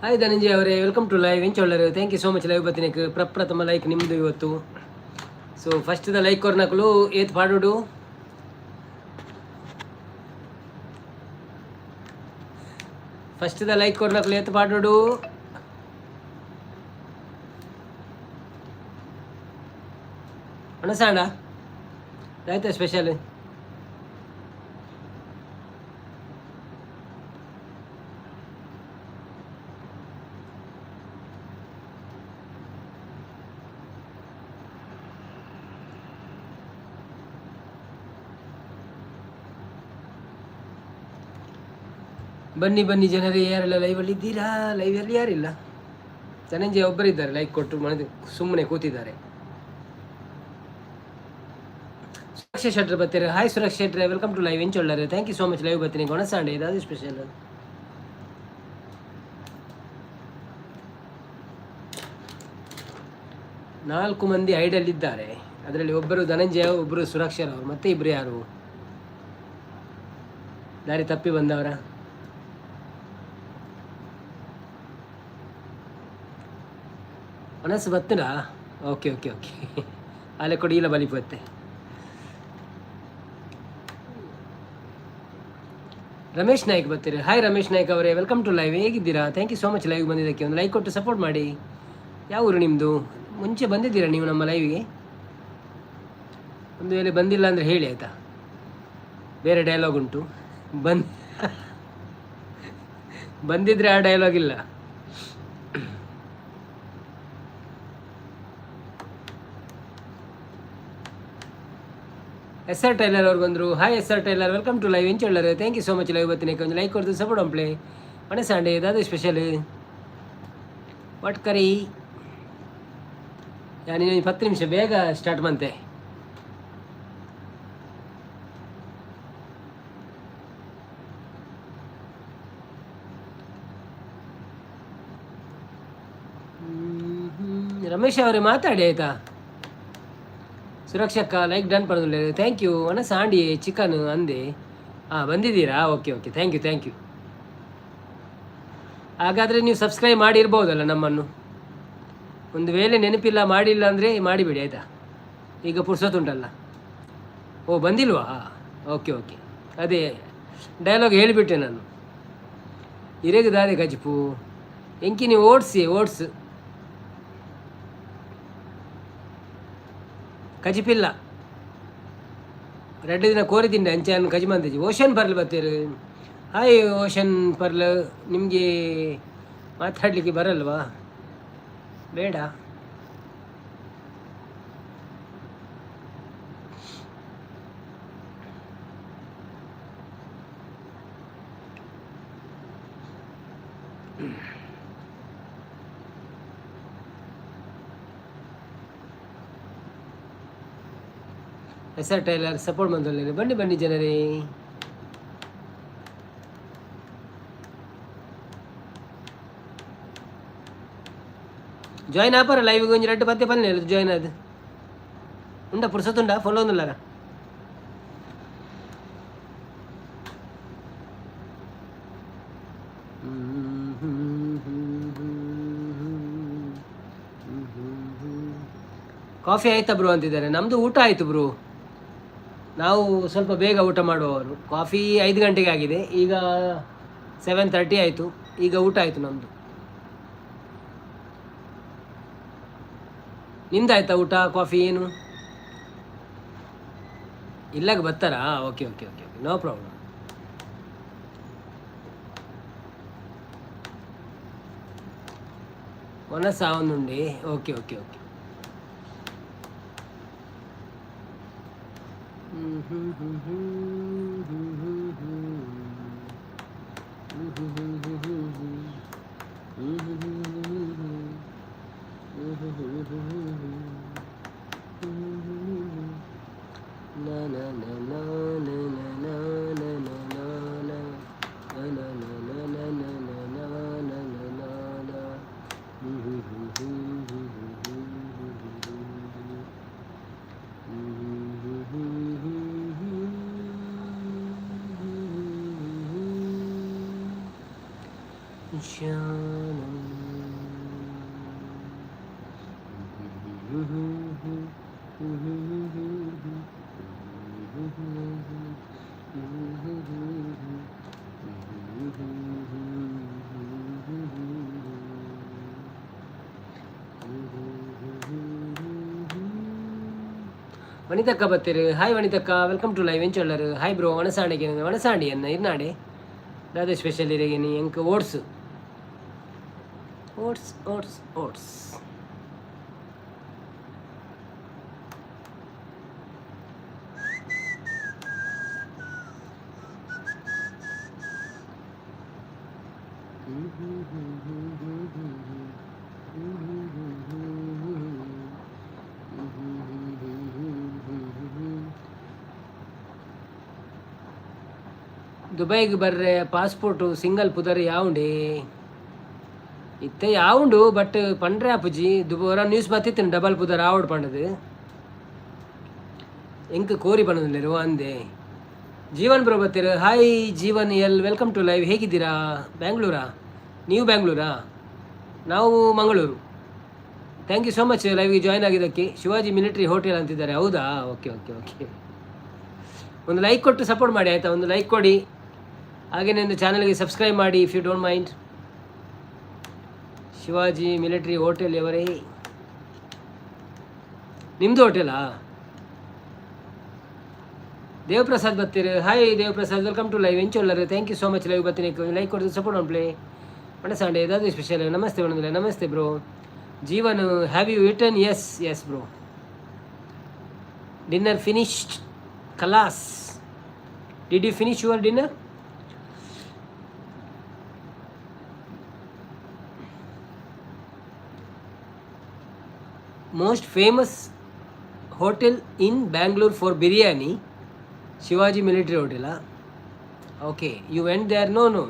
Hi Dhananjaya ಅವರೇ, welcome to live. ಎಂಚೊಳ್ಳರು? Thank you so much live ಬತ್ತಿನಕ್ಕೆ. ಪ್ರಪ್ರಥಮ like ನಿಮ್ಮದು ಇವತ್ತು. ಸೊ ಫಸ್ಟ್ the like ಕೊರ್ನಕುಲು ಏತ್ ಪಾಡೋಡು? ಫಸ್ಟ್ the like ಕೊರ್ನಕುಲು ಏತ್ ಪಾಡೋಡು? ಅಣಸಾಂಡ ಆಯ್ತಾ ಸ್ಪೆಷಲ್? ಬನ್ನಿ ಬನ್ನಿ ಜನರೇ, ಯಾರೆಲ್ಲ ಲೈವಲ್ಲಿ ಇದ್ದೀರಾ? ಲೈವಲ್ಲಿ ಯಾರಿಲ್ಲ. ಧನಂಜಯ ಒಬ್ಬರಿದ್ದಾರೆ, ಲೈಕ್ ಕೊಟ್ಟು ಮನೆ ಸುಮ್ಮನೆ ಕೂತಿದ್ದಾರೆ. ಸುರಕ್ಷಾ ಶೆಟ್ರ್ ಬರ್ತೀರಾ? ಹಾಯ್ ಸುರಕ್ಷಾ ಶೆಟ್ರೆ, welcome to live. ಎಂಚೊಳ್ಳಾರೆ? Thank you so much live ಬರ್ತೀನಿ. ಗೊಣಸಾಂಡೆ ಇದಾದ ಸ್ಪೆಷಲ್? ನಾಲ್ಕು ಮಂದಿ ಐಡಲ್ ಇದ್ದಾರೆ. ಅದರಲ್ಲಿ ಒಬ್ಬರು ಧನಂಜಯ, ಒಬ್ಬರು ಸುರಕ್ಷರವರು, ಮತ್ತೆ ಇಬ್ಬರು ಯಾರು? ದಾರಿ ತಪ್ಪಿ ಬಂದವರ? ಮನಸ್ಸು ಬತ್ತನಾ? ಓಕೆ ಓಕೆ ಓಕೆ, ಅಲ್ಲೇ ಕೊಡಿ, ಇಲ್ಲ ಬಲಿ ಬತ್ತೆ. ರಮೇಶ್ ನಾಯ್ಕ್ ಬರ್ತೀರಿ. ಹಾಯ್ ರಮೇಶ್ ನಾಯ್ಕ್ ಅವರೇ, welcome to live. ಹೇಗಿದ್ದೀರಾ? Thank you so much live ಬಂದಿದ್ದಕ್ಕೆ. ಒಂದು ಲೈಕ್ ಕೊಟ್ಟು ಸಪೋರ್ಟ್ ಮಾಡಿ. ಯಾವ ಊರು ನಿಮ್ಮದು? ಮುಂಚೆ ಬಂದಿದ್ದೀರಾ ನೀವು ನಮ್ಮ ಲೈವ್ಗೆ? ಒಂದು ವೇಳೆ ಬಂದಿಲ್ಲ ಅಂದರೆ ಹೇಳಿ, ಆಯಿತಾ? ಬೇರೆ ಡೈಲಾಗ್ ಉಂಟು. ಬಂದಿದ್ರೆ ಆ ಡೈಲಾಗ್ ಇಲ್ಲ. ಎಸ್ ಆರ್ ಟೈಲರ್ ಅವ್ರು ಬಂದರು. Hi S R tailor, welcome to live. ಎಂಚೊಳ್ಳರು? Thank you so much live ಬರ್ತೀನಿ. ಒಂದು ಲೈಕ್ ಕೊಡ್ತು ಸಪೋರ್ಟ್ ಅಂಪ್ಲೆ. ಮನೆ ಸಂಡೆ ಇದಾದ ಸ್ಪೆಷಲ್? What ಕರಿ? ನೀನು 10 ನಿಮಿಷ ಬೇಗ ಸ್ಟಾರ್ಟ್ ಮಂತೆ. ರಮೇಶ್ ಅವರೇ, ಮಾತಾಡಿ, ಆಯಿತಾ? ಸುರಕ್ಷಕ್ಕ ಲೈಕ್ ಡನ್ ಪಡೆದು, thank you. ಅಣ್ಣ, ಸಾಂಡಿ ಚಿಕನ್ ಅಂದೆ. ಹಾಂ, ಬಂದಿದ್ದೀರಾ? Okay okay, thank you, thank you. ಹಾಗಾದರೆ ನೀವು ಸಬ್ಸ್ಕ್ರೈಬ್ ಮಾಡಿರ್ಬೋದಲ್ಲ ನಮ್ಮನ್ನು? ಒಂದು ವೇಳೆ ನೆನಪಿಲ್ಲ, ಮಾಡಿಲ್ಲ ಅಂದರೆ ಮಾಡಿಬಿಡಿ, ಆಯಿತಾ? ಈಗ ಪುರ್ಸೊತ್ತುಂಟಲ್ಲ. ಓ, ಬಂದಿಲ್ವಾ? ಓಕೆ ಓಕೆ, ಅದೇ ಡೈಲಾಗ್ ಹೇಳಿಬಿಟ್ಟೆ ನಾನು. ಇರೆಗ್ ದಾದೆ ಕಜಿಪು? ಎಂಕಿ ನೀವು ಓಡಿಸಿ ಓಟ್ಸ್ ಕಜಿಪಿಲ್ಲ. 2 ದಿನ ಕೋರಿ ತಿಂಡೆ ಅಂಚೆ ಕಜಿ ಮಂದಿಜಿ. ಓಷನ್ ಪರ್ಲ್ ಬರ್ತೀರಿ. ಹಾಯ್ ಓಷನ್ ಪರ್ಲ್, ನಿಮಗೆ ಮಾತಾಡಲಿಕ್ಕೆ ಬರಲ್ವಾ? ಬೇಡ. ಎಸ್ ಆರ್ ಟೈಲರ್ ಸಪೋರ್ಟ್ ಬಂದಲ್ಲಿ. ಬನ್ನಿ ಬನ್ನಿ ಜನರೇ. ಜಾಯ್ನ್ ಆಪರ ಲೈವ್? ಒಂಜಿ ರಡ್ಡು ಪತ್ತೆ ಪನ್ನೆ ಜಾಯ್ನ್ ಅದು ಉಂಡ ಪುರ್ಸತ್ತುಂಡ ಫೋನ್ ಒಂದುಲ್ಲಾರ. ಕಾಫಿ ಆಯ್ತಾ ಬ್ರೋ ಅಂತಿದ್ದಾರೆ. ನಮ್ಮದು ಊಟ ಆಯಿತು ಬ್ರೋ. ನಾವು ಸ್ವಲ್ಪ ಬೇಗ ಊಟ ಮಾಡುವವರು. ಕಾಫಿ 5 ಗಂಟೆಗೆ ಆಗಿದೆ, ಈಗ 7:30 ಆಯಿತು. ಈಗ ಊಟ ಆಯಿತು ನಮ್ಮದು. ನಿಮ್ದಾಯ್ತಾ ಊಟ, ಕಾಫಿ ಏನು? ಇಲ್ಲಾಗ ಬರ್ತಾರಾ? Okay okay okay okay, no problem. ಒನಸ ಒಂದುಂಡಿ. Okay okay okay. ವನಿತಕ್ಕ ಬತ್ತೀರು. ಹಾಯ್ ವನಿತಕ್ಕ, welcome to live. ಎಂಚೊಲ್ಲರು? Hi bro. ವಣಸಾಂಡಿಗೆ ವಣಸಾಂಡಿ ಎನ್ನ ಇರ್ನಾಡೆ ದಾದ ಸ್ಪೆಷಲ್ ಇರಗೇನಿ? ಎಂಕ್ ಓಟ್ಸ್ ಓಟ್ಸ್ ಓಟ್ಸ್ ಓಟ್ಸ್. ದುಬೈಗೆ ಬರ್ರೆ ಪಾಸ್ಪೋರ್ಟು ಸಿಂಗಲ್ ಪುದರ್ ಯಾವುಂಡೆ? ಇತ್ತೆ ಯಾವುಂಡು, ಬಟ್ ಪಂಡ್ರೆ ಆಪುಜಿ. ದುಬೈ ನ್ಯೂಸ್ ಬತ್ತಿತ್ತು, ಡಬಲ್ ಪುದರ್ ಆವಡ್ ಪಂಡದು. ಎಂಕ್ ಕೋರಿ ಪನ್ನೊಂದುಲ್ಲೆರ್ ಅಂದೆ. ಜೀವನ್ bro ಬತ್ತೀರು. Hi Jeevan L, welcome to live. ಹೇಗಿದ್ದೀರಾ? ಬ್ಯಾಂಗ್ಳೂರಾ ನೀವು? ಬ್ಯಾಂಗ್ಳೂರಾ? ನಾವು Mangaluru. Thank you so much ಲೈವ್ಗೆ ಜಾಯ್ನ್ ಆಗಿದ್ದಕ್ಕೆ. ಶಿವಾಜಿ ಮಿಲಿಟ್ರಿ ಹೋಟೆಲ್ ಅಂತಿದ್ದಾರೆ, ಹೌದಾ? Okay okay okay. ಒಂದು ಲೈಕ್ ಕೊಟ್ಟು ಸಪೋರ್ಟ್ ಮಾಡಿ, ಆಯಿತಾ? ಒಂದು ಲೈಕ್ ಕೊಡಿ, ಹಾಗೆಯೇ ಒಂದು ಚಾನಲ್ಗೆ ಸಬ್ಸ್ಕ್ರೈಬ್ ಮಾಡಿ, if you don't mind. Shivaji military hotel ಎವರೇ? ನಿಮ್ಮದು ಹೋಟೆಲಾ? ದೇವಪ್ರಸಾದ್ ಬತ್ತೀರು. Hi Devaprasad, welcome to live. ಎಂಚೊಲ್ಲರು? Thank you so much live ಬತ್ತೀನಿ. Like ಕೊಡ್ದು ಸಪೋರ್ಟ್ ಆನ್ ಪ್ಲೇ. ಮಣಸಾಂಡೆ ಏದಾದ್ರು ಸ್ಪೆಷಲ್? ನಮಸ್ತೆ ಬಣ್ಣದಿಲ್ಲ. ನಮಸ್ತೆ bro. Jeevan, have you eaten? Yes, bro, dinner finished Kalas. Did you finish your dinner? Most famous hotel in Bangalore for biryani, Shivaji military ಹೋಟೆಲಾ? Okay, you went there? No.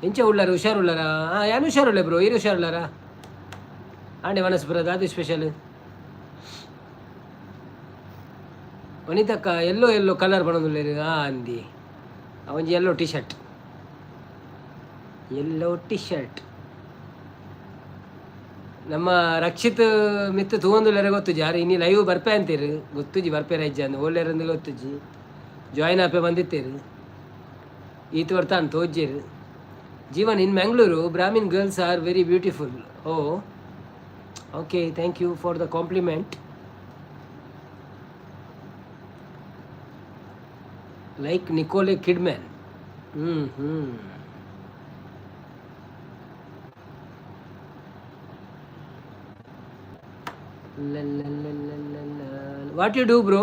ಎಂಚ ಉಳ್ಳಾರ? ಹುಷಾರುಳ್ಳಾರ? ಹಾಂ, ಯಾನು ಹುಷಾರುಳ್ಳೆ bro. ಈರು ಹುಷಾರುಳ್ಳಾರ? ಆಂಡೆ ವನಸ್ಪುರ ಅದು special. ವನಿತಕ್ಕ, ಎಲ್ಲೋ yellow colour ಪಣೊಂದುಲ್ಲೆರ್. ಆ ಅಂದಿ ಒಂಜಿ yellow T shirt, yellow T shirt. ನಮ್ಮ ರಕ್ಷಿತ್ ಮಿತ್ತು ತೂವೊಂದುಲ್ಲೆರೆ ಗೊತ್ತುಜಿ. ಆರ್ ಇನಿ live ಬರ್ಪೆ ಅಂತೀರು, ಗೊತ್ತುಜಿ ಬರ್ಪೆ ಇಜ್ಜಿ ಅಂದ್. ಓಲ್ಲೆರಂದು ಗೊತ್ತುಜಿ. ಜಾಯ್ನ್ ಆಪೆ ಬಂದಿತ್ತೀರು, ಈತ್ ವರ್ತಾನ್ ತೋಜ್ಜೇರು. ಜೀವನ್, in Mangaluru Brahmin girls are very beautiful. Oh, okay, thank you for the compliment. Like Nicole Kidman. ಹ್ಞೂ ಹ್ಞೂ. What you do, bro?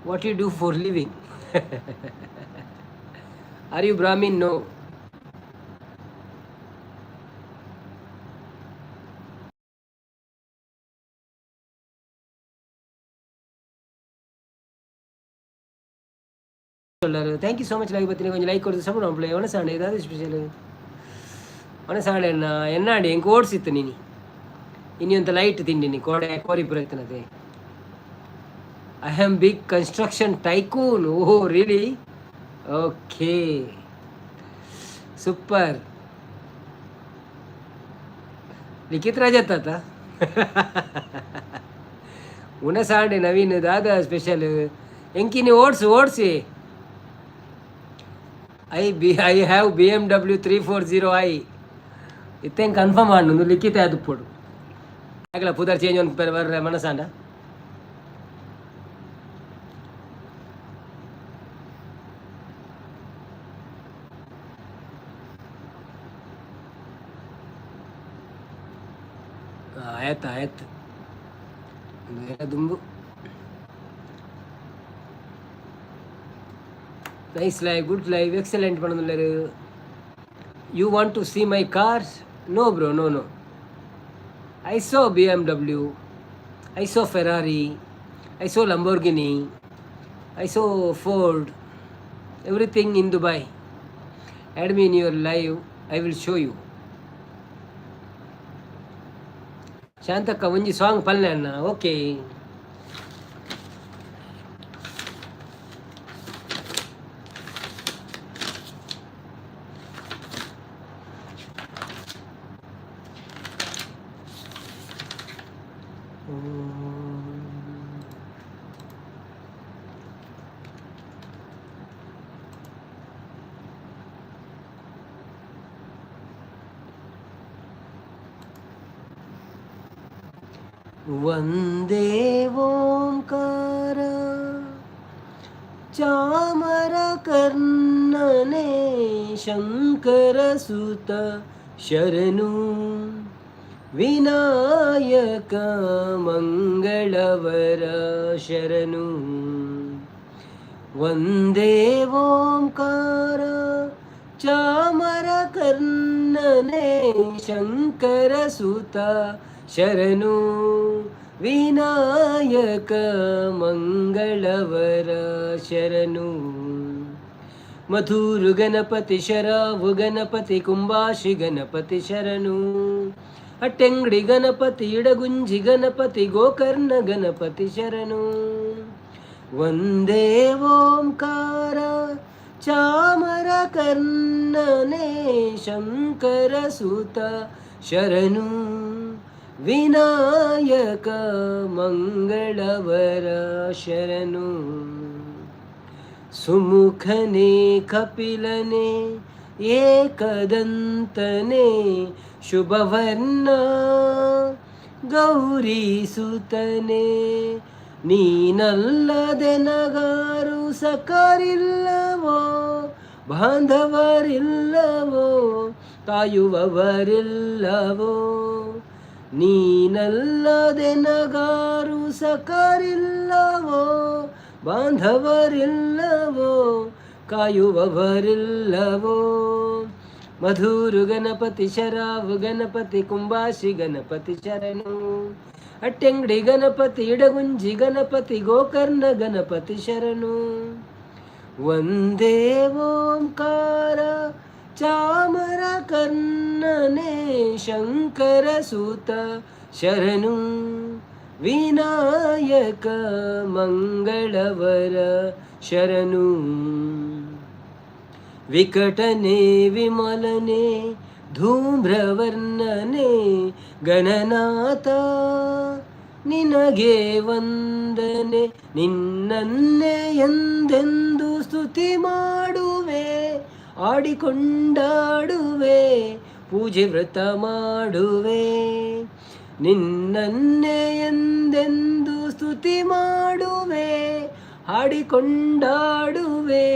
What you do for living? Are you Brahmin? No. Thank you so much like ಬತ್ತೀನಿ. ಕೊಂಚ like ಕೊಡ್ದು support ಮಾಡ್ಪ್ಲೆ. ಒಣಸಾಂಡೆ ಏದಾದ್ರು special? ಒಣಸಾಂಡೆ ಎನ್ನಾಡಿ? ಎಂಕ್ ಓಡಿಸಿತ್ತು ನೀನಿ ಇನ್ನೊಂತ light ತಿಂಡಿನಿ ಕೋಡೆ ಕೋರಿ ಪ್ರಯತ್ನತೆ. I am big construction tycoon. Oh, really? Okay, super. Likhith Rajat ಆತ. ಉಣಸಾಂಡೆ ನವೀನ್ ದಾದಾ special? ಎಂಕಿನಿ ಓಡಿಸು ಓಡಿಸಿ. I have BMW 340 i. ಇತ್ತೇನು confirm ಆಂಡ್ ಲಿಖಿತ ಅದು ಪೊಡು ಆಗಲ ಪುದರ್ ಚೇಂಜ್ ಒಂದು ಬರ್ರೆ ಮನಸಾಂಡ. ಆಯ್ತು ಆಯ್ತು, ದುಂಬು. Nice live, good live, excellent ಪಣೊಂದುಲ್ಲೆರ್. You want to see my cars? No bro, no no. I saw BMW, I saw Ferrari, I saw Lamborghini, I saw Ford, everything in Dubai. Add me in your live, I will show you. Shantakka ಒಂಜಿ song ಪಲ್ಲೆ ಅಣ್ಣ. Okay, Vande ಓಂಕಾರ ಚಾಮರ ಕರ್ಣನೆ ಶಂಕರ ಸುತ ಶರಣು ವಿನಾಯಕ ಮಂಗಳವರ ಶರಣು. ವಂದೇ ಓಂಕಾರ ಚಾಮರ ಕರ್ಣನೆ ಶಂಕರ ಸುತ ಶರಣು ವಿನಾಯಕ ಮಂಗಳವರ ಶರಣು. ಮಧುರು ಗಣಪತಿ ಶರಾವು ಗಣಪತಿ ಕುಂಬಾಶಿ ಗಣಪತಿ ಶರಣು. ಅಟ್ಟೆಂಗಡಿ ಗಣಪತಿ ಇಡಗುಂಜಿ ಗಣಪತಿ ಗೋಕರ್ಣ ಗಣಪತಿ ಶರಣು. ವಂದೇ ಓಂಕಾರ ಚಾಮರ ಕರ್ಣನೆ ಶಂಕರ ಸುತ ಶರಣು ವಿನಾಯಕ ಮಂಗಳವರ ಶರಣು. ಸುಮುಖನೆ ಕಪಿಲನೆ ಏಕದಂತನೆ ಶುಭವರ್ಣ ಗೌರಿ ಸುತನೆ, ನೀನಲ್ಲದೆ ನಗಾರು ಸಕರಿಲ್ಲವೋ, ಬಾಂಧವರಿಲ್ಲವೋ, ಕಾಯುವವರಿಲ್ಲವೋ. ನೀನಲ್ಲದೆ ನಗಾರು ಸಕರಿಲ್ಲವೋ, ಬಾಂಧವರಿಲ್ಲವೋ, ಕಾಯುವವರಿಲ್ಲವೋ. ಮಧುರು ಗಣಪತಿ ಶರಾವು ಗಣಪತಿ ಕುಂಬಾಶಿ ಗಣಪತಿ ಶರಣು. ಅಟ್ಟೆಂಗಡಿ ಗಣಪತಿ ಇಡಗುಂಜಿ ಗಣಪತಿ ಗೋಕರ್ಣ ಗಣಪತಿ ಶರಣು. ವಂದೇ ಓಂಕಾರ ಚಾಮರ ಕರ್ಣನೆ ಶಂಕರ ಸುತ ಶರಣು ವಿನಾಯಕ ಮಂಗಳವರ ಶರಣು. ವಿಕಟನೆ ವಿಮಲನೆ ಧೂಮ್ರವರ್ಣನೆ ಗಣನಾಥ ನಿನಗೆ ವಂದನೆ. ನಿನ್ನನ್ನೇ ಎಂದೆಂದು ಸ್ತುತಿ ಮಾಡುವೆ, ಆಡಿಕೊಂಡಾಡುವೆ, ಪೂಜೆ ವ್ರತ ಮಾಡುವೆ. ನಿನ್ನನ್ನೇ ಎಂದೆಂದು ಸ್ತುತಿ ಮಾಡುವೆ, ಹಾಡಿಕೊಂಡಾಡುವೆ,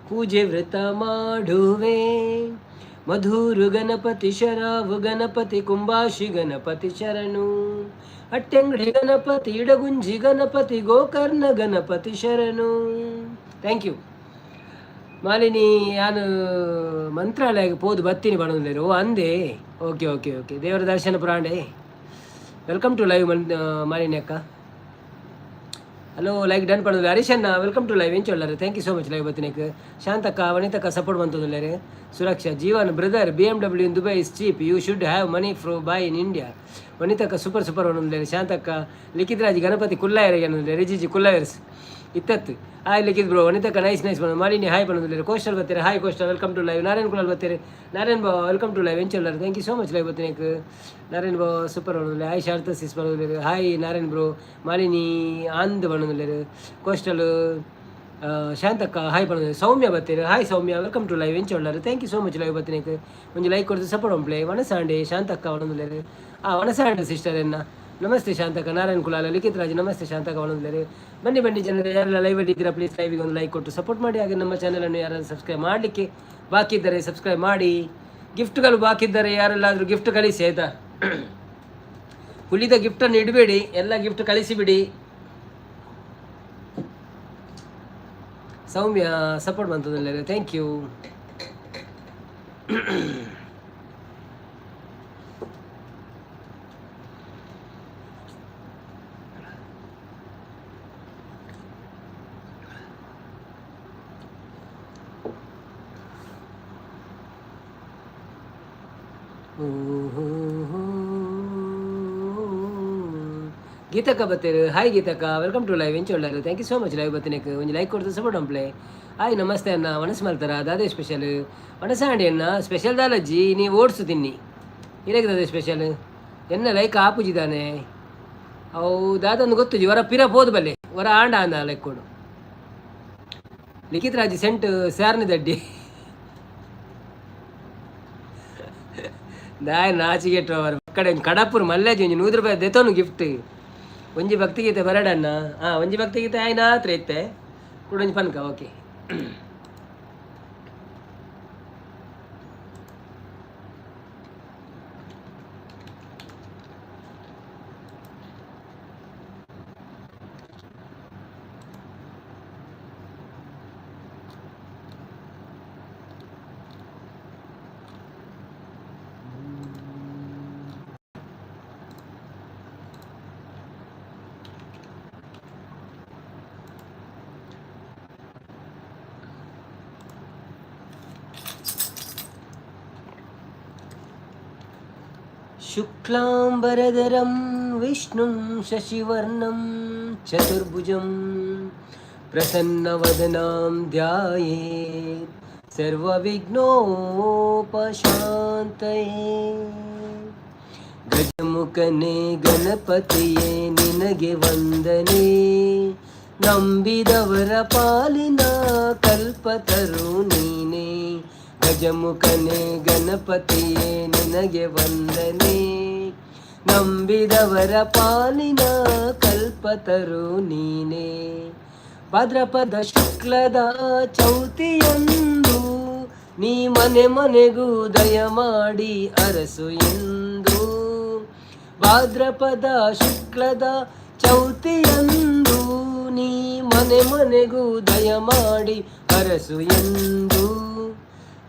ಪೂಜೆ ವ್ರತ ಮಾಡುವೆ. ಮಧುರು ಗಣಪತಿ ಶರಾವು ಗಣಪತಿ ಕುಂಬಾಶಿ ಗಣಪತಿ ಶರಣು. ಅಟ್ಟೆಂಗಡಿ ಗಣಪತಿ ಇಡಗುಂಜಿ ಗಣಪತಿ ಗೋಕರ್ಣ ಗಣಪತಿ ಶರಣು. Thank you Malini. ಯಾನು ಮಂತ್ರಾಲಯಕ್ಕೆ ಪೋದು ಬತ್ತೀನಿ ಬಣಂದೇರು. ಓ ಅಂದೆ, ಓಕೆ ಓಕೆ ಓಕೆ. ದೇವರ ದರ್ಶನ ಪುರಾಂಡೆ. Welcome to live Mann Malini ಅಕ್ಕ. ಹಲೋ, ಲೈಕ್ ಡನ್ ಪಡೋದು. ಹರೀಶ್ ಅಣ್ಣ, welcome to live. ಎಂಚೊಲ್ಲಾರೆ? Thank you so much live ಬತ್ತಿನಕ್. ಶಾಂತಕ್ಕ, ವನಿತಕ್ಕ ಸಪೋರ್ಟ್ ಬಂತದಲ್ಲಾರೆ. Suraksha Jeevan brother, BMW in Dubai is cheap, you should have money fro buy in India. ವನಿತಕ್ಕ super super ಅನ್ನೊಂದಿಲ್ಲ. ಶಾಂತಕ್ಕ, ಲಿಖಿತ್ ರಾಜ್ ಗಣಪತಿ ಕುಲ್ಲಾಯರ್ ಅನ್ನೊಂದಿಲ್ಲ. ರಿಜಿಜಿ ಕುಲ್ಲಾಯರ್ಸ್ ಇತ್ತತ್ತು. Hi Likhith bro. ವನಿತಕ್ಕ ನೈಸ್ ನೈಸ್ ಬಣ್ಣ. ಮಾಲಿನಿ ಹಾಯ್ ಬಣ್ಣದಿಲ್ಲ. ಕೋಸ್ಟಲ್ ಬರ್ತೀರಿ. Hi coastal, welcome to live. Narayan Kulal ಬರ್ತೀರಿ. ನಾರಾಯಣ್ ಬಾವ, welcome to live. ಎಂಚೊಲ್ಲಾರೆ? Thank you so much live ಬತ್ತಿನಕ್. ನಾರಾಯಣ್ ಬಾವ ಸೂಪರ್ ಬಣ್ಣದಿಲ್ಲ. ಹಾಯ್ ಶಾರದಾ ಸಿಸ್ ಬಣ್ಣದಿಲ್ಲ. Hi Narayan bro. ಮಾಲಿನಿ ಆಂದ್ ಬಣ್ಣದಿಲ್ಲ. ಕೋಸ್ಟಲ್ ಶಾಂತಕ್ಕ ಹಾಯ್ ಬಣ್ಣದಿಲ್ಲ. ಸೌಮ್ಯ ಬರ್ತೀರಿ. Hi Soumya, welcome to live. ಎಂಚೊಲ್ಲಾರೆ? Thank you so much live ಬತ್ತಿನಕ್. ಒಂಜಿ ಲೈಕ್ ಕೊಡ್ತು ಸಪೋರ್ಟ್ ಪ್ಲೇ. ವನಸಾಂಡೆ ಶಾಂತಕ್ಕ ಬಣ್ಣದಿಲ್ಲ. ಆ ವನಸಾಂಡೆ ಸಿಸ್ಟರ್ ಎನ್ನ. ನಮಸ್ತೆ ಶಾಂತಕ್ಕ. ನಾರಾಯಣ್ ಕುಲಾಲ, ಲಿಖಿತ್ ರಾಜ್ ನಮಸ್ತೆ. ಶಾಂತಕ್ಕ ಬಣ್ಣದಿಲ್ಲ. ಬನ್ನಿ ಬನ್ನಿ ಜನರೇ, ಯಾರೆಲ್ಲ ಲೈವ್ ಅಲ್ಲಿ ಇದ್ದೀರಾ, ಪ್ಲೀಸ್ ಲೈವಿಗೆ ಒಂದು ಲೈಕ್ ಕೊಟ್ಟು ಸಪೋರ್ಟ್ ಮಾಡಿ. ಹಾಗೆ ನಮ್ಮ ಚಾನಲನ್ನು ಯಾರಾದರೂ ಸಬ್ಸ್ಕ್ರೈಬ್ ಮಾಡಲಿಕ್ಕೆ ಬಾಕಿ ಇದ್ದರೆ ಸಬ್ಸ್ಕ್ರೈಬ್ ಮಾಡಿ. ಗಿಫ್ಟ್ಗಳು ಬಾಕಿ ಇದ್ದರೆ ಯಾರೆಲ್ಲಾದರೂ ಗಿಫ್ಟ್ ಕಳಿಸಿ, ಆಯಿತಾ? ಹುಲಿದ ಗಿಫ್ಟನ್ನು ಇಡಬೇಡಿ, ಎಲ್ಲ ಗಿಫ್ಟ್ ಕಳಿಸಿಬಿಡಿ. ಸೌಮ್ಯ ಸಪೋರ್ಟ್ ಬಂತದಲ್ಲ, thank you. ಗೀತಕ್ಕ ಬತ್ತೀರು. ಹಾಯ್ ಗೀತಕ್ಕ, welcome to live. ಎಂಚೊಳ್ಳಾರು? Thank you so much live ಬತ್ತಿನಕ್ಕೆ. ಒಂಜಿ ಲೈಕ್ ಕೊಡ್ತು ಸಪೋರ್ಟ್ ಅಂಪ್ಲೆ. ಹಾಯ್, ನಮಸ್ತೆ ಅಣ್ಣ. ವನಸ್ ಮಲ್ತಾರ? ದಾದೆ ಸ್ಪೆಷಲ್? ವನಸಾಂಡಿ ಅಣ್ಣ, ಸ್ಪೆಷಲ್ ದಾಲಜ್ಜಿ, ನೀವು ಓಡ್ಸು ತಿನ್ನಿ. ಇರಾಗ ಸ್ಪೆಷಲ್ ಎನ್ನ ಲೈಕ್ ಆಪುಜಿದಾನೆ ಅವು ದಾದೊಂದು ಗೊತ್ತುಜಿ. ವರ ಪಿರ ಪೋದು ಬಲ್ಲೆ, ವರ ಆಂಡ ಅಂದ ಲೈಕ್ ಕೊಡು. ಲಿಖಿತ್ ರಾಜಿ ಸೆಂಟ್ ಸ್ಯಾರ್ನಿ ದಡ್ಡಿ ದಾಯ ನಾಚಿಗೆಟ್ಟು ಅವರ ಕಡೆ ಕಡಪುರ್ ಮಲ್ಲೇಜಿ. ಒಂಜಿ 100 ರೂಪಾಯಿ ದೆತೋನು ಗಿಫ್ಟ್. ಒಂಜಿ ಭಕ್ತಿಗೀತೆ ಬರಡಣ್ಣ. ಹಾಂ, ಒಂಜಿ ಭಕ್ತಿಗೀತೆ ಆಯ್ನ ಆತ್ರ ಇತ್ತೆ ಕೂಡ ಒಂಜಿ ಪನ್ಕ. ಓಕೆ. शुक्लाम्बरधरं विष्णुं शशिवर्णं चतुर्भुजं प्रसन्नवदनां ध्यायेत् ಸರ್ವವಿಘ್ನೋಪಶಾಂತಯೇ. ಗಜಮುಖನೇ ಗಣಪತಿಯೇ ನಿನಗೆ ವಂದನೆ, ನಂಬಿದವರ ಪಾಲಿನ ಕಲ್ಪತರು ನೀನೇ. ಗಜಮುಖನೇ ಗಣಪತಿಯೇ ನಿನಗೆ ವಂದನೆ, ನಂಬಿದವರ ಪಾಲಿನ ಕಲ್ಪತರು ನೀನೇ. ಭಾದ್ರಪದ ಶುಕ್ಲದ ಚೌತಿಯಂದು ನೀ ಮನೆ ಮನೆಗೂ ದಯ ಮಾಡಿ ಅರಸು ಎಂದು. ಭಾದ್ರಪದ ಶುಕ್ಲದ ಚೌತಿಯಂದು ನೀ ಮನೆ ಮನೆಗೂ ದಯ ಮಾಡಿ ಅರಸು ಎಂದು.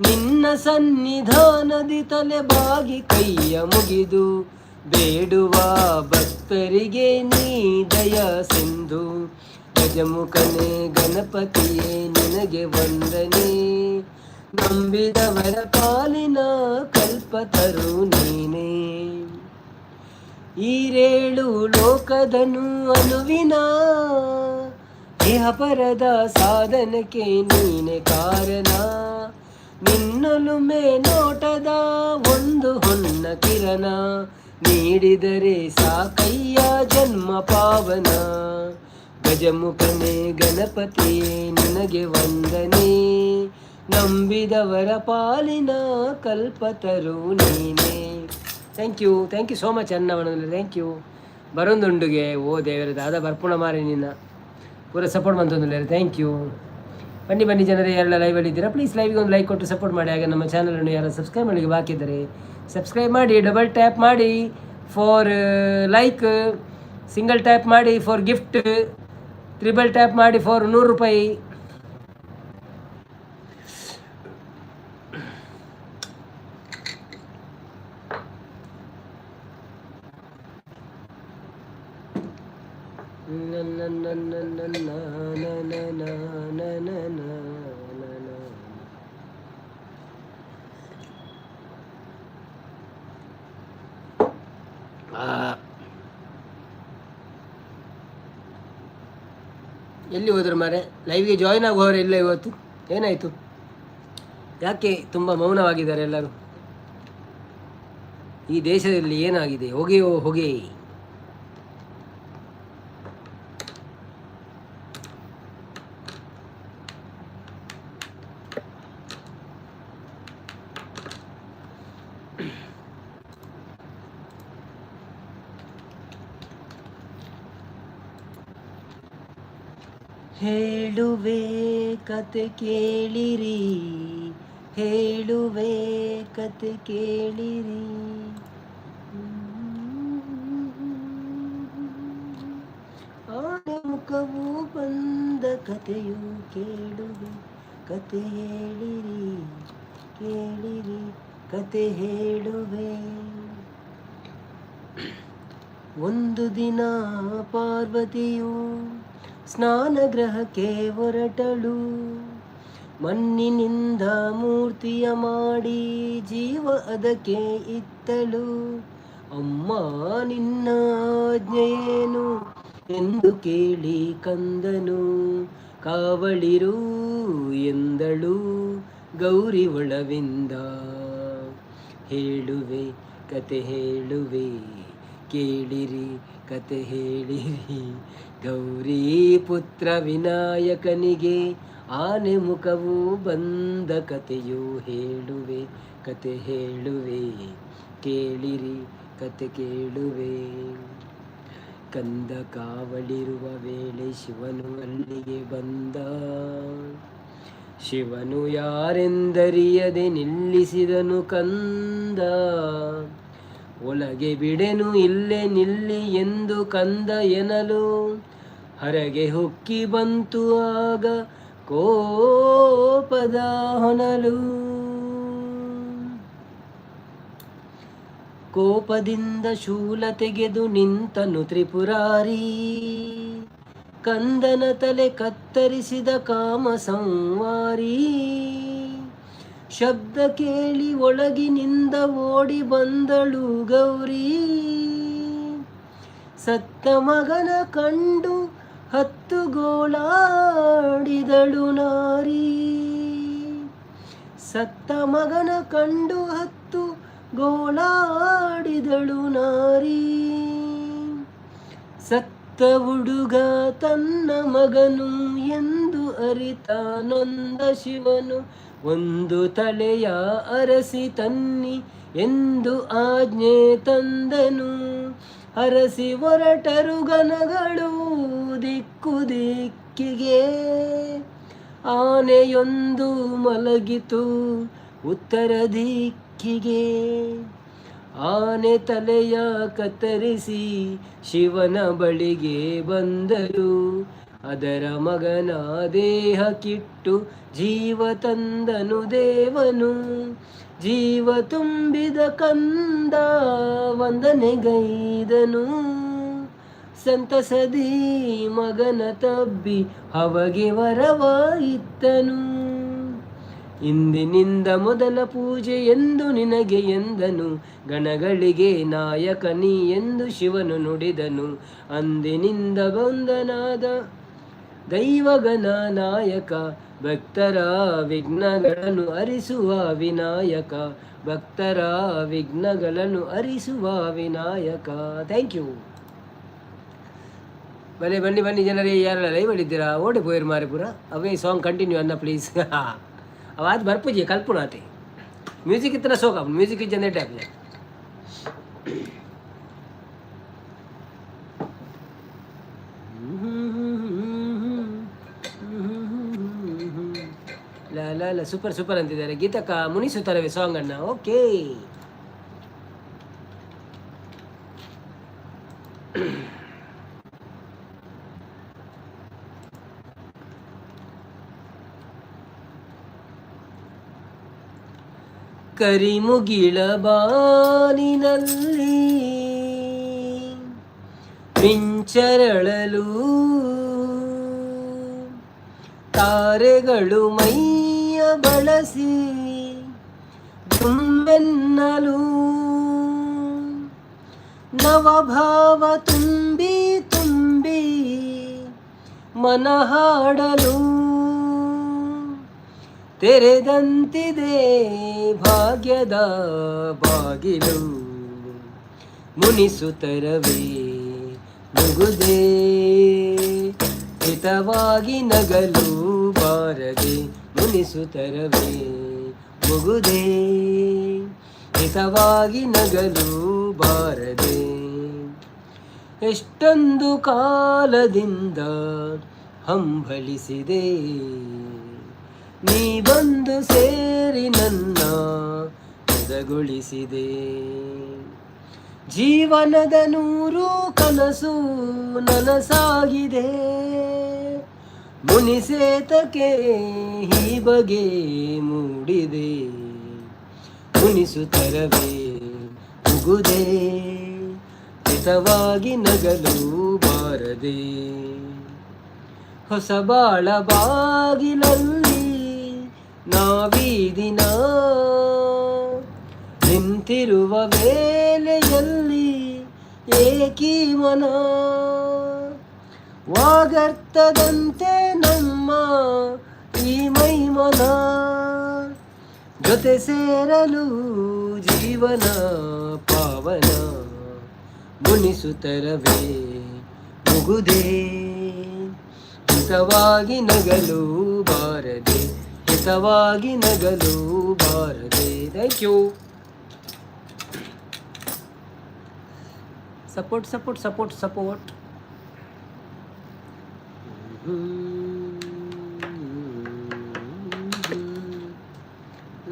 ನಿನ್ನ ಸನ್ನಿಧಾನದಿ ತಲೆ ಬಾಗಿ ಕೈಯ ಮುಗಿದು ಬೇಡುವ ಭಕ್ತರಿಗೆ ನೀ ದಯ ಸಿಂಧು. ಗಜಮುಖನೇ ಗಣಪತಿಯೇ ನಿನಗೆ ವಂದನೆ, ನಂಬಿದವರ ಪಾಲಿನ ಕಲ್ಪತರು ನೀನೇ. ಈರೇಳು ಲೋಕದನು ಅನುವಿನ ಇಹ ಪರದ ಸಾಧನಕ್ಕೆ ನೀನೆ ಕಾರಣ. ನಿನ್ನೊಲುಮೆ ನೋಟದ ಒಂದು ಹೊನ್ನ ಕಿರಣ ನೀಡಿದರೆ ಸಾಕಯ್ಯ ಜನ್ಮ ಪಾವನ. ಗಜಮುಖನೇ ಗಣಪತಿಯೇ ನಿನಗೆ ವಂದನೆ, ನಂಬಿದವರ ಪಾಲಿನ ಕಲ್ಪತರು ನೀನೇ. Thank you, thank you so much ಅನ್ನ. Thank you. ಬರೊಂದುಂಡುಗೆ. ಓ ದೇವರ ದಾದ ಬರ್ಪುಣ ಮಾರಿ ನಿನ್ನ ಪೂರ ಸಪೋರ್ಟ್ ಮಂತೊಂದುಲ್ಲೆರ್, thank you. ಬನ್ನಿ ಬನ್ನಿ ಜನರೇ, ಯಾರೆಲ್ಲ ಲೈವಲ್ಲಿ ಇದ್ದೀರಾ, ಪ್ಲೀಸ್ ಲೈವ್ಗೆ ಒಂದು ಲೈಕ್ ಕೊಟ್ಟು ಸಪೋರ್ಟ್ ಮಾಡಿ. ಹಾಗೆ ನಮ್ಮ ಚಾನಲನ್ನು ಯಾರು ಸಬ್ಸ್ಕ್ರೈಬ್ ಮಾಡಲಿಕ್ಕೆ ಬಾಕಿ ಇದ್ದರೆ ಸಬ್ಸ್ಕ್ರೈಬ್ ಮಾಡಿ. ಡಬಲ್ ಟ್ಯಾಪ್ ಮಾಡಿ ಫಾರ್ ಲೈಕ್, ಸಿಂಗಲ್ ಟ್ಯಾಪ್ ಮಾಡಿ ಫಾರ್ ಗಿಫ್ಟ್, ತ್ರಿಬಲ್ ಟ್ಯಾಪ್ ಮಾಡಿ ಫಾರ್ 100 ರೂಪಾಯಿ. ಎಲ್ಲಿ ಹೋದ್ರು ಮಾರೆ? ಲೈವ್ಗೆ ಜಾಯ್ನ್ ಆಗುವವರು ಇಲ್ಲ ಇವತ್ತು. ಏನಾಯಿತು? ಯಾಕೆ ತುಂಬ ಮೌನವಾಗಿದ್ದಾರೆ ಎಲ್ಲರೂ? ಈ ದೇಶದಲ್ಲಿ ಏನಾಗಿದೆ? ಹೊಗೆಯೋ ಹೊಗೆ. ಹೇಳುವೆ ಕತೆ ಕೇಳಿರಿ, ಹೇಳುವೆ ಕತೆ ಕೇಳಿರಿ. ಮುಖವು ಬಂದ ಕಥೆಯು ಕೇಳುವೆ. ಕತೆ ಹೇಳಿರಿ, ಕೇಳಿರಿ, ಕತೆ ಹೇಳುವೆ. ಒಂದು ದಿನ ಪಾರ್ವತಿಯು ಸ್ನಾನಗೃಹಕ್ಕೆ ಹೊರಟಳು. ಮಣ್ಣಿನಿಂದ ಮೂರ್ತಿಯ ಮಾಡಿ ಜೀವ ಅದಕ್ಕೆ ಇತ್ತಳು. ಅಮ್ಮ, ನಿನ್ನ ಆಜ್ಞೆಯೇನು ಎಂದು ಕೇಳಿ ಕಂದನು ಕಾವಳಿರು ಎಂದಳು ಗೌರಿ ಒಳವಿಂದ. ಹೇಳುವೆ, ಕತೆ ಹೇಳುವೆ, ಕೇಳಿರಿ, ಕತೆ ಹೇಳಿರಿ. ಗೌರಿ ಪುತ್ರ ವಿನಾಯಕನಿಗೆ ಆನೆ ಮುಖವು ಬಂದ ಕತೆಯು ಹೇಳುವೆ. ಕತೆ ಹೇಳುವೆ, ಕೇಳಿರಿ, ಕತೆ ಕೇಳುವೆ. ಕಂದ ಕಾವಲಿರುವ ವೇಳೆ ಶಿವನು ಅಲ್ಲಿಗೆ ಬಂದ. ಶಿವನು ಯಾರೆಂದರಿಯದೆ ನಿಲ್ಲಿಸಿದನು ಕಂದ. ಒಳಗೆ ಬಿಡೆನು, ಇಲ್ಲೇ ನಿಲ್ಲಿ ಎಂದು ಕಂದ ಎನಲು, ಹೊರಗೆ ಹೊಕ್ಕಿ ಬಂತು ಆಗ ಕೋಪದ ಹೊನಲು. ಕೋಪದಿಂದ ಶೂಲ ತೆಗೆದು ನಿಂತನು ತ್ರಿಪುರಾರಿ. ಕಂದನ ತಲೆ ಕತ್ತರಿಸಿದ ಕಾಮ ಸಂವಾರಿ. ಶಬ್ದ ಕೇಳಿ ಒಳಗಿನಿಂದ ಓಡಿ ಬಂದಳು ಗೌರಿ. ಸತ್ತ ಮಗನ ಕಂಡು ಹತ್ತು ಗೋಳಾಡಿದಳು ನಾರಿ. ಸತ್ತ ಮಗನ ಕಂಡು ಹತ್ತು ಗೋಳಾಡಿದಳು ನಾರಿ. ಸತ್ತ ಹುಡುಗ ತನ್ನ ಮಗನು ಎಂದು ಅರಿತ ನೊಂದ ಶಿವನು, ಒಂದು ತಲೆಯ ಅರಸಿ ತನ್ನಿ ಎಂದು ಆಜ್ಞೆ ತಂದನು. ಅರಸಿ ಹೊರಟರು ಗಣಗಳು ದಿಕ್ಕು ದಿಕ್ಕಿಗೆ. ಆನೆಯೊಂದು ಮಲಗಿತು ಉತ್ತರ ದಿಕ್ಕಿಗೆ. ಆನೆ ತಲೆಯ ಕತ್ತರಿಸಿ ಶಿವನ ಬಳಿಗೆ ಬಂದರು. ಅದರ ಮಗನ ದೇಹಕ್ಕಿಟ್ಟು ಜೀವ ತಂದನು ದೇವನು. ಜೀವ ತುಂಬಿದ ಕಂದ ವಂದನೆಗೈದನು. ಸಂತಸದಿ ಮಗನ ತಬ್ಬಿ ಹವಗೆ ವರವಾಯಿತ್ತನು. ಇಂದಿನಿಂದ ಮೊದಲ ಪೂಜೆ ಎಂದು ನಿನಗೆ ಎಂದನು. ಗಣಗಳಿಗೆ ನಾಯಕ ನೀ ಎಂದು ಶಿವನು ನುಡಿದನು. ಅಂದಿನಿಂದ ಬಂದನಾದ ದೈವಗಣ ನಾಯಕ, ಭಕ್ತರ ವಿಘ್ನಗಳನ್ನು ಹರಿಸುವ ವಿನಾಯಕ, ಭಕ್ತರ ವಿಘ್ನಗಳನ್ನು ಹರಿಸುವ ವಿನಾಯಕ. Thank you. ಬನ್ನಿ ಬನ್ನಿ ಬನ್ನಿ ಜನರೇ, ಯಾರೆಲ್ಲ ಲೈವ್ ಇದ್ದೀರಾ? ಓಡಿ ಪೋಯಿರ್ ಮಾರಿ ಪೂರ. ಅವೇ ಸಾಂಗ್ ಕಂಟಿನ್ಯೂ ಅನ್ನ ಪ್ಲೀಸ್. ಅವಾದ್ ಬರ್ಪುಜಿ ಕಲ್ಪುಣಾತೆ. ಮ್ಯೂಸಿಕ್ ಇತ್ತನ ಸೋಕ, ಮ್ಯೂಸಿಕ್ ಜನರೇಟ್ ಆಪುಜಿ. ಲಾ ಲಾ ಲಾ, ಸೂಪರ್ ಸೂಪರ್ ಅಂತಿದ್ದಾರೆ ಗೀತಕ್ಕ. ಮುನಿಸುತ್ತರವೆ ಸಾಂಗ್ ಅನ್ನ. ಓಕೆ, ಕರಿಮುಗಿಳ ಬಾನಿನಲ್ಲಿ ಮಿಂಚರಳಲು, ತಾರೆಗಳು ಮೈಯ ಬಳಸಿ ದುಮ್ಮೆನ್ನಲು, ನವಭಾವ ತುಂಬಿ ತುಂಬಿ ಮನಹಾಡಲು, ತೆರೆದಂತಿದೆ ಭಾಗ್ಯದ ಬಾಗಿಲು. ಮುನಿಸುತ್ತರವೇ ಮುಗುದೇ, ಹಿತವಾಗಿ ನಗಲು ಬಾರದೆ. ಮುನಿಸುತ್ತರವೇ ಮುಗುದೇ, ಹಿತವಾಗಿ ನಗಲು ಬಾರದೆ. ಎಷ್ಟೊಂದು ಕಾಲದಿಂದ ಹಂಬಲಿಸಿದೆ, ನೀ ಬಂದು ಸೇರಿ ನನ್ನ ಮುದಗೊಳಿಸಿದೆ. ಜೀವನದ ನೂರು ಕನಸು ನನಸಾಗಿದೆ, ಮುನಿಸೇತಕೆ ಈ ಬಗೆ ಮೂಡಿದೆ, ಮುನಿಸುತ್ತರವೇ ಮುಗುದೆ, ಹಿತವಾಗಿ ನಗಲು ಬಾರದೆ, ಹೊಸ ಬಾಳ ಬಾಗಿಲಲ್ಲಿ ನಾವೀ ದಿನ ನಿಂತಿರುವ ವೇಳೆಯಲ್ಲಿ ಏಕೀ ಮನ, ವಾಗರ್ತದಂತೆ ನಮ್ಮ ಈ ಮೈಮನ, ಜೊತೆ ಸೇರಲು ಜೀವನ ಪಾವನ, ಮುನಿಸುತ್ತರವೇ ಮುಗುದೇ, ಹಿತವಾಗಿ ನಗಲು ಬಾರದೆ, ಹಿತವಾಗಿ ನಗಲು ಬಾರದೆ. Thank you. Support, support, support, support.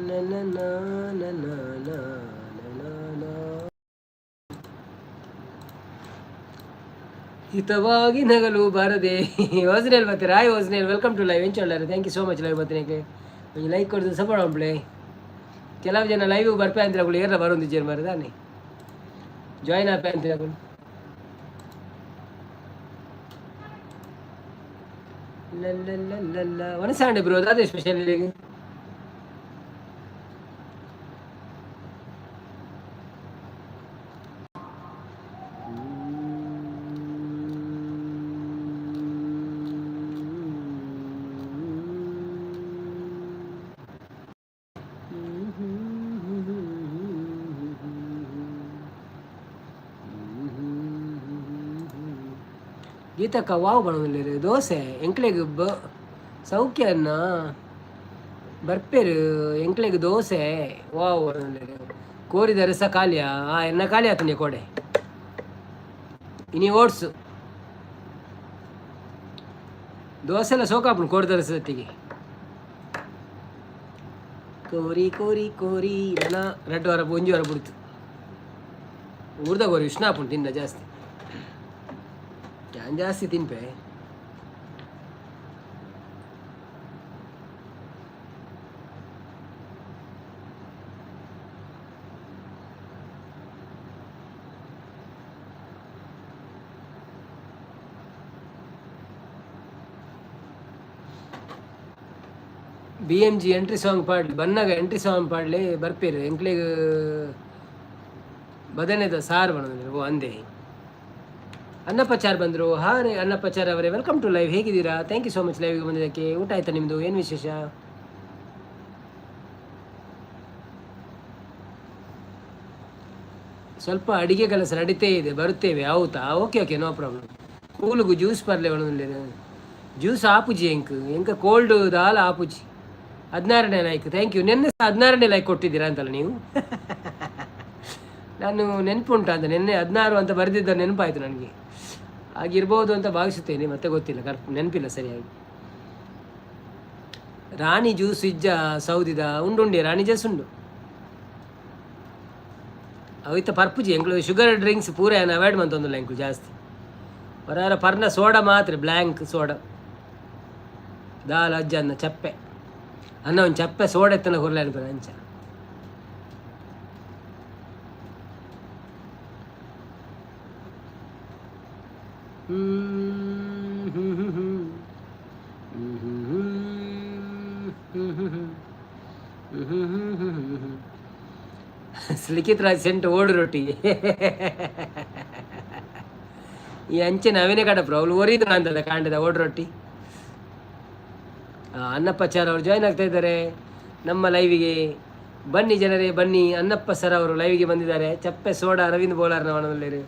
Na na na na na na. ಹಿತವಾಗಿ ನಗಲು ಬಾರದೆ. ಯೋಜನೆಯಲ್ಲಿ ಬರ್ತೀರಾ? ಹಾಯ್ ಯೋಜನೆಯಲ್ಲಿ, welcome to live. ಎಂಚೊಳ್ಳಾರೆ? Thank you so much live ಬರ್ತೀನಿ. ಒಂಜಿ ಲೈಕ್ ಕೊಡ್ದು ಸಪೋರ್ಟ್ ಮಾಡ್ಲೆ. ಕೆಲವು ಜನ ಲೈವ್ ಬರ್ಪೆ ಅಂದ್ರೆ ಅಗಳು ಏರ ಬರೋಂದಿಜ್ಜೇರು ಮಾರೆ ತಾನೆ ಜಾಯಿನ್ ಆಪೆ ಅಂತ ಅಗಳು. ಲಲ್ಲ ಒಣಸಾಂಡೆ ಬ್ರೋ, ಅದೇ ಸ್ಪೆಷಲ್. ಗೀತಕ್ಕ ವಾವ್ ಬಣವಿಲ್ಲ ದೋಸೆ ಎಂಕ್ಲೆಗ್ ಬ ಸೌಖ್ಯನ್ನ ಬರ್ಪೇರು ಎಂಕ್ಲೆಗ್ ದೋಸೆ ವಾವ್ ಬಣವಿಲ್ಲ. ಕೋರಿದ ರಸ ಖಾಲಿಯಾ? ಆ ಎನ್ನ ಖಾಲಿ ಆತನೆ ಕೋಡೆ ಇನಿ ಓಟ್ಸು ದೋಸೆ ಎಲ್ಲ ಸೋಕಾಪುಂಡು ಕೋರಿದ ರಸದೊಟ್ಟಿಗೆ. ಕೋರಿ ಕೋರಿ ಕೋರಿ ನನ ರಡ್ಡು ವಾರ ಒಂಜಿ ವಾರ ಬಿಡ್ತು. ಊರ್ದ ಕೋರಿ ಉಷ್ಣ ಆಪುಂಡು ತಿನ್ನ ಜಾಸ್ತಿ. ಯಾನ್ ಜಾಸ್ತಿ ತಿನ್ಪೆ. B M G entry song ಪಾಡ್ಲಿ ಬನ್ನಾಗ ಎಂಟ್ರಿ ಸಾಂಗ್ ಪಾಡ್ಲಿ ಬರ್ಪೇರು. ಎಂಕ್ಲೆಗ್ ಬದನೆದ ಸಾರು ಬಣ್ಣದ. ಓ ಅಂದೆ ಅನ್ನಪ್ಪಾಚಾರ್ ಬಂದರು. ಹಾಂ ಅನ್ನಪ್ಪಾಚಾರ್ ಅವರೇ, welcome to live. ಹೇಗಿದ್ದೀರಾ? Thank you so much ಲೈವ್ಗೆ ಬಂದಿದ್ದಕ್ಕೆ. ಊಟ ಆಯ್ತಾ ನಿಮ್ಮದು? ಏನು ವಿಶೇಷ? ಸ್ವಲ್ಪ ಅಡಿಗೆ ಕೆಲಸ ನಡೀತೇ ಇದೆ, ಬರುತ್ತೇವೆ. ಹೌದಾ? Okay okay, no problem. ಕೂಲುಗು ಜ್ಯೂಸ್ ಪರ್ಲೆ ಒಣಗಿಲ್ಲ. ಜ್ಯೂಸ್ ಆಪುಜಿ ಎಂಕ್ ಎಂಕ ಕೋಲ್ಡ್ ದಾಲ ಆಪುಜಿ. 16ನೇ ಲೈಕ್, thank you. ನಿನ್ನೆ 16ನೇ ಲೈಕ್ ಕೊಟ್ಟಿದ್ದೀರಾ ಅಂತಲ್ಲ ನೀವು. ನಾನು ನೆನಪುಂಟ ಅಂತ ನಿನ್ನೆ 16 ಅಂತ ಬರೆದಿದ್ದ ನೆನಪಾಯಿತು ನನಗೆ. ಹಾಗಿರ್ಬೋದು ಅಂತ ಭಾವಿಸುತ್ತೇನೆ, ಮತ್ತೆ ಗೊತ್ತಿಲ್ಲ, ನೆನಪಿಲ್ಲ ಸರಿಯಾಗಿ. ರಾಣಿ ಜ್ಯೂಸ್ ಇಜ್ಜ ಸೌದಿದ ಉಂಡುಂಡೆ ರಾಣಿ ಜ್ಯೂಸ್ ಉಂಡು. ಅವಿತ್ತ ಪರ್ಪುಜಿ ಎಂಕ್ಲು. ಶುಗರ್ ಡ್ರಿಂಕ್ಸ್ ಪೂರ ಏನು ಅವಾಯ್ಡ್ ಮಂತೊಂದುಲ್ಲ ಎಂಕ್ಲು ಜಾಸ್ತಿ. ಹೊರ ಪರ್ನ ಸೋಡಾ ಮಾತ್ರ, ಬ್ಲ್ಯಾಂಕ್ ಸೋಡಾ ದಾಲ್ ಅಜ್ಜ ಅನ್ನ ಚಪ್ಪೆ ಅನ್ನ ಒಂದು ಚಪ್ಪೆ ಸೋಡಾ ಎತ್ತನ ಕೊರ್ಲೆ ಅನ್ಪೆ ಅಂಚ. ಲಿಖಿತ್ ರಾಜ್ ಸೆಂಟ್ ಓಡು ರೊಟ್ಟಿ. ಈ ಅಂಚೆ ನಾವೇನೇ ಕಡಪ್ರ ಅವಳು ಒರಿದು ಅಂತದ ಕಾಂಡದ ಓಡು ರೊಟ್ಟಿ. ಅನ್ನಪ್ಪಾಚಾರ್ ಅವರು ಜಾಯ್ನ್ ಆಗ್ತಾ ಇದ್ದಾರೆ ನಮ್ಮ ಲೈವಿಗೆ. ಬನ್ನಿ ಜನರೇ ಬನ್ನಿ. ಅನ್ನಪ್ಪ ಸರ್ ಅವರು ಲೈವಿಗೆ ಬಂದಿದ್ದಾರೆ. ಚಪ್ಪೆ ಸೋಡಾ ಅರವಿಂದ್ ಬೋಲಾರ್ನ ಮನದಲ್ಲಿ.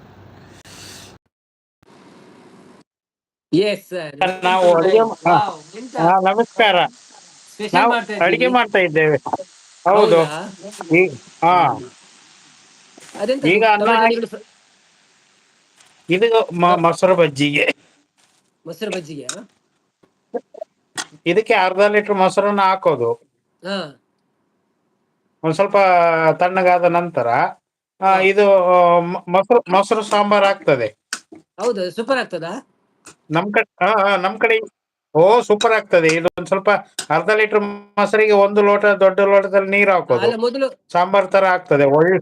Yes sir. ನಾವು ಅಡಿಗೆ ನಮಸ್ಕಾರ. ಸ್ಪೆಷಲ್ ನಾವು ಮಾಡ್ತಾ ಅಡಿಗೆ ಇದ್ದೀವಿ. ಮಾಡ್ತಾ ಇದ್ದೇವೆ, ಹೌದು. ಹೌದಾ? ಹಾ. ಅದೆಂತ? ಈಗ ಅನ್ನ ಟೊಮೆಟೊ ಇದು ಮೊಸರು ಬಜ್ಜಿಗೆ. ಮೊಸರು ಬಜ್ಜಿಗೆ? ಇದಕ್ಕೆ ಅರ್ಧ ಲೀಟರ್ ಮೊಸರನ್ನ ಹಾಕೋದು. ಒಂದ್ ಸ್ವಲ್ಪ ತಣ್ಣಗಾದ ನಂತರ ಇದು ಮೊಸರು ಮೊಸರು ಸಾಂಬಾರ್ ಆಗ್ತದೆ. ಹೌದಾ, ಸೂಪರ್ ಆಗ್ತದಾ? ನಮ್ ಕಡೆ, ಹಾ ಹಾ, ನಮ್ ಕಡೆ ಓ ಸೂಪರ್ ಆಗ್ತದೆ. ಇದು ಒಂದ್ ಸ್ವಲ್ಪ ಅರ್ಧ ಲೀಟರ್ ಮೊಸರಿಗೆ ಒಂದು ಲೋಟ, ದೊಡ್ಡ ಲೋಟದಲ್ಲಿ ನೀರು ಹಾಕೋದು. ಅಲ್ಲ, ಮೊದಲು ಸಾಂಬಾರ್ ತರ ಆಗ್ತದೆ, ಒಳ್ಳೆ.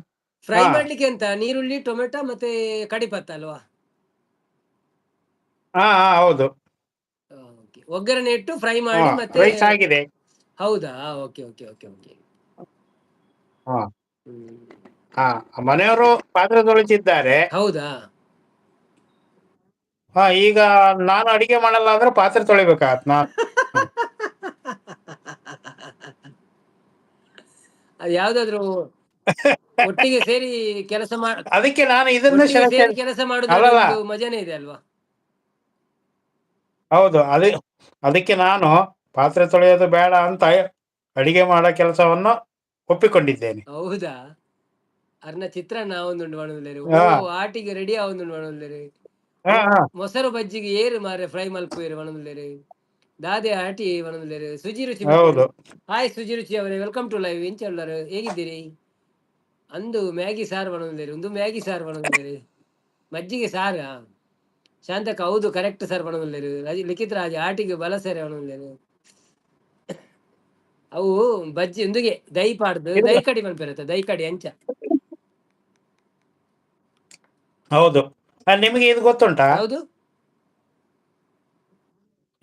ಫ್ರೈ ಮಾಡ್ಲಿಕ್ಕೆ ಅಂತ ನೀರುಳ್ಳಿ, ಟೊಮೆಟೊ ಮತ್ತೆ ಕಡಿಪತ್ತ ಅಲ್ವಾ? ಹಾ ಹಾ, ಹೌದು. Okay. ಒಗ್ಗರಣೆ ಇಟ್ಟು ಫ್ರೈ ಮಾಡಿ ಮತ್ತೆ ರೈಸ್ ಆಗಿದೆ. ಹೌದಾ, ಓಕೆ ಓಕೆ ಓಕೆ ಓಕೆ. ಹಾ ಹಾ, ಮನೆಯವರು ಪಾತ್ರೆ ತೊಳಿತಿದ್ದಾರೆ. ಹೌದಾ? ಹಾ, ಈಗ ನಾನು ಅಡಿಗೆ ಮಾಡಲ್ಲ ಅಂದ್ರೆ ಪಾತ್ರೆ ತೊಳಿಬೇಕಾಗತ್ ನಾನು. ಅದು ಯಾವ್ದಾದ್ರು ಒಟ್ಟಿಗೆ ಸೇರಿ ಕೆಲಸ ಅದಕ್ಕೆ ನಾನು ಇದನ್ನ ಒಟ್ಟಿಗೆ ಸೆಲೆಕ್ಟ್ ಸೇರಿ ಕೆಲಸ ಅಲ್ಲಲ್ಲ. ಮಾಡೋದ್ರಲ್ಲಿ ಒಂದು ಮಜಾನೇ ಇದೆ ಅಲ್ವಾ? ಹೌದು, ಅದೇ, ಅದಕ್ಕೆ ನಾನು ಪಾತ್ರೆ ತೊಳೆಯೋದು ಬೇಡ ಅಂತ ಅಡಿಗೆ ಮಾಡೋ ಕೆಲಸವನ್ನು ಒಪ್ಪಿಕೊಂಡಿದ್ದೇನೆ. ಹೌದಾ? ಅರ್ನ ಚಿತ್ರಾನ್ನ ಆವೊಂದುಂಡು ಪನೊಂದುಲ್ಲೆರ್. ಓ, ಆಟಿಗೆ ರೆಡಿ ಆವೊಂದುಂಡು ಪನೊಂದುಲ್ಲೆರ್. ಹಾ ಹಾ. ಮೊಸರು ಬಜ್ಜಿಗೆ ಏರು ಮಾರೆ ಫ್ರೈ ಮಲ್ಪುವೆರ್ ಪನೊಂದುಲ್ಲೆರ್. ದಾದೆ ಆಟಿ ಪನೊಂದುಲ್ಲೆರ್. ಸುಜಿ ರುಚಿ. ಹಾಯ್ ಸುಜಿ ರುಚಿ ಅವರೇ, welcome to live. ಎಂಚ ಉಲ್ಲರ್, ಹೇಗಿದ್ದೀರಿ? ಅಂದು ಮ್ಯಾಗಿ ಸಾರು ಪನೊಂದುಲ್ಲೆರ್. ಉಂದು ಮ್ಯಾಗಿ ಸಾರು ಪನೊಂದುಲ್ಲೆರ್. ಮಜ್ಜಿಗೆ ಸಾರಾ? ಶಾಂತಕ್ಕ ಹೌದು, ಕರೆಕ್ಟ್ ಸರ್ ಪನೊಂದುಲ್ಲೆರ್. ಲಿಖಿತ್ ರಾಜ್ ಆಟಿಗೆ ಬಲಸೆರೆ ಪನೊಂದುಲ್ಲೆರ್. ಅವು ಬಜ್ಜಿ ಉಂದುಗೆ ದೈ ಪಾಡ್ದು ದೈ ಕಡಿ ಮನ್ಪೆರತ್ತ, ದೈ ಕಡಿ ಅಂಚ. ಹೌದು. ನಿಮಗೆ ಇದು ಗೊತ್ತುಂಟಾ? ಹೌದು.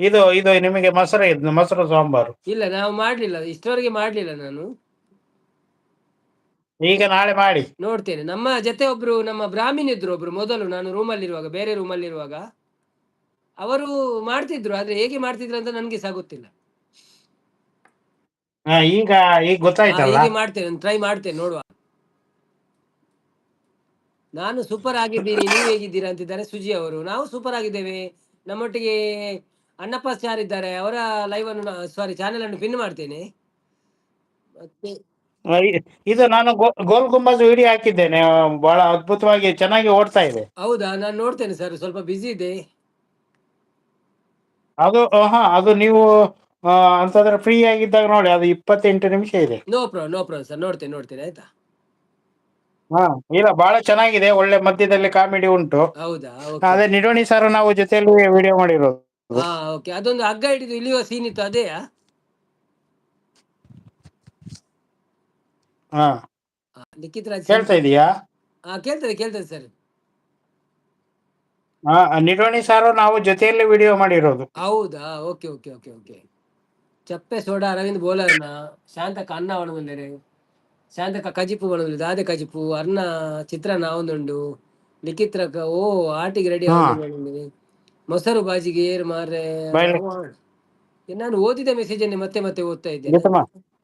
ಇದು ಇದು ನಿಮಗೆ ಮೊಸರು, ಇದು ಮೊಸರು ಸಾಂಬಾರು. ಇಲ್ಲ, ನಾವು ಮಾಡ್ಲಿಲ್ಲ, ಇಷ್ಟವರೆಗೆ ಮಾಡ್ಲಿಲ್ಲ ನಾನು. ಈಗ ನಾಳೆ ಮಾಡಿ. ನೋಡ್ತೇನೆ. ನಮ್ಮ ಜೊತೆ ಒಬ್ರು, ನಮ್ಮ ಬ್ರಾಹ್ಮಿನ್ ಇದ್ರು ಒಬ್ರು ಮೊದಲು, ನಾನು ರೂಮಲ್ಲಿರುವಾಗ, ಬೇರೆ ರೂಮಲ್ಲಿರುವಾಗ ಅವರು ಮಾಡ್ತಿದ್ರು. ಆದ್ರೆ ಹೇಗೆ ಮಾಡ್ತಿದ್ರು ಅಂತ ನನ್ಗೆ ಸಹ ಗೊತ್ತಿಲ್ಲ. ಈಗ ಈಗ ಗೊತ್ತಾಯ್ತಲ್ಲ? ಹೀಗೆ ಮಾಡ್ತೇನೆ, ಟ್ರೈ ಮಾಡ್ತೇನೆ, ನೋಡುವ. ನಾನು ಸೂಪರ್ ಆಗಿದ್ದೀನಿ, ನೀವು ಹೇಗಿದ್ದೀರಾ ಅಂತಿದ್ದಾರೆ ಸುಜಿ ಅವರು. ನಾವು ಸೂಪರ್ ಆಗಿದ್ದೇವೆ. ನಮ್ಮೊಟ್ಟಿಗೆ ಅಣ್ಣಪ್ಪ ಚಾರ್ ಇದ್ದಾರೆ. ಅವರ ಲೈವ್ ಅನ್ನು, ಸಾರಿ, ಚಾನೆಲ್ ಅನ್ನು ಪಿನ್ ಮಾಡ್ತೇನೆ. ಮತ್ತೆ ಇದು ನಾನು ಗೋಲ್ ಗುಂಬಜ್ ವಿಡಿಯೋ ಹಾಕಿದ್ದೇನೆ. ಬಹಳ ಅದ್ಭುತವಾಗಿ ಚೆನ್ನಾಗಿ ಓಡ್ತಾ ಇದೆ. ಹೌದಾ? ನಾನು ನೋಡ್ತೇನೆ ಸರ್, ಸ್ವಲ್ಪ ಬಿಸಿ ಇದೆ. ಅದು ಹಾ, ಅದು ನೀವು ಅಂತಂದ್ರೆ ಫ್ರೀ ಆಗಿದ್ದಾಗ ನೋಡಿ. ಅದು 28 ನಿಮಿಷ ಇದೆ. No problem, no problem sir, ನೋಡ್ತೇನೆ ನೋಡ್ತೇನೆ, ಆಯ್ತಾ? ಹಾ, ಇಲ್ಲ, ಬಹಳ ಚೆನ್ನಾಗಿದೆ. ಒಳ್ಳೆ ಮಧ್ಯದಲ್ಲಿ ಕಾಮಿಡಿ ಉಂಟು. ಹೌದಾ? ಅದೇ ನಿಡೋಣಿ ಸರ್ ನಾವು ಜೊತೆಯಲ್ಲಿ ವಿಡಿಯೋ ಮಾಡಿರೋದು. ಹಾ, ಓಕೆ. ಅದೊಂದು ಹಗ್ಗ ಹಿಡಿದು ಇಳಿಯುವ ಸೀನ್ ಇತ್ತು, ಅದೇಯಾ? ಹಾ. ಲಿಖಿತ್ ರಾಜ್. ಕೇಳ್ತಾ ಇದೀಯಾ? ಹಾ, ಕೇಳ್ತದೆ ಕೇಳ್ತದೆ ಸರ್. ಹಾ, ನಿಡೋಣಿ ಸಾರು ನಾವು ಜೊತೆಯಲ್ಲಿ ವಿಡಿಯೋ ಮಾಡಿರೋದು. ಹೌದಾ? Okay okay okay okay. ಚಪ್ಪೆ ಸೋಡಾ ಅರವಿಂದ್ ಬೋಲರ್ನ. ಶಾಂತಕ ಅನ್ನ ಒಣಗುಂದರೆ, ಶಾಂತಕ ಕಜಿಪು ಒಣಗುಂದ್ರೆ, ದಾದೆ ಕಜಿಪು? ಅರ್ನ ಚಿತ್ರಾನ್ನ ಒಂದುಂಡು. ಲಿಖಿತ್ರಕ ಓ ಆಟಿಗೆ ರೆಡಿ. ಮೊಸರು ಬಾಜಿಗೆ ಏರು ಮಾರ್ರೆ. ಬಾಯ್ಲೆ. ನಾನು ಓದಿದ ಮೆಸೇಜ್ ಅನ್ನೇ ಮತ್ತೆ ಮತ್ತೆ ಓದ್ತಾ ಇದ್ದೇನೆ. ಗೀತಮ್ಮ,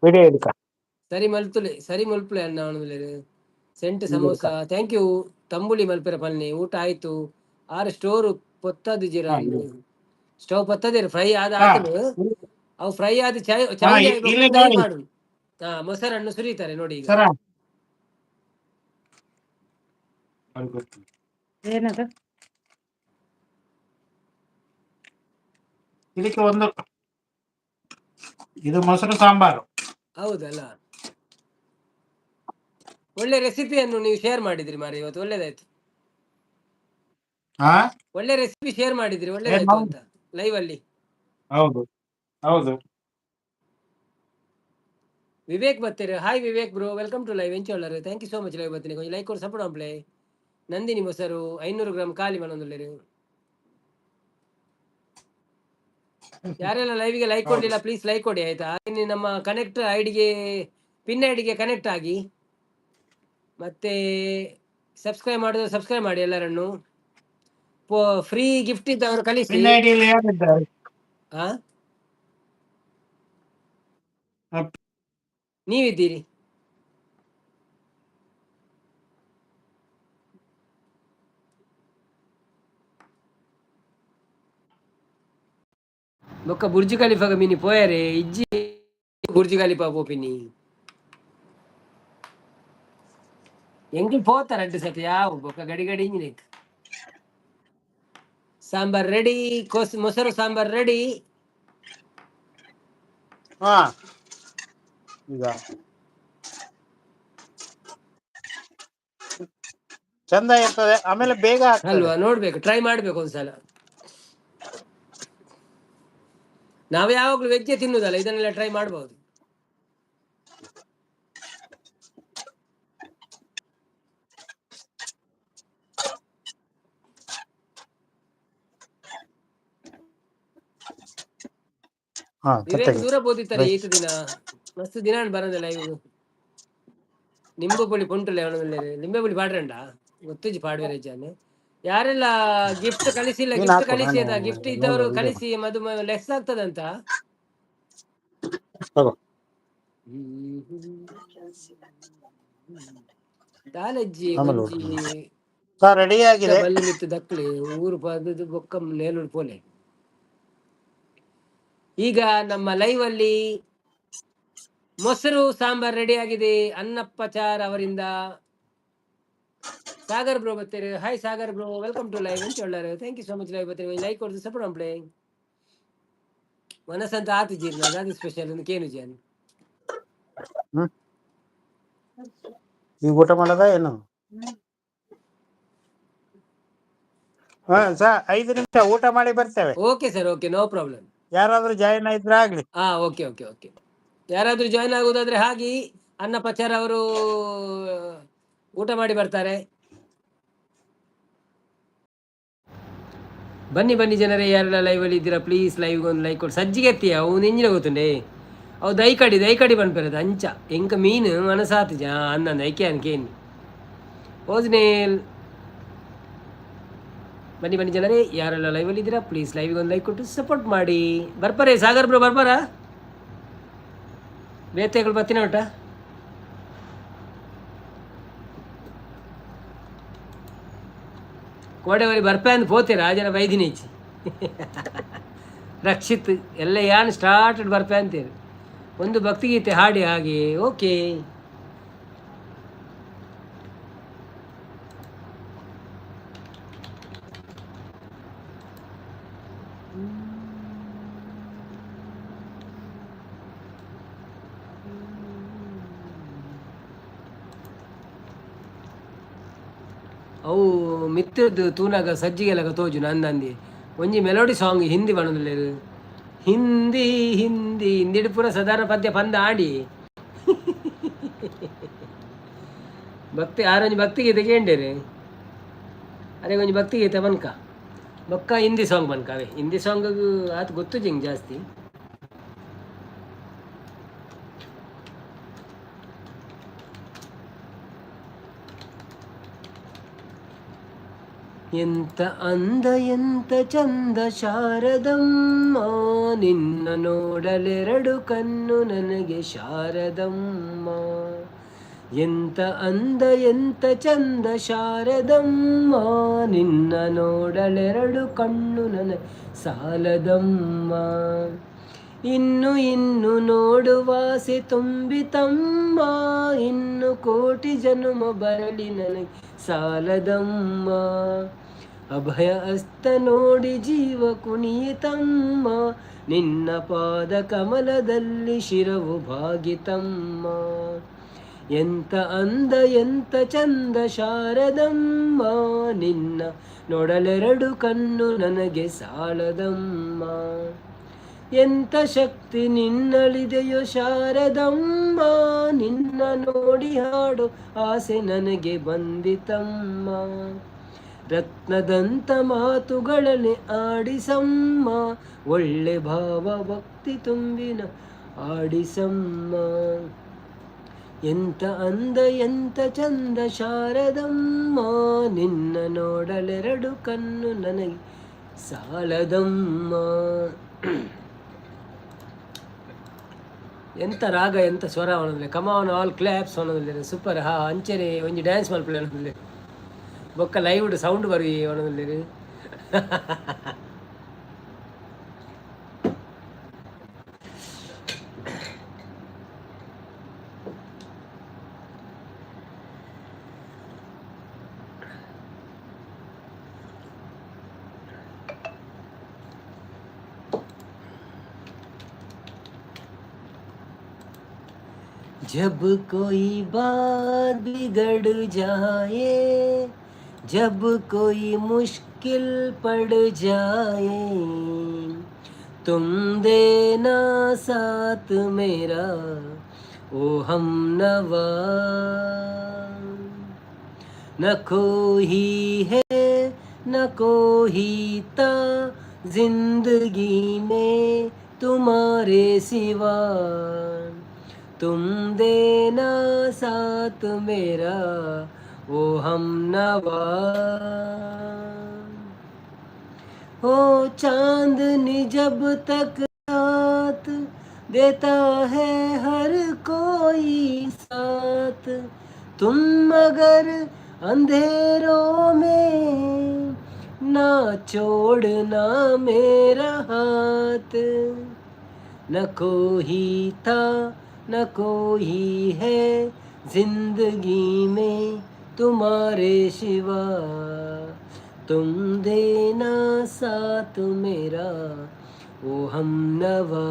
ವಿಡಿಯೋ ಹಿಡ್ಕ. ಸರಿ ಮಲ್ತುಲೆ, ಸರಿ ಮಲ್ಪುಲೆ ಅನ್ನ ಒಣಗುಂದರೆ. ಸೆಂಟ್ ಸಮೋಸ, thank you. ತಂಬುಳಿ ಮಲ್ಪೆರ ಪಲ್ನಿ. ಊಟ ಆಯ್ತು. ಆರು ಸ್ಟೋರ್ ಪೊತ್ತದು ಜೀರ. ಸ್ಟವ್ ಪತ್ತದೇರು ಫ್ರೈ ಆದ ಆತನು ಅವು ಫ್ರೈ ಆದ ಚೌಳಿ. ಇಲ್ಲಿ ನೋಡಿ. ಮಾಡು. ಹಾ, ಮೊಸರನ್ನು ಸುರಿತಾರೆ ನೋಡಿ ಈಗ. ಸರ. ಏನದು? ಇದಕ್ಕೆ ಒಂದು ಇದು ಮೊಸರು ಸಾಂಬಾರು. ಹೌದಲ್ಲ, ಒಳ್ಳೆ ರೆಸಿಪಿಯನ್ನು ನೀವು ಶೇರ್ ಮಾಡಿದ್ರಿ ಮಾರಿ ಇವತ್ತು, ಒಳ್ಳೇದಾಯ್ತು. ಹಾ. ಒಳ್ಳೆ ರೆಸಿಪಿ ಶೇರ್ ಮಾಡಿದ್ರಿ, ಒಳ್ಳೇದಾಯ್ತು ಅಂತ ಲೈವ್ ಅಲ್ಲಿ. ಹೌದು ಹೌದು. ವಿವೇಕ್ ಬರ್ತೀರಿ. Hi Vivek bro, welcome to live. ಎಂಚೋಳರು, thank you so much. Live ಬರ್ತೀನಿ, ಕೊಂಚ ಲೈಕ್ ಕೊಡು, ಸಪೋರ್ಟ್ ಅಂಪ್ಲೆ. ನಂದಿನಿ ಮೊಸರು 500 ಗ್ರಾಮ್ ಖಾಲಿ ಮನೊಂದುಲ್ಲೇರು. ಯಾರೆಲ್ಲ ಲೈವ್ಗೆ ಲೈಕ್ ಕೊಡ್ಲಿಲ್ಲ, ಪ್ಲೀಸ್ ಲೈಕ್ ಕೊಡಿ, ಆಯ್ತಾ? ಹಾಗೆ ನಮ್ಮ ಕನೆಕ್ಟ್ ಐಡಿಗೆ, ಪಿನ್ ಐಡಿಗೆ ಕನೆಕ್ಟ್ ಆಗಿ. ಮತ್ತೆ ಸಬ್ಸ್ಕ್ರೈಬ್ ಮಾಡಿದ್ರೆ ಸಬ್ಸ್ಕ್ರೈಬ್ ಮಾಡಿ ಎಲ್ಲರನ್ನು. ಫ್ರೀ ಗಿಫ್ಟ್ ಇದ್ದವರು ಕಳಿಸಿ. ಪಿನ್ ಐಡಿಯಲ್ಲಿ ಯಾರಿದ್ದಾರೆ? ಹಾ, ನೀವಿದ್ದೀರಿ. ಬೊಕ್ಕ ಬುರ್ಜ್ ಖಲೀಫಾಗ ಮಿನಿ ಪೋಯರೆ ಇಜ್ಜಿ? ಬುರ್ಜ್ ಖಲೀಫಾ ಪೋಪಿನಿ ಎಂಕ್ಲು ಪೋತಾರ ಅಡ್ಡು ಸತಿ ಯಾವ ಬೊಕ್ಕ ಗಡಿ ಗಡಿ ಇಂಜಿನಿಕ್. ಸಾಂಬಾರ್ ರೆಡಿ, ಕೋಸ್ ಮೊಸರು ಸಾಂಬಾರ್ ರೆಡಿ. ಹಾ, ಈಗ ಚಂದ ಇರ್ತದೆ, ಆಮೇಲೆ ಬೇಗ ಆಗ್ತದೆ. ಅಲ್ವಾ, ನೋಡ್ಬೇಕು, ಟ್ರೈ ಮಾಡ್ಬೇಕು ಒಂದ್ಸಲ. ನಾವು ಯಾವಾಗ್ಲೂ ವೆಜ್ಜೇ ತಿನ್ನುದಲ್ಲ, ಇದನ್ನೆಲ್ಲ ಟ್ರೈ ಮಾಡ್ಬೋದು. ಹಾ. ವಿವೇಕ್ ತಟ್ಟೆಗೆ. ದೂರ ಬೋದಿತ್ತಾರೆ ಈತ ದಿನ, ಮಸ್ತ್ ದಿನ ಬರೋದಿಲ್ಲ ಇವು. ನಿಂಬು ಪುಳಿ ಪುಂಟುಲೆ ಅವನ ಲಿಂಬೆ ಪುಳಿ ಪಾಡ್ರಂಡ ಗೊತ್ತುಜಿ ಪಾಡ್ವೇರೆ ಜಾನೆ. ಯಾರೆಲ್ಲ ಗಿಫ್ಟ್ ಕಳಿಸಿಲ್ಲ, ನೀನ್ ಗಿಫ್ಟ್ ಹಾಕು, ಕಳಿಸಿ. ನಾನು ಗಿಫ್ಟ್ ಇದ್ದವರು ನೋಡುವ. ಕಳಿಸಿ, ಮದು ಲೆಸ್ ಆಗ್ತದಂತ. ತಗೋ. ದಾಲಜ್ಜಿ. ಆಮೇಲೆ ಒಂಜಿ ಸರ್, ರೆಡಿ ಆಗಿದೆ. ಬಲ್ಲಿ ಮಿತ್ತು ದಕ್ಲಿ ಊರು ಪದದು ಬೊಕ್ಕ ನೇಲುಡು ಪೋಲೆ. ಈಗ ನಮ್ಮ ಲೈವ್ ಅಲ್ಲಿ ಮೊಸರು ಸಾಂಬಾರ್ ರೆಡಿ ಆಗಿದೆ ಅನ್ನಪ್ಪಚಾರ್ ಅವರಿಂದ. ಸಾಗರ್ ಬ್ರೋ ಬರ್ತಾರೆ. Hi Sagar bro, welcome to live ಅಂತ ಹೇಳಾರೆ. Thank you so much. Live ಬರ್ತಾರೆ, ಲೈಕ್ ಕೊಡ್ದು ಸಪೋರ್ಟ್ ಪ್ಲೇ. ಮನಸ್ಸಂತ ಆತು ಜೀರ್ಣ ಅದು ಸ್ಪೆಷಲ್ ಒಂದು ಕೇನು ಜಾನ್. ಈಗ ಊಟ ಮಾಡೋದ ಏನು? ಹಾ ಸರ್, 5 ನಿಮಿಷ ಊಟ ಮಾಡಿ ಬರ್ತೇವೆ. Okay sir, okay, no problem. ಯಾರಾದ್ರೂ ಜಾಯಿನ್ ಆಯ್ದ್ರೆ ಆಗ್ಲಿ. ಹಾ, ಓಕೆ ಓಕೆ ಓಕೆ. ಯಾರಾದ್ರೂ ಜಾಯಿನ್ ಆಗುದಾದ್ರೆ ಹಾಗೆ. ಅನ್ನಪಚಾರ್ ಅವರು ಊಟ ಮಾಡಿ ಬರ್ತಾರೆ. ಬನ್ನಿ ಬನ್ನಿ ಜನರೇ, ಯಾರೆಲ್ಲ ಲೈವ್ ಅಲ್ಲಿ ಇದ್ದೀರಾ, ಪ್ಲೀಸ್ ಲೈವ್ ಒಂದು ಲೈಕ್ ಕೊಡಿ. ಸಜ್ಜಿಗೆ ಎತ್ತಿ ಅವು ನೆಂಜಿನ ಗೊತ್ತುಂಡೆ ಅವು ದೈಕಡಿ ದೈಕಡಿ ಪನ್ಪೆರದು ಅಂಚ ಎಂಕ ಮೀನು ಮನಸಾತು ಜ ಅನ್ನಂದು ಐಕೆ ಅನ್ಕೇನಿ ಓಜ್ನೇಲ್. ಬನ್ನಿ ಬನ್ನಿ ಜನರೇ, ಯಾರೆಲ್ಲ ಲೈವಲ್ಲಿ ಇದ್ದೀರಾ, ಪ್ಲೀಸ್ ಲೈವ್ಗೆ ಒಂದು ಲೈಕ್ ಕೊಟ್ಟು ಸಪೋರ್ಟ್ ಮಾಡಿ. ಬರ್ಪರೆ ಸಾಗರ್ ಬ್ರೋ, ಬರ್ಬಾರ? ಬೇತೆಗಳು ಬರ್ತೀನಿ ಒಟ್ಟ. ಕೋಡೆವರಿ ಬರ್ಪೆ ಅಂದ್ ಪೋತೀರ ಜನ ಬೈದಿನೇಚಿ ರಕ್ಷಿತ್ ಎಲ್ಲ ಯಾನ್ ಸ್ಟಾರ್ಟ್ ಬರ್ಪೆ ಅಂತೀರಿ. ಒಂದು ಭಕ್ತಿಗೀತೆ ಹಾಡಿ ಹಾಗೆ. ಓಕೆ. ಅವು ಮಿತ್ತದ್ದು ತೂನಾಗ ಸಜ್ಜಿಗೆಲಗ ತೋಜು ನಂದಂದಿ. ಒಂಜಿ ಮೆಲೋಡಿ ಸಾಂಗ್ ಹಿಂದಿ ಪನೊಂದುಲ್ಲೆರ್. ಹಿಂದಿ ಹಿಂದಿ ಹಿಂದಿಡ್ ಪೂರ ಸಾಧಾರಣ ಪದ್ಯ ಪಂದ ಆಡಿ ಭಕ್ತಿ ಆರೊಂಜಿ ಭಕ್ತಿಗೀತೆ ಕೇಂಡೇರು. ಅರೆ ಒಂಜಿ ಭಕ್ತಿಗೀತೆ ಪನ್ಕ, ಬೊಕ್ಕ ಹಿಂದಿ ಸಾಂಗ್ ಪನ್ಕ. ಅವೇ ಹಿಂದಿ ಸಾಂಗ್ ಆತ್ ಗೊತ್ತುಜಿ ಎಂಕ್ ಜಾಸ್ತಿ. ಎಂತ ಅಂದ ಎಂತ ಚಂದ ಶಾರದಮ್ಮ, ನಿನ್ನ ನೋಡಲೆರಡು ಕಣ್ಣು ನನಗೆ ಶಾರದಮ್ಮ. ಎಂತ ಅಂದ ಎಂತ ಚಂದ ಶಾರದಮ್ಮ, ನಿನ್ನ ನೋಡಲೆರಡು ಕಣ್ಣು ನನಗೆ ಸಾಲದಮ್ಮ. ಇನ್ನು ಇನ್ನು ನೋಡುವಾಸೆ ತುಂಬಿತಮ್ಮ, ಇನ್ನು ಕೋಟಿ ಜನುಮ ಬರಲಿ ನನಗೆ ಸಾಲದಮ್ಮ. ಅಭಯ ಹಸ್ತ ನೋಡಿ ಜೀವ ಕುಣಿಯಿತಮ್ಮ, ನಿನ್ನ ಪಾದ ಕಮಲದಲ್ಲಿ ಶಿರವು ಭಾಗಿತಮ್ಮ. ಎಂತ ಅಂದ ಎಂತ ಚಂದ ಶಾರದಮ್ಮ, ನಿನ್ನ ನೋಡಲೆರಡು ಕಣ್ಣು ನನಗೆ ಸಾಲದಮ್ಮ. ಎಂತ ಶಕ್ತಿ ನಿನ್ನಲಿದೆಯೋ ಶಾರದಮ್ಮ, ನಿನ್ನ ನೋಡಿ ಹಾಡು ಆಸೆ ನನಗೆ ಬಂದಿತಮ್ಮ. ರತ್ನದಂತ ಮಾತುಗಳನ್ನೇ ಆಡಿಸಮ್ಮ, ಒಳ್ಳೆ ಭಾವ ಭಕ್ತಿ ತುಂಬಿನ ಆಡಿಸಮ್ಮ. ಎಂತ ಅಂದ ಎಂತ ಚಂದ ಶಾರದಮ್ಮ, ನಿನ್ನ ನೋಡಲೆರಡು ಕಣ್ಣು ನನಗೆ ಸಾಲದಮ್ಮ. ಎಂತ ರಾಗ, ಎಂತ ಸ್ವರ ಅವನಂದ್ರೆ. ಕಮಾನ್ ಆಲ್ ಕ್ಲಾಪ್ಸ್ ಅವನಂದ್ರೆ. ಸೂಪರ್. ಹಾ, ಅಂಚನೆ ಒಂಜಿ ಡ್ಯಾನ್ಸ್ ಮಲ್ಪಲೆ ಅವನಂದ್ರೆ. ಬೊಕ್ಕ ಲೈವ್ ಸೌಂಡ್ ಬರಿ ಅವನಂದ್ರೆ. जब कोई बात बिगड़ जाए, जब कोई मुश्किल पड़ जाए, तुम देना साथ मेरा, ओ हमनवा। न कोई है, न कोई था जिंदगी में तुम्हारे सिवा, तुम देना साथ मेरा, ओ हमनवा। ओ चांदनी जब तक साथ देता है हर कोई साथ, तुम मगर अंधेरों में ना छोड़ना मेरा हाथ। न कोई था, न कोई है जिंदगी में तुम्हारे सिवा, तुम देना साथ मेरा, ओ हमनवा।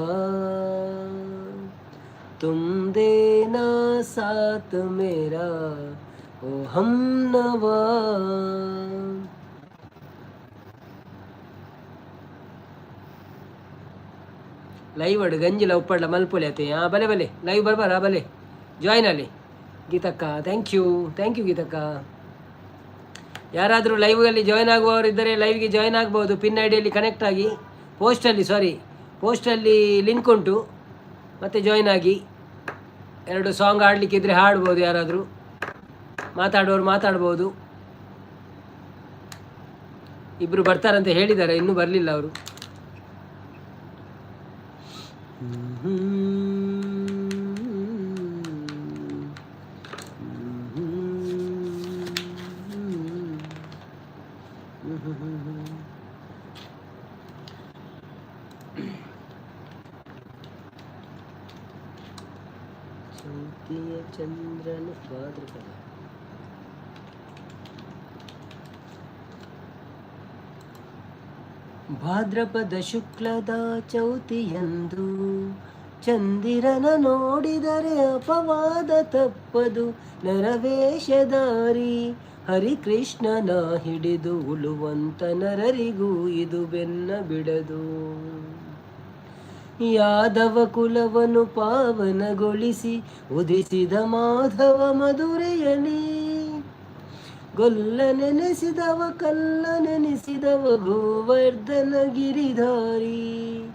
तुम देना साथ मेरा, ओ हमनवा। ಲೈವ್ ಅಡು ಗಂಜಿಲ ಉಪ್ಪಡ್ಲ ಮಲ್ಪೊಲಿ ಅತ್ತೆ. ಹಾಂ, ಬಲೆ ಬಲೆ, ಲೈವ್ ಬರ್ಬಾರ, ಬಲೆ ಜಾಯ್ನ್ ಅಲ್ಲಿ. ಗೀತಕ್ಕ, thank you, thank you ಗೀತಕ್ಕ. ಯಾರಾದರೂ ಲೈವಲ್ಲಿ ಜಾಯ್ನ್ ಆಗುವವರಿದ್ದರೆ ಲೈವ್ಗೆ ಜಾಯ್ನ್ ಆಗ್ಬೋದು. ಪಿನ್ ಐಡಿಯಲ್ಲಿ ಕನೆಕ್ಟ್ ಆಗಿ, ಪೋಸ್ಟಲ್ಲಿ, ಸಾರಿ, ಪೋಸ್ಟಲ್ಲಿ ಲಿಂಕ್ ಉಂಟು. ಮತ್ತೆ ಜಾಯ್ನ್ ಆಗಿ ಎರಡು ಸಾಂಗ್ ಹಾಡಲಿಕ್ಕಿದ್ರೆ ಹಾಡ್ಬೋದು. ಯಾರಾದರೂ ಮಾತಾಡುವವರು ಮಾತಾಡ್ಬೋದು. ಇಬ್ಬರು ಬರ್ತಾರಂತ ಹೇಳಿದ್ದಾರೆ, ಇನ್ನೂ ಬರಲಿಲ್ಲ ಅವರು. ಚೌತಿಯ ಚಂದ್ರನು ಭಾದ್ರಪದ. ಭಾದ್ರಪದ ಶುಕ್ಲದ ಚೌತಿಯಂದು ಚಂದಿರನ ನೋಡಿದರೆ ಅಪವಾದ ತಪ್ಪದು. ನರವೇಷಧಾರಿ ಹರಿಕೃಷ್ಣನ ಹಿಡಿದು ಉಳುವಂತ ನರರಿಗೂ ಇದು ಬೆನ್ನ ಬಿಡದು. ಯಾದವ ಕುಲವನು ಪಾವನಗೊಳಿಸಿ ಉದಿಸಿದ ಮಾಧವ ಮಧುರೆಯಲಿ. ಗೊಲ್ಲ ನೆನೆಸಿದವ, ಕಲ್ಲ ನೆನೆಸಿದವ, ಗೋವರ್ಧನ ಗಿರಿಧಾರಿ.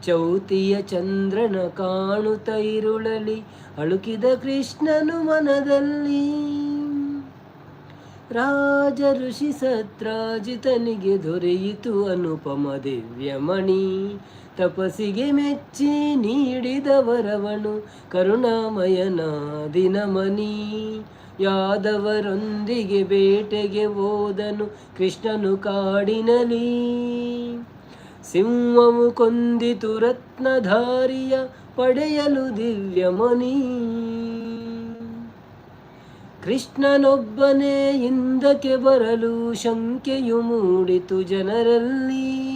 ಚೌತಿಯ ಚಂದ್ರನ ಕಾಣುತ್ತ ಇರುಳಲಿ ಅಳುಕಿದ ಕೃಷ್ಣನು ಮನದಲ್ಲಿ. ರಾಜ ಋಷಿ ಸತ್ರಾಜಿತನಿಗೆ ದೊರೆಯಿತು ಅನುಪಮ ದಿವ್ಯಮಣಿ. ತಪಸ್ಸಿಗೆ ಮೆಚ್ಚಿ ನೀಡಿದ ವರವನು ಕರುಣಾಮಯನ ದಿನಮಣಿ. ಯಾದವರೊಂದಿಗೆ ಬೇಟೆಗೆ ಹೋದನು ಕೃಷ್ಣನು ಕಾಡಿನಲಿ. ಸಿಂಹವು ಕೊಂದಿತು ರತ್ನಧಾರಿಯ ಪಡೆಯಲು ದಿವ್ಯಮಣಿ. ಕೃಷ್ಣನೊಬ್ಬನೇ ಹಿಂದಕ್ಕೆ ಬರಲು ಶಂಕೆಯು ಮೂಡಿತು ಜನರಲ್ಲಿ.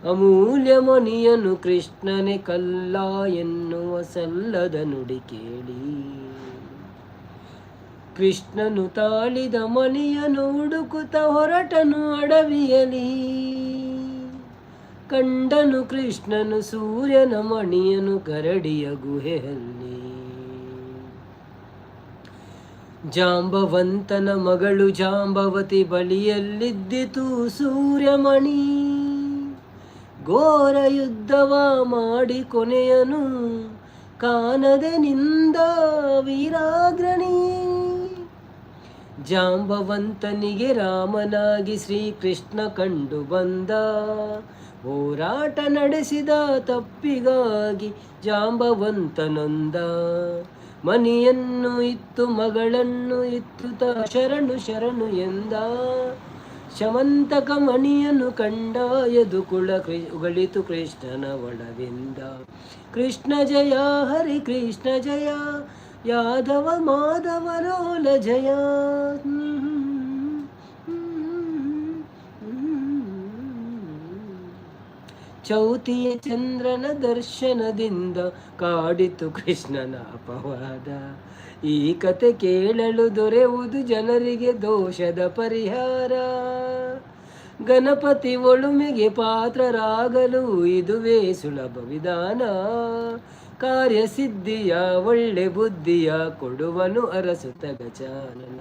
ಅಮೂಲ್ಯ ಮಣಿಯನು ಕೃಷ್ಣನೇ ಕಳ್ಳ ಎನ್ನುವ ಸಲ್ಲದ ನುಡಿ ಕೇಳಿ. ಕೃಷ್ಣನು ತಾಳಿದ ಮಣಿಯನು ಹುಡುಕುತ್ತ ಹೊರಟನು ಅಡವಿಯಲಿ. ಕಂಡನು ಕೃಷ್ಣನು ಸೂರ್ಯನ ಮಣಿಯನು ಕರಡಿಯ ಗುಹೆಯಲ್ಲಿ. ಜಾಂಬವಂತನ ಮಗಳು ಜಾಂಬವತಿ ಬಳಿಯಲ್ಲಿದ್ದಿತು ಸೂರ್ಯಮಣಿ. ಘೋರ ಯುದ್ಧವ ಮಾಡಿ ಕೊನೆಯನು ಕಾಣದೆ ನಿಂದ ವೀರಾಗ್ರಣಿ. ಜಾಂಬವಂತನಿಗೆ ರಾಮನಾಗಿ ಶ್ರೀಕೃಷ್ಣ ಕಂಡು ಬಂದ. ಹೋರಾಟ ನಡೆಸಿದ ತಪ್ಪಿಗಾಗಿ ಜಾಂಬವಂತನೊಂದ. ಮಣಿಯನ್ನು ಇತ್ತು ಮಗಳನ್ನು ಇತ್ತು ತ ಶರಣು ಶರಣು ಎಂದ. ಶಮಂತಕ ಮಣಿಯನ್ನು ಕಂಡ ಯದುಕುಳ ಉಗಳಿತು ಕೃಷ್ಣನ ಒಳವಿಂದ. ಕೃಷ್ಣ ಜಯ ಹರಿ ಕೃಷ್ಣ ಜಯ, ಯಾದವ ಮಾಧವರೋಲ ಜಯ. ಚೌತಿಯ ಚಂದ್ರನ ದರ್ಶನದಿಂದ ಕಾಡಿತು ಕೃಷ್ಣನ ಅಪವಾದ. ಈ ಕತೆ ಕೇಳಲು ದೊರೆಯುವುದು ಜನರಿಗೆ ದೋಷದ ಪರಿಹಾರ. ಗಣಪತಿ ಒಲುಮೆಗೆ ಪಾತ್ರರಾಗಲು ಇದುವೇ ಸುಲಭ ವಿಧಾನ. ಕಾರ್ಯಸಿದ್ಧಿಯ ಒಳ್ಳೆ ಬುದ್ಧಿಯ ಕೊಡುವನು ಅರಸುತ Gajanana.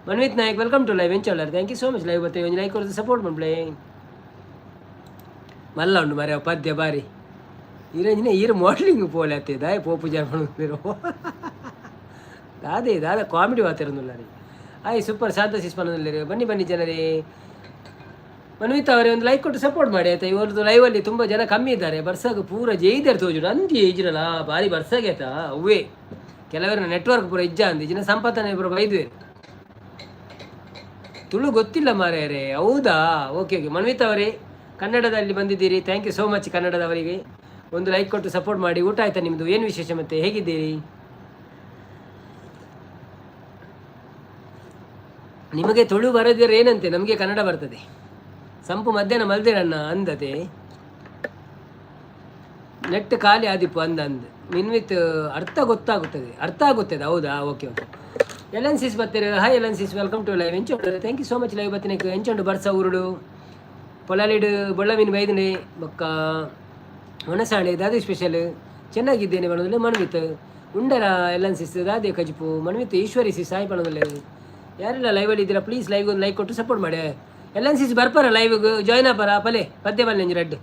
Manvith Nayak, welcome to live. ಎಂಚೊಲ್ಲರ್? Thank you so much. Live ಬತ್ತೆ ಒಂಜಿ ಲೈಕ್ ಕೊರ್ದು ಸಪೋರ್ಟ್ ಮನ್ಪುಲೆ. ಮಲ್ಲ ಉಂಡು ಮರೆ ಪದ್ಯ ಬಾರಿ. ಈರಂಜಿನ ಈರು ಮಾಡಲಿಂಗ್ ಪೋಲೆ ಅತ್ತೆ ದಾಯ ಪೋಪು ಪಣೊಂದಿರು. ದಾದೆ ದಾದ ಕಾಮಿಡಿ ವಾತಿರೊಂದುಲ್ಲಾರಿ. ಆಯ್ ಸೂಪರ್ ಶಾಂತ ಸಿಸ್ ಪನೊಂದುಲ್ಲೆರ್. ಬನ್ನಿ ಬನ್ನಿ ಜನರೇ. ಮನ್ವಿತ್ ಅವರೇ, ಒಂದು ಲೈಕ್ ಕೊಟ್ಟು ಸಪೋರ್ಟ್ ಮಾಡಿ ಆಯ್ತಾ? ಇವರದ್ದು ಲೈವಲ್ಲಿ ತುಂಬ ಜನ ಕಮ್ಮಿ ಇದ್ದಾರೆ. ಬರ್ಸಾಗ ಪೂರ ಜೈದರ್ ತೋಜುಡು ಅಂದಿ ಇಜ್ರಲ್ಲ ಬಾರಿ ಬರ್ಸಾಗ ಆಯ್ತಾ. ಅವೇ ಕೆಲವರ ನೆಟ್ವರ್ಕ್ ಪೂರ ಇಜ್ಜ ಅಂದಿ ಜಿನ ಸಂಪತ್ತನ ಪೂರ ಬೈದ್ವೇರು. ತುಳು ಗೊತ್ತಿಲ್ಲ ಮಾರ್ಯಾರೆ. ಹೌದಾ? ಓಕೆ ಓಕೆ ಮನ್ವಿತ್ ಅವರೇ, ಕನ್ನಡದಲ್ಲಿ ಬಂದಿದ್ದೀರಿ, thank you so much. ಕನ್ನಡದವರಿಗೆ ಒಂದು ಲೈಕ್ ಕೊಟ್ಟು ಸಪೋರ್ಟ್ ಮಾಡಿ. ಊಟ ಆಯ್ತಾ ನಿಮ್ಮದು? ಏನು ವಿಶೇಷ ಮತ್ತೆ? ಹೇಗಿದ್ದೀರಿ? ನಿಮಗೆ ತುಳು ಬರದಿದ್ರೆ ಏನಂತೆ, ನಮಗೆ ಕನ್ನಡ ಬರ್ತದೆ. ಸಂಪು ಮಧ್ಯಾಹ್ನ ಮಲ್ದಿರಣ್ಣ ಅಂದತೆ. ನೆಟ್ ಖಾಲಿ ಆದಿಪ್ಪು ಅಂದ ಅಂದ್ ಮಿನ್ವಿತ್. ಅರ್ಥ ಗೊತ್ತಾಗುತ್ತದೆ, ಅರ್ಥ ಆಗುತ್ತದೆ. ಹೌದಾ? Okay okay. ಎಲ್ ಸಿಸ್ ಬರ್ತೀರಿ. Hi L Sis, welcome to live. ಎಂಚೋಡು? Thank you so much. Live ಬತ್ತಿನ ಎಂಚೋಡು? ಬರ್ಸ ಊರುಡು ಪೊಲಾಲಿಡು ಬೊಳ್ಳ ಮೀನು ಬೈದನೆ ಬೊಕ್ಕ ಒಣಸಾಳೆ ದಾದೆ ಸ್ಪೆಷಲ್? ಚೆನ್ನಾಗಿದ್ದೇನೆ ಬಣದಲ್ಲ ಮನ್ವಿತ್. ಉಂಡರ L sis? ದಾದೆ ಕಜಿಪು ಮನ್ವಿತ್? ಈಶ್ವರಿ ಸಿಸ್ ಹಾಯ್ ಪಣದಲ್ಲ. ಯಾರೆಲ್ಲ ಲೈವಲ್ಲಿ ಇದ್ದೀರಾ, ಪ್ಲೀಸ್ ಲೈವ್ ಒಂದು ಲೈಕ್ ಕೊಟ್ಟು ಸಪೋರ್ಟ್ ಮಾಡಿ. ಎಲ್ ಎನ್ ಸಿಸ್ ಬರ್ಪಾರ? ಲೈವ್ಗೆ ಜಾಯ್ನ್ ಆಪರ? ಪಲೆ ಪದ್ಯ ಬಲ್ಲೆ ಒಂಜಿ ರಡ್ಡ್.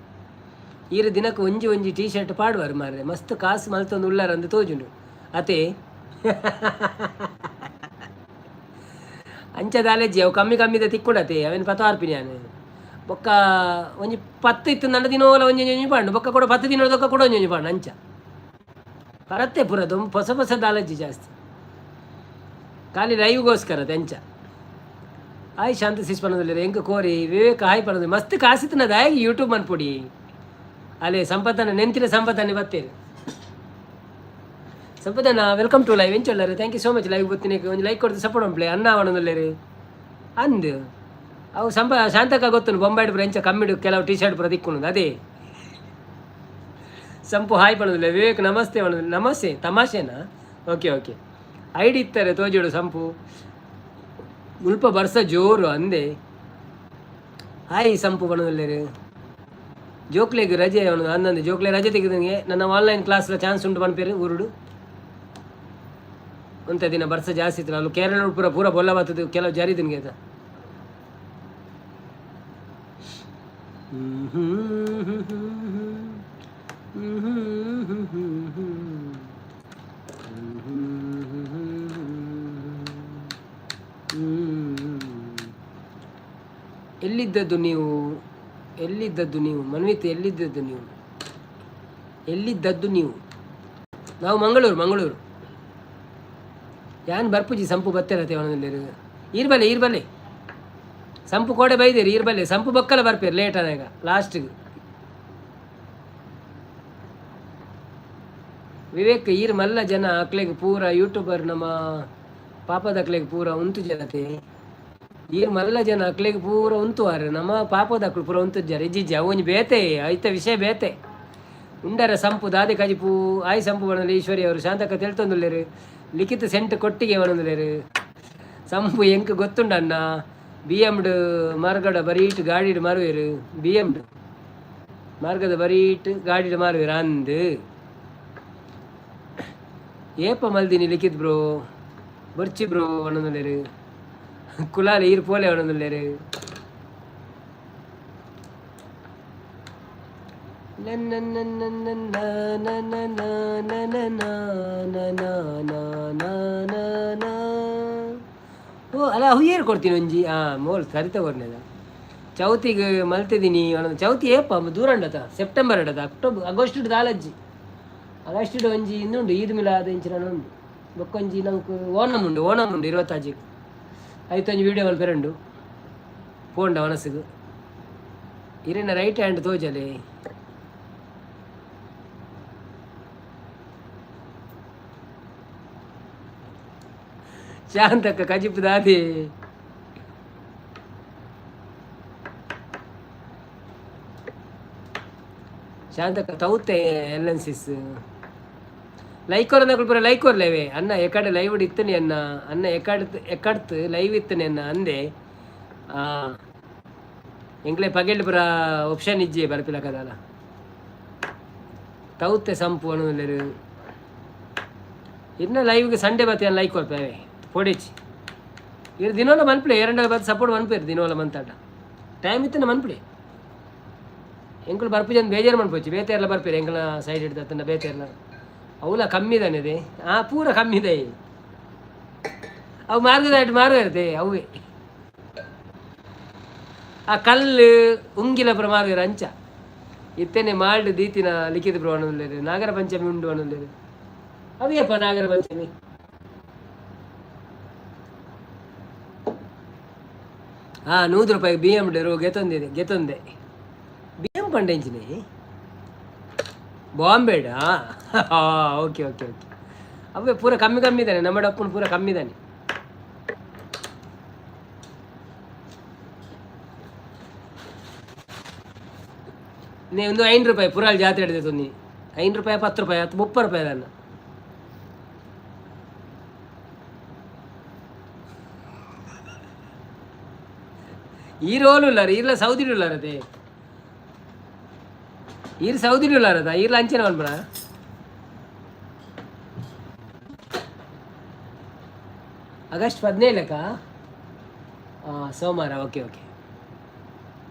ಈರು ದಿನಕ್ಕೆ ಒಂಜಿ ಒಂಜಿ ಟೀ ಶರ್ಟ್ ಪಾಡುವಾರು ಮಾರ್ರೆ. ಮಸ್ತ್ ಕಾಸು ಮಲ್ತೊಂದು ಉಳ್ಳಾರ ಅಂದ್ ತೋಜುಂಡು ಅತೆ. ಅಂಚ ದಾಲೆಜ್ಜಿ ಅವು ಕಮ್ಮಿ ಕಮ್ಮಿದ ತಿಕ್ಕುಂಡತೆ. ಅವೇನು ಪತಾರ್ಪಿನಿ ಯಾನ್. ಬೊಕ್ಕ ಒಂಜಿ ಪತ್ತು ಇತ್ತು ನನ್ನ ದಿನೋಲ ಒಂಜಿ ಒಂಜಿ ಪಾಂಡು. ಬೊಕ್ಕ ಕೂಡ 10 ದಿನದೊಕ್ಕ ಕೂಡ ಒಂಜಿ ಒಂಜಿ ಪಾಂಡು. ಅಂಚ ಪರತ್ತೆ ಪೂರ ದೊಂಬು ಹೊಸ ಹೊಸ ದಾಲಜ್ಜಿ ಜಾಸ್ತಿ ಖಾಲಿ ಲೈವ್ಗೋಸ್ಕರ ಅಂಚ. ಹಾಯ್ ಶಾಂತ ಸಿಸ್ ಪನದಲ್ಲಿ ಎಂಕ ಕೋರಿ. ವಿವೇಕ ಹಾಯ್ ಪನದು. ಮಸ್ತ್ ಕಾಸಿತ್ತನ ದಾಯಗಿ ಯೂಟ್ಯೂಬ್ ಮನ್ಪುಡಿ. ಅಲ್ಲೇ ಸಂಪತ್ತನ ನೆಂತಿನ ಸಂಪತ್ತನೆ ಬತ್ತೇನೆ. ಸಂಪದನ, welcome to live. ಎಂಚೊಲ್ಲರು? Thank you so much. Live ಗೊತ್ತಿನ ಒಂಜಿ ಲೈಕ್ ಕೊಡ್ದು ಸಪೋರ್ಟ್ ಮನ್ಪುಲೆ. ಅನ್ನ ಅವನದಲ್ಲೇರು ಅಂದ್ ಅವು ಸಂಪ ಶಾಂತಕ ಗೊತ್ತುಂಡು. ಬೊಂಬಾಯ್ಡ್ ಪೂರ ಎಂಚ ಕಮ್ಮಿಡು ಕೆಲವು ಟೀ ಶರ್ಟ್ ಪೂರ ತಿಕ್ಕುಂಡು. ಅದೇ ಸಂಪು ಹಾಯ್ ಪಣದಿಲ್ಲ. ವಿವೇಕ್ ನಮಸ್ತೆ ಪಣದಿಲ್ಲ. ನಮಸ್ತೆ ತಮಾಷೆನಾ? Okay okay. ಐಡಿ ಇತ್ತಾರೆ ತೋಜೋಡು. ಸಂಪು ಮುಲ್ಪ ಬರ್ಸ ಜೋರು ಅಂದೆ. ಹಾಯ್ ಸಂಪು ಪಣದಿಲ್ಲೇರು. ಜೋಕ್ಲೆಗ್ ರಜೆ ಅವನು ಅಂದಂದು. ಜೋಕ್ಲೆ ರಜೆ ತೆಗೆದಂಗೆ ನನ್ನ ಆನ್ಲೈನ್ ಕ್ಲಾಸ್ ಚಾನ್ಸ್ ಉಂಟು ಪನ್ಪೇರು. ಊರುಡು ಒಂತ ದಿನ ಬರ್ಸ ಜಾಸ್ತಿ ಇತ್ತು. ಅಲ್ಲಿ ಕೇರಳ ಪೂರ ಪೂರ ಬೊಲ್ಲ ಬರ್ತದೆ. ಕೆಲವು ಜಾರಿ ದಿನಗೆ ಆಯ್ತಾ. ಎಲ್ಲಿದ್ದದ್ದು ನೀವು? ಎಲ್ಲಿದ್ದದ್ದು ನೀವು ಮನ್ವಿತ್? ಎಲ್ಲಿದ್ದದ್ದು ನೀವು? ಎಲ್ಲಿದ್ದದ್ದು ನೀವು? ನಾವು ಮಂಗಳೂರು ಮಂಗಳೂರು. ಯಾನ್ ಬರ್ಪುಜಿ ಸಂಪು ಬತ್ತೆರತೆ ಅವನಲ್ಲಿ. ಈರ್ಬಲ್ಲೆ ಈರ್ಬಲ್ಲೆ ಸಂಪು ಕೋಡೆ ಬೈದೇರಿ. ಈರ್ಬಲ್ಲೆ ಸಂಪು ಬಕ್ಕಲ ಬರ್ಪೇರು ಲೇಟ್ ಆದಾಗ ಲಾಸ್ಟಿಗೆ. ವಿವೇಕ್ ಈರ್ ಮಲ್ಲ ಜನ ಅಕ್ಲೆಗ್ ಪೂರ ಯೂಟ್ಯೂಬರ್. ನಮ್ಮ ಪಾಪದ ಅಕ್ಲೆಗ್ ಪೂರ ಉಂತು ಜನತೆ. ಈರ್ ಮಲ್ಲ ಜನ ಅಕ್ಲೆಗ್ ಪೂರ ಉಂತುವಾರು. ನಮ್ಮ ಪಾಪದ ಅಕ್ಲು ಪೂರ ಉಂತುಜ್ಜಾರ. ಇಜ್ಜಿಜ್ಜಿ ಅವು ಒಂಜಿ ಬೇತೆ ಐತ ವಿಷಯ ಬೇತೆ. ಉಂಡರ ಸಂಪು ದಾದೆ ಕಜಿಪು? ಆಯ್ ಸಂಪು ಬಣದಲ್ಲಿ ಈಶ್ವರಿ ಅವರು. ಶಾಂತಕ್ಕ ತೆಳ್ತೊಂದುಲ್ಲೇರು. ಲಿಖಿತ ಸೆಂಟ್ ಕೊಟ್ಟಿಗೆ ಬಣದುಲ್ಲೇರು. ಸಂಪು ಎಂಕ್ ಗೊತ್ತುಂಡಣ್ಣ. ಬಿ ಎಮ್ಡ್ ಮಾರ್ಗಡ ಬರೀಟ್ ಗಾಡಿಡ್ ಮಾರುವೆರು. ಬಿ ಎಮ್ಡ್ ಮಾರ್ಗದ ಬರೀಟ್ ಗಾಡಿಡ್ ಮಾರುವೆರು ಅಂದ್. ಏಪ ಮಲ್ದಿನಿ ಲಿಖಿತ್ ಬ್ರೋ? ಬೊರ್ಚಿ ಬ್ರೋ ಪನೊಂದುಲ್ಲೆರ್. ಕುಲಾಲ್ ಈರ್ ಪೋಲೆ ಪನೊಂದುಲ್ಲೆರ್. ಓ ಅಲ್ಲ ಹುಯ್ಯೇರು ಕೊಡ್ತೀನಿ ಒಂಜಿ. ಹಾಂ ಮೋಲ್ ಸರಿತ ಕೊರ್ನೆದ. ಚೌತಿಗೆ ಮಲ್ತಿದ್ದೀನಿ. ಚೌತಿ ಏಪ ದೂರ ಉಂಡತ? ಸೆಪ್ಟೆಂಬರ್ ಇಡದ ಅಕ್ಟೋಬರ್ ಆಗಸ್ಟ್ ದಾಲಜ್ಜಿ. ಆಗಸ್ಟ್ ಒಂಜಿ ಇಂದುಂಡು ಈದ್ ಮಿಲಾದ್ ಇಂಚಿನ ಉಂಡು. ಬೊಕ್ಕೊಂಜಿ ನಂಕ್ ಓಣಂ ಉಂಡು. ಓಣಂ ಉಂಡು 25ಕ್. ಐತೊಂಜಿ ವೀಡಿಯೋ ಮಲ್ಪೆರುಂಡು ಪೋಂಡ ಮನಸ್ಸಿಗೆ. ಇರೆನ ರೈಟ್ ಹ್ಯಾಂಡ್ ತೋಜಲೆ. ಶಾಂತಕ್ಕ ಕಜಿಪು ದಾದೆ? ಶಾಂತಕ್ಕ ತೌತೆ ಎಲ್ ಎನ್ ಸಿಸ್. ಲೈಕ್ ಕೊರನಕುಲು ಪೂರ ಲೈಕ್ ಕೊರ್ಲೇವೆ. ಅನ್ನ ಎಕಡೆ ಲೈವ್ ಇತ್ತನೆ ಅನ್ನ, ಅನ್ನ ಎಕಡ್ ಎಕಡ್ತ್ ಲೈವ್ ಇತ್ತನೆ ಅನ್ನ ಅಂದೆ. ಎಂಕ್ಲೆ ಪಗೆಲ್ ಪೂರ ಆಪ್ಷನ್ ಇಜ್ಜಿ ಬರ್ಪಿಲಕದಲ್ಲ. ತೌತೆ ಸಂಪು ಅನ್ನೋದು ಇನ್ನ ಲೈವ್ಗೆ ಸಂಡೇ ಬತ್ತಿ ಲೈಕ್ ಕೊರ್ಪೇವೆ ಪೊಡಿಚಿ. ಇರು ದಿನೋಲ ಮನ್ಪ್ಲೆ ಎರಡ ಬತ್ ಸಪೋರ್ಟ್ ಮನ್ಪೇರು. ದಿನೋಲ ಮಂತಾಟ ಟೈಮ್ ಇತ್ತನ ಮನ್ಪ್ಲೆ. ಎಂಕುಲು ಬರ್ಪುಜನ್ ಬೇಜಾರು ಮನ್ಪೊಚ್ಚಿ. ಬೇತೆ ಎಲ್ಲ ಬರ್ಪೇರು ಎಂಕಲ ಸೈಡ್ ಹಿಡ್ದು ಬೇತೆ ಎಲ್ಲ. ಅವಲ ಕಮ್ಮಿದಾನೆ ಇದೆ. ಆ ಪೂರ ಕಮ್ಮಿದೆ. ಅವು ಮಾರ್ಗದ ಮಾರು ಇರುತ್ತೆ ಅವೇ. ಆ ಕಲ್ಲು ಉಂಗಿಲ ಪುರ ಮಾರುವೆರ್ ಅಂಚ. ಇತ್ತನೆ ಮಾಲ್ಡ್ ದೀತಿನ ಲಿಖಿತ ಬ್ರೋ ಅನ್ನೋದು. ನಾಗರ ಪಂಚಮಿ ಉಂಡು ಅನ್ನೋದು. ಅವೇಪ್ಪ ನಾಗರ ಪಂಚಮಿ? ಹಾ, 100 ರೂಪಾಯಿ ಬಿ ಎಮ್ ಡೆರು ಗೆತೊಂದಿದೆ, ಗೆತೊಂದೆ. ಬಿ ಎಮ್ ಪಂಡೆಂಚಿನಿ ಬಾಂಬೆಡಾ? ಹಾಂ, ಓಕೆ ಓಕೆ ಓಕೆ. ಅವೇ ಪೂರ ಕಮ್ಮಿ ಕಮ್ಮಿ ಇದ್ದಾನೆ. ನಮ್ಮ ಡಪ್ಪನ ಪೂರ ಕಮ್ಮಿ ಇದ್ದಾನೆ. ಒಂದು 5 ರೂಪಾಯಿ ಪುರಾಲ್ ಜಾತ್ರೆ ಹಿಡಿದೆ ತೊಂದಿ. 5 ರೂಪಾಯಿ, 10 ರೂಪಾಯಿ, ಹತ್ತು 30 ರೂಪಾಯಿ ಅದನ್ನು. ಈ ರೋಲ್ ಉಲ್ಲಾರ ಈರ್ಲ ಸೌದಿ ಉಲ್ಲಾರತೆ. ಈರ್ ಸೌದಿ ಉಲ್ಲಾರದ ಈರ್ಲ ಅಂಚನೆ ಮನ್ಪುಣ. ಆಗಸ್ಟ್ 17ಕ್ಕ ಸೋಮವಾರ. Okay okay.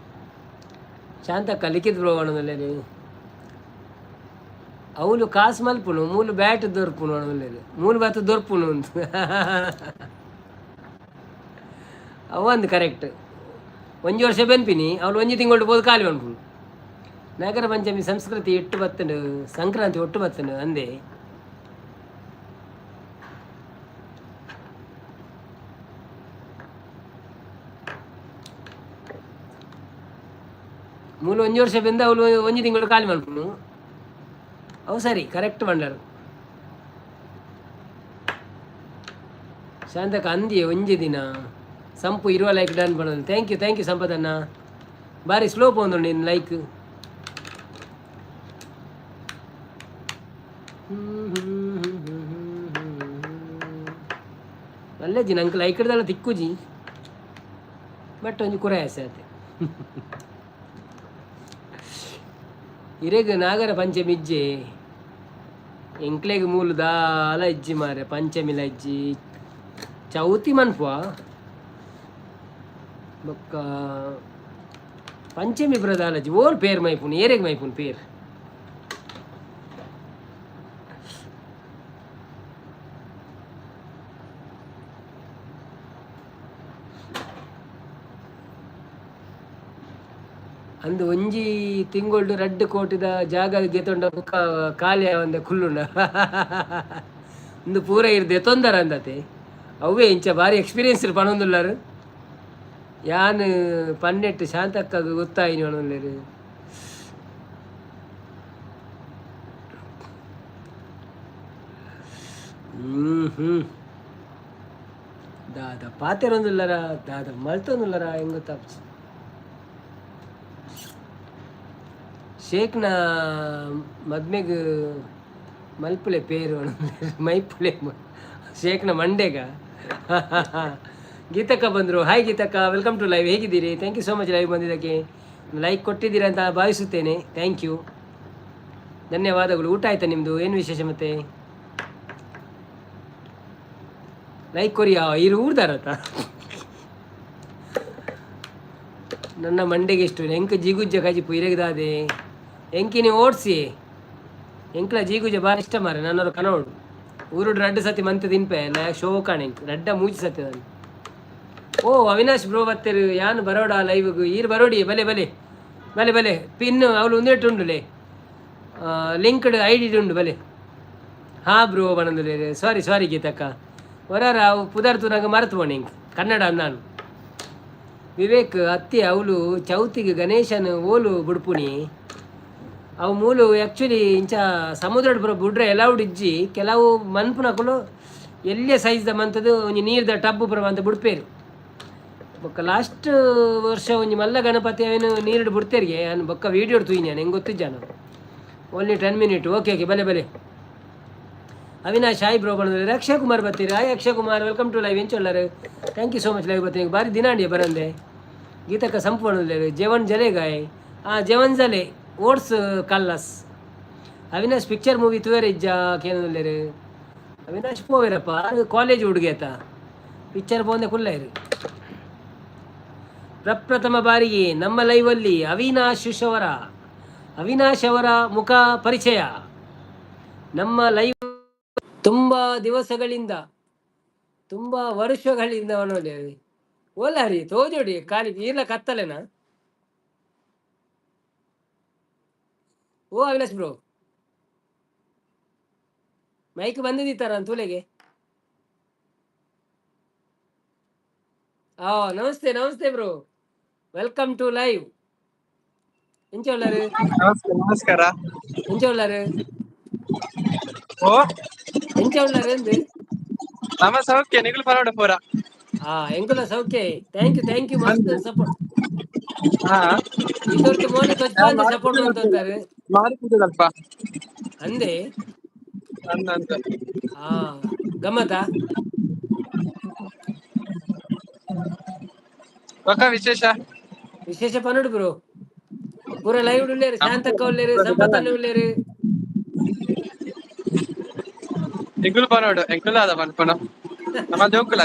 ಶಾಂತಕ್ಕ ಲಿಖಿತ್ ಬ್ರೋ ಅಣದಲ್ಲೇನು ಅವಳು ಕಾಸು ಮಲ್ಪುನು ಮೂಲು ಬ್ಯಾಟ್ ದೊರ್ಪುನು ಅಣದಲ್ಲೇನು ಮೂಲು ಬಾತು ದೊರ್ಪುನು ಅಂತ. ಅವೊಂದು ಕರೆಕ್ಟ್. ಒಂಜಿ ವರ್ಷ ಬೆನ್ಪಿನಿ, ಅವಳು ಒಂಜಿ ತಿಂಗಳು ಬೋದು ಖಾಲಿ ಮನ್ಪುನು. ನಾಗರ ಪಂಚಮಿ ಸಂಸ್ಕೃತಿ ಎಟ್ಟು ಬತ್ತನು, ಸಂಕ್ರಾಂತಿ ಒಟ್ಟು ಬತ್ತನು ಅಂದೆ. ಮೂಲು ಒಂಜಿ ವರ್ಷ ಬೆಂದ, ಅವಳು ಒಂಜಿ ತಿಂಗಳು ಖಾಲಿ ಮನ್ಪುನು. ಅವು ಸರಿ, ಕರೆಕ್ಟ್ ಬಂಡರು. ಶಾಂತಕ ಅಂದಿಯೇ ಒಂಜಿ ದಿನ ಸಂಪು ಇರುವ ಲೈಕ್ ಡನ್ ಮಾಡೋದು. Thank you, thank you ಸಂಪದಣ್ಣ. ಬಾರಿ ಸ್ಲೋ ಪೋಂದು ನೀನು ಲೈಕ್. ಮಲ್ಲೆಜ್ಜಿ ನಂಗೆ ಲೈಕ್ ಹಿಡ್ದಲ್ಲ ತಿಕ್ಕುಜಿ, ಬಟ್ ಒಂಜಿ ಕುರೆ ಆಸೆ ಆತೆ. ಇರೆಗ್ ನಾಗರ ಪಂಚಮಿ ಇಜ್ಜೆ? ಎಂಕ್ಲೆಗ್ ಮೂಲು ದಾಲ ಇಜ್ಜಿ ಮಾರೆ. ಪಂಚಮಿಲ ಇಜ್ಜಿ, ಚೌತಿ ಮನ್ಪುವ. ಬೊಕ್ಕ ಪಂಚಮಿ ಪುರ ದಾಲ ಇಜ್ಜಿ. ಓಲ್ ಪೇರ್ ಮೈಪುನು? ಏರೆಗ್ ಮೈಪುನು ಪೇರ್? ಅಂದು ಒಂಜಿ ತಿಂಗೊಳ್ಡು ರಡ್ಡ್ ಕೋಟಿದ ಜಾಗ ಗೆತೊಂಡ ಬೊಕ್ಕ ಖಾಲಿ ಆವಂದೆ ಕುಲ್ಲುಂಡ. ಉಂದು ಪೂರ ಇರ್ ದೆತೊಂದರ ಅಂದತೆ. ಅವೇ ಇಂಚ ಬಾರಿ ಎಕ್ಸ್ಪೀರಿಯನ್ಸ್ ಪನೊಂದುಲ್ಲಾರು. ಯಾನ್ ಪನ್ನೆಟ್ಟು ಶಾಂತಕ್ಕಗ್ ಗೊತ್ತಾಯಿನಿ ಪನೊಂದುಲ್ಲೆರ್. ಹ್ಮ್ ಹ್ಮ್ ದಾದ ಪಾತೆರೊಂದುಲ್ಲರ, ದಾದ ಮಲ್ತೊಂದುಲ್ಲರ, ಹೆಂಗ್ ಗೊತ್ತಾಪುಜಿ. ಶೇಖ್ನ ಮದ್ಮೆಗ್ ಮಲ್ಪುಲೆ ಪೇರು, ಮೈಪುಲೆ ಶೇಖ್ನ ಮಂಡೆಗ. ಗೀತಕ್ಕ ಬಂದರು. ಹಾಯ್ ಗೀತಕ್ಕ, welcome to live. ಹೇಗಿದ್ದೀರಿ? Thank you so much live ಬಂದಿದ್ದಕ್ಕೆ. ಲೈಕ್ ಕೊಟ್ಟಿದ್ದೀರಾ ಅಂತ ಭಾವಿಸುತ್ತೇನೆ. Thank you, ಧನ್ಯವಾದಗಳು. ಊಟ ಆಯ್ತಾ ನಿಮ್ಮದು? ಏನು ವಿಶೇಷ ಮತ್ತೆ? ಲೈಕ್ ಕೊರಿಯಾ ಇರು ಊರ್ದಾರತ್ತ. ನನ್ನ ಮಂಡೆಗೆ ಎಷ್ಟು ಎಂಕ್ ಜಿಗುಜ್ಜ ಕಜಿಪು ಇರೆಗ್ದಾದೆ. ಎಂಕಿನಿ ಓಡಿಸಿ. ಎಂಕ್ಲ ಜೀಗುಜ ಬಾರಿ ಇಷ್ಟ ಮಾರೆ. ನನ್ನವರು ಕನೋಡು ಊರುಡು ರಡ್ಡು ಸತಿ ಮಂತ್ ತಿನ್ಪೆ ನಾ. ಶೋಕಾಣೆ ಎಂಕ್ ರಡ್ಡ ಮೂಜಿ ಸತಿ ನಾನು. ಓ, ಅವಿನಾಶ್ ಬ್ರೋ ಬತ್ತೆರು. ಯಾನ್ ಬರೋಡ ಲೈವ್ಗು? ಈರ್ ಬರೋಡಿ. ಬಲೆ ಬಲೆ ಬಲೆ ಬಲೆ. ಪಿನ್ ಅವಳು ಒಂದೇಟು ಉಂಡುಲೆ, ಲಿಂಕ್ಡ್ I D ಉಂಡು, ಬಲೆ. ಹಾ ಬ್ರೋ ಬನಂದುಲೆ. ಸಾರಿ ಸಾರಿ ಗೀತಕ್ಕ. ಹೊರಾರ ಅವು ಪುದರ್ ತೂನಾಗ ಮರೆತು ಎಂಕ್ ಕನ್ನಡ ನಾನು. ವಿವೇಕ್ ಅತ್ತಿ, ಅವಳು ಚೌತಿಗೆ ಗಣೇಶನ ಓಲು ಬುಡ್ಪುನಿ? ಅವು ಮೂಲು ಆ್ಯಕ್ಚುಲಿ ಇಂಚ ಸಮುದ್ರದ ಬರೋ ಬುಡ್ರೆ ಎಲೌಡ್ ಇಜ್ಜಿ. ಕೆಲವು ಮನ್ಪುನಕುಲು ಎಲ್ಲಿಯ ಸೈಜ್ದ ಮಂತದ್ದು ಒಂಜಿ ನೀರ್ದ ಟಬ್ಬು ಪುರ ಮಂತ ಬುಡ್ಪೇರು. ಬೊಕ್ಕ ಲಾಸ್ಟ್ ವರ್ಷ ಒಂಜಿ ಮಲ್ಲ ಗಣಪತಿ ಅವೇನು ನೀರುಡು ಬಿಡ್ತೇರಿಗೆ. ನಾನು ಬೊಕ್ಕ ವೀಡಿಯೋ ತೂಯಿನಿ, ನಾನು ಹೆಂಗೆ ಗೊತ್ತಿಜ್ಜ ನಾನು. Only 10 minute. Okay okay, ಬಲೆ ಬಲೆ. ಅವಿನಾಶ್ ಹಾಯ್ ಬ್ರೋ ಬಂದ್ರೆ. ಅಕ್ಷಯ್ ಕುಮಾರ್ ಬರ್ತೀರಾ? Hi Akshay Kumar, welcome to live. ಎಂಚೊಲ್ಲಾರು? Thank you so much live ಬರ್ತೀನಿ. ಬಾರಿ ದಿನಾಂಡಿಯ ಬರಂದೆ. ಗೀತಕ್ಕ ಸಂಪು ಬಂದಿದ್ದಾರೆ. ಜೇವನ್ ಜಲೆಗಾಯ್? ಹಾಂ, ಜೇವನ್ ಜಲೆ, ಓಟ್ಸ್ ಕಲ್ಲಸ್. ಅವಿನಾಶ್, ಪಿಕ್ಚರ್ ಮೂವಿ ತೂಯರ್ ಇಜ್ಜಾ ಕೇನೊಲ್ಲೇರು. ಅವಿನಾಶ್ ಪೋವೇರಪ್ಪ, ಅದು ಕಾಲೇಜ್ ಹುಡುಗಿ ಆತ, ಪಿಕ್ಚರ್ ಪೋಂದೆ ಕುಲ್ಲೇರು. ಪ್ರಪ್ರಥಮ ಬಾರಿಗೆ ನಮ್ಮ ಲೈವಲ್ಲಿ ಅವಿನಾಶ್ ಅವರ ಮುಖ ಪರಿಚಯ. ನಮ್ಮ ಲೈವ್ ತುಂಬ ದಿವಸಗಳಿಂದ, ತುಂಬ ವರ್ಷಗಳಿಂದ ನೋಡಿ. ಓಲ ರೀ ತೋಜೋಡಿ ಖಾಲಿ ಈರ್ಲ ಕತ್ತಲೆನಾ? ಓ ಅವಿನಾಶ್ ಬ್ರೋ, ಮೈಕ್ ಬಂದಿದ್ದೀತಾರ ತುಲೆಗೆ. ಆ namaste, namaste bro, welcome to live. ಎಂಚ ಉಳ್ಳಾರು? ನಮಸ್ಕಾರ, ನಮಸ್ಕಾರ. ಎಂಚ ಉಳ್ಳಾರು? ಓ. ಎಂಚ ಉಳ್ಳಾರು ಅಂದು. ನಮ್ಮ ಸೌಖ್ಯ, ನಿಗುಲು ಪರೋಡ ಪೂರ. ಹಾ, ಎಂಕುಲ ಸೌಖ್ಯ. Thank you, thank you, ಮಸ್ತ್ ಸಪೋರ್ಟ್. ಇದೊರ್ತು ಮೋನೆ ತೊಚ್ಪಾಂದೆ ಸಪೋರ್ಟ್ ಅಂತಂತಾರೆ. ಮಾರಿ ಪೂಜೆದಲ್ಪ. ಅಂದೆ. ಅಂದ ಅಂತ. ಹಾ, ಗಮ್ಮತಾ? ಒಕ್ಕ ವಿಶೇಷ? ವಿಶೇಷ ಪನ್ನಡು ಬ್ರೋ. ಪೂರ ಲೈವ್ ಉಳ್ಳೇರು, ಶಾಂತಕ್ಕ ಉಳ್ಳೇರು, ಸಂಪತ್ತನ್ನ ಉಳ್ಳೇರು. ನಿಗುಲು ಪನೋಡು, ಎಂಕುಲು ಅದ ಪನ್ಪುನ, ನಮ್ಮ ಜೋಕುಲ.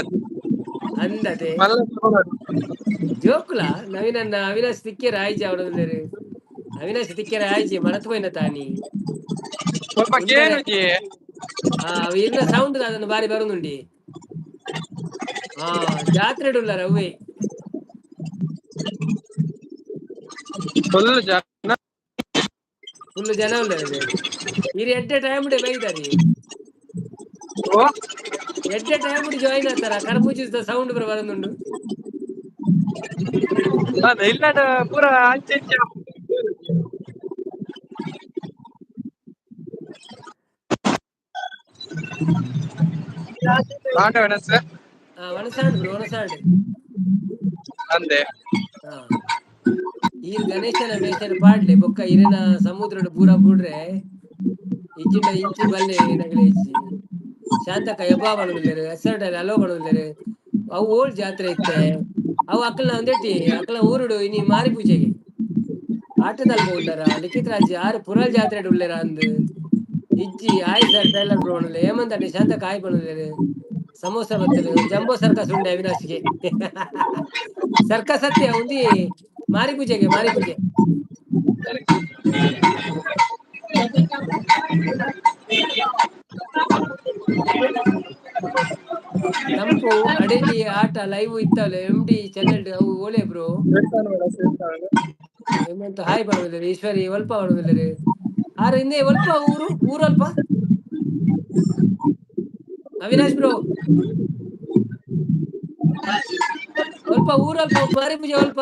ಅಂದತೆ. ಮಲ್ಲ ಪನೋಡು. ಜೋಕುಲ ನವೀನನ್ನ ಅವಿನಾಶ್ ತಿಕ್ಕೆರ ಆಯ್ಜಿ ಅವಡೋದುಲ್ಲೇರು. ಅವಿನಾಶ್ ತಿಕ್ಕೆರ ಆಯ್ಜಿ, ಮರತ್ ಪೋಯಿನ ತಾನಿ. ಸ್ವಲ್ಪ ಕೇನುಜಿ. ಆ ಇರ್ನ ಸೌಂಡ್ ಅದನ್ನು ಬಾರಿ ಬರುನುಂಡಿ. ಹಾ, ಜಾತ್ರೆ ಉಳ್ಳಾರ ಅವೇ. ಫುಲ್ ಜನ. ಫುಲ್ ಜನ ಉಳ್ಳಾರ. ಇರ್ ಎಡ್ಡೆ ಟೈಮ್ ಬೈದಾರಿ. ಓ. ಎಡ್ಡೆ ಟೈಮ್ ಜಾಯಿನ್ ಆಗ್ತಾರ, ಕರ್ಬೂಜದ ಸೌಂಡ್ ಬರ ಬರುನುಂಡು. ಅದ ಇಲ್ಲದ ಪೂರ ಅಂಚೆ ಇಂಚೆ. ಆಟ ವೆನಸ್. ಹಾ, ಒಣಸಾಂಡ್ ಬ್ರೋ, ಒಣಸಾಂಡ್. ಅಂದೆ. ಹಾ, ಈ ಗಣೇಶನ ಮೇಷನ ಪಾಡ್ಲೆ ಬೊಕ್ಕ ಇರೆನ ಸಮುದ್ರದ ಪೂರ ಬುಡ್ರೆ ಇಜ್ಜಿಂಡ ಇಂಚಿ ಬಲ್ಲೆ ನಗಲೆ ಇಜ್ಜಿ. ಶಾಂತಕ ಎಬ್ಬಾ ಬಣುಲ್ಲೇರು, ಎಸರ್ಟಲ್ಲಿ ಅಲೋ ಬಣುಲ್ಲೇರು. ಅವು ಓಲ್ಡ್ ಜಾತ್ರೆ ಇತ್ತೆ. ಅವು ಅಕ್ಕಲ್ನ ಒಂದೆಟ್ಟಿ ಅಕ್ಕಲ ಊರುಡು ಇನಿ ಮಾರಿ ಪೂಜೆಗೆ ಆಟದಲ್ಲಿ ಉಳ್ಳಾರ. ಲಿಖಿತ್ ರಾಜ್ ಆರು ಪುರಲ್ ಜಾತ್ರೆ ಉಳ್ಳೇರ ಅಂದ್ ಇಜ್ಜಿ. ಆಯ್ ಸರ್, ಟೈಲರ್ ಬ್ರೋ ಬಣುಲ್ಲೆ. ಹೇಮಂತ್ ಅಡ್ಡಿ, ಶಾಂತಕ ಆಯ್ ಬಣುಲ್ಲೇರು. ಸಮೋಸ ಬರ್ತದೆ, ಜಂಬೋ ಸರ್ಕಸ್ ಉಂಡೆ ಅವಿನಾಶ್ಗೆ. ಸರ್ಕಸ್ ಅತ್ತೆ ಉಂದಿ ಮಾರಿ ಪೂಜೆಗೆ, ಮಾರಿ ಪೂಜೆ. ತಂಪು ಅಡೆಲಿ ಆಟ ಲೈವ್ ಇತ್ತಲ್ಲ ಎಂ ಡಿ ಚಾನೆಲ್ ಅವು ಓಲೆ ಬ್ರೋ. ಹೇಮಂತ್ ಹಾಯ್ ಬಣುಲ್ಲೇರು. ಈಶ್ವರಿ ಒಲ್ಪ ಬಣುಲ್ಲೇರು. ಆರು ಹಿಂದೆ ಒಲ್ಪ ಊರು ಊರಲ್ಪ ಅವಿನಾಶ್ ಬ್ರೋ, ಒಲ್ಪ ಊರಲ್ಪ ಮಾರಿ ಪೂಜೆ ಒಲ್ಪ?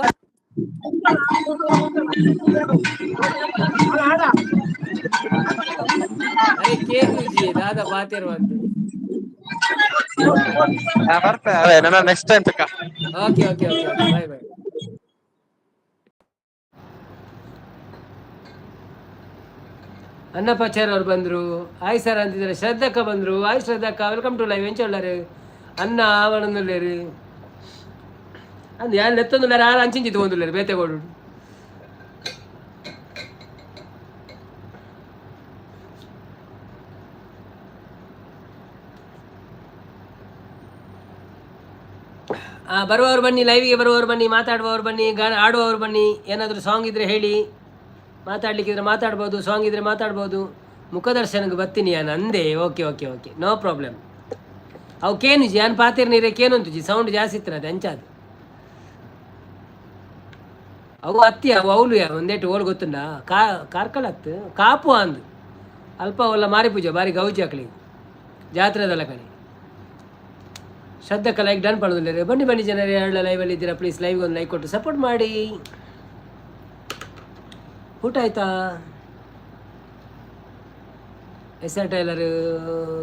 ಅರೆ ಕೇಕುಜಿ ದಾದಾ ಪಾತೆರುವಂತ. ಬರ್ತೆ ಅದೇ ನನ್ನ ನೆಕ್ಸ್ಟ್ ಟೈಮ್ ತಕ್ಕ. Okay okay okay okay, bye bye. Annappachar ಅವ್ರು ಬಂದರು, ಹಾಯ್ ಸರ್ ಅಂತಿದ್ದಾರೆ. ಶ್ರದ್ಧಕ್ಕ ಬಂದರು. ಹಾಯ್ ಶ್ರದ್ಧಕ್ಕ, welcome to live. ಎಂಚ ಉಳ್ಳಾರು? ಅನ್ನ ಆವಣಂದುಲ್ಲೇರು ಅಂದ್ ಯಾರು ಲೆತ್ತೊಂದುಲ್ಲಾರ? ಆರು ಅಂಚಿಂಚಿ ತಗೊಂದುಲ್ಲೇರು ಬೇತೆ ಕೊಡು. ಬರುವವರು ಬನ್ನಿ, ಲೈವ್ಗೆ ಬರುವವರು ಬನ್ನಿ, ಮಾತಾಡುವವರು ಬನ್ನಿ, ಗಾನ ಆಡುವವರು ಬನ್ನಿ. ಏನಾದರೂ ಸಾಂಗ್ ಇದ್ರೆ ಹೇಳಿ. ಮಾತಾಡ್ಲಿಕ್ಕಿದ್ರೆ ಮಾತಾಡ್ಬೋದು, ಸಾಂಗ್ ಇದ್ರೆ ಮಾತಾಡ್ಬೋದು. ಮುಖದರ್ಶನಕ್ಕೆ ಬರ್ತೀನಿ ನಾನು ಅಂದೆ. Okay okay okay, no problem. ಅವು ಕೇನುಜಿ ಯಾನ್ ಪಾತಿರ್ ನೀರೆ ಕೇನುಂತುಜಿ, ಸೌಂಡ್ ಜಾಸ್ತಿ ಇತ್ತು ಅದು ಅಂಚಾದು. ಅವು ಅತ್ತಿ ಅವು ಅವಲು ಯಾ ಒಂದೇಟು ಓಲ್ ಗೊತ್ತುಂಡ ಕಾ ಕಾರ್ಕಳ ಅತ್ತು ಕಾಪು ಅಂದು ಅಲ್ಪ ಅವಲ್ಲ. ಮಾರಿ ಪೂಜೆ ಬಾರಿ ಗೌಜಿ ಆಕಳಿ ಜಾತ್ರೆದಲ್ಲ ಕಣಿ. ಶ್ರದ್ಧಕ್ಕ ಲೈಕ್ ಡನ್ ಪಡೋದಿಲ್ಲ. ಬನ್ನಿ ಬನ್ನಿ ಜನರೇ, ಎರಡು ಲೈವಲ್ಲಿ ಇದ್ದೀರಾ, ಪ್ಲೀಸ್ ಲೈವ್ಗೆ ಒಂದು ಲೈಕ್ ಕೊಟ್ಟು ಸಪೋರ್ಟ್ ಮಾಡಿ. ಊಟ ಆಯ್ತಾ? S R tailor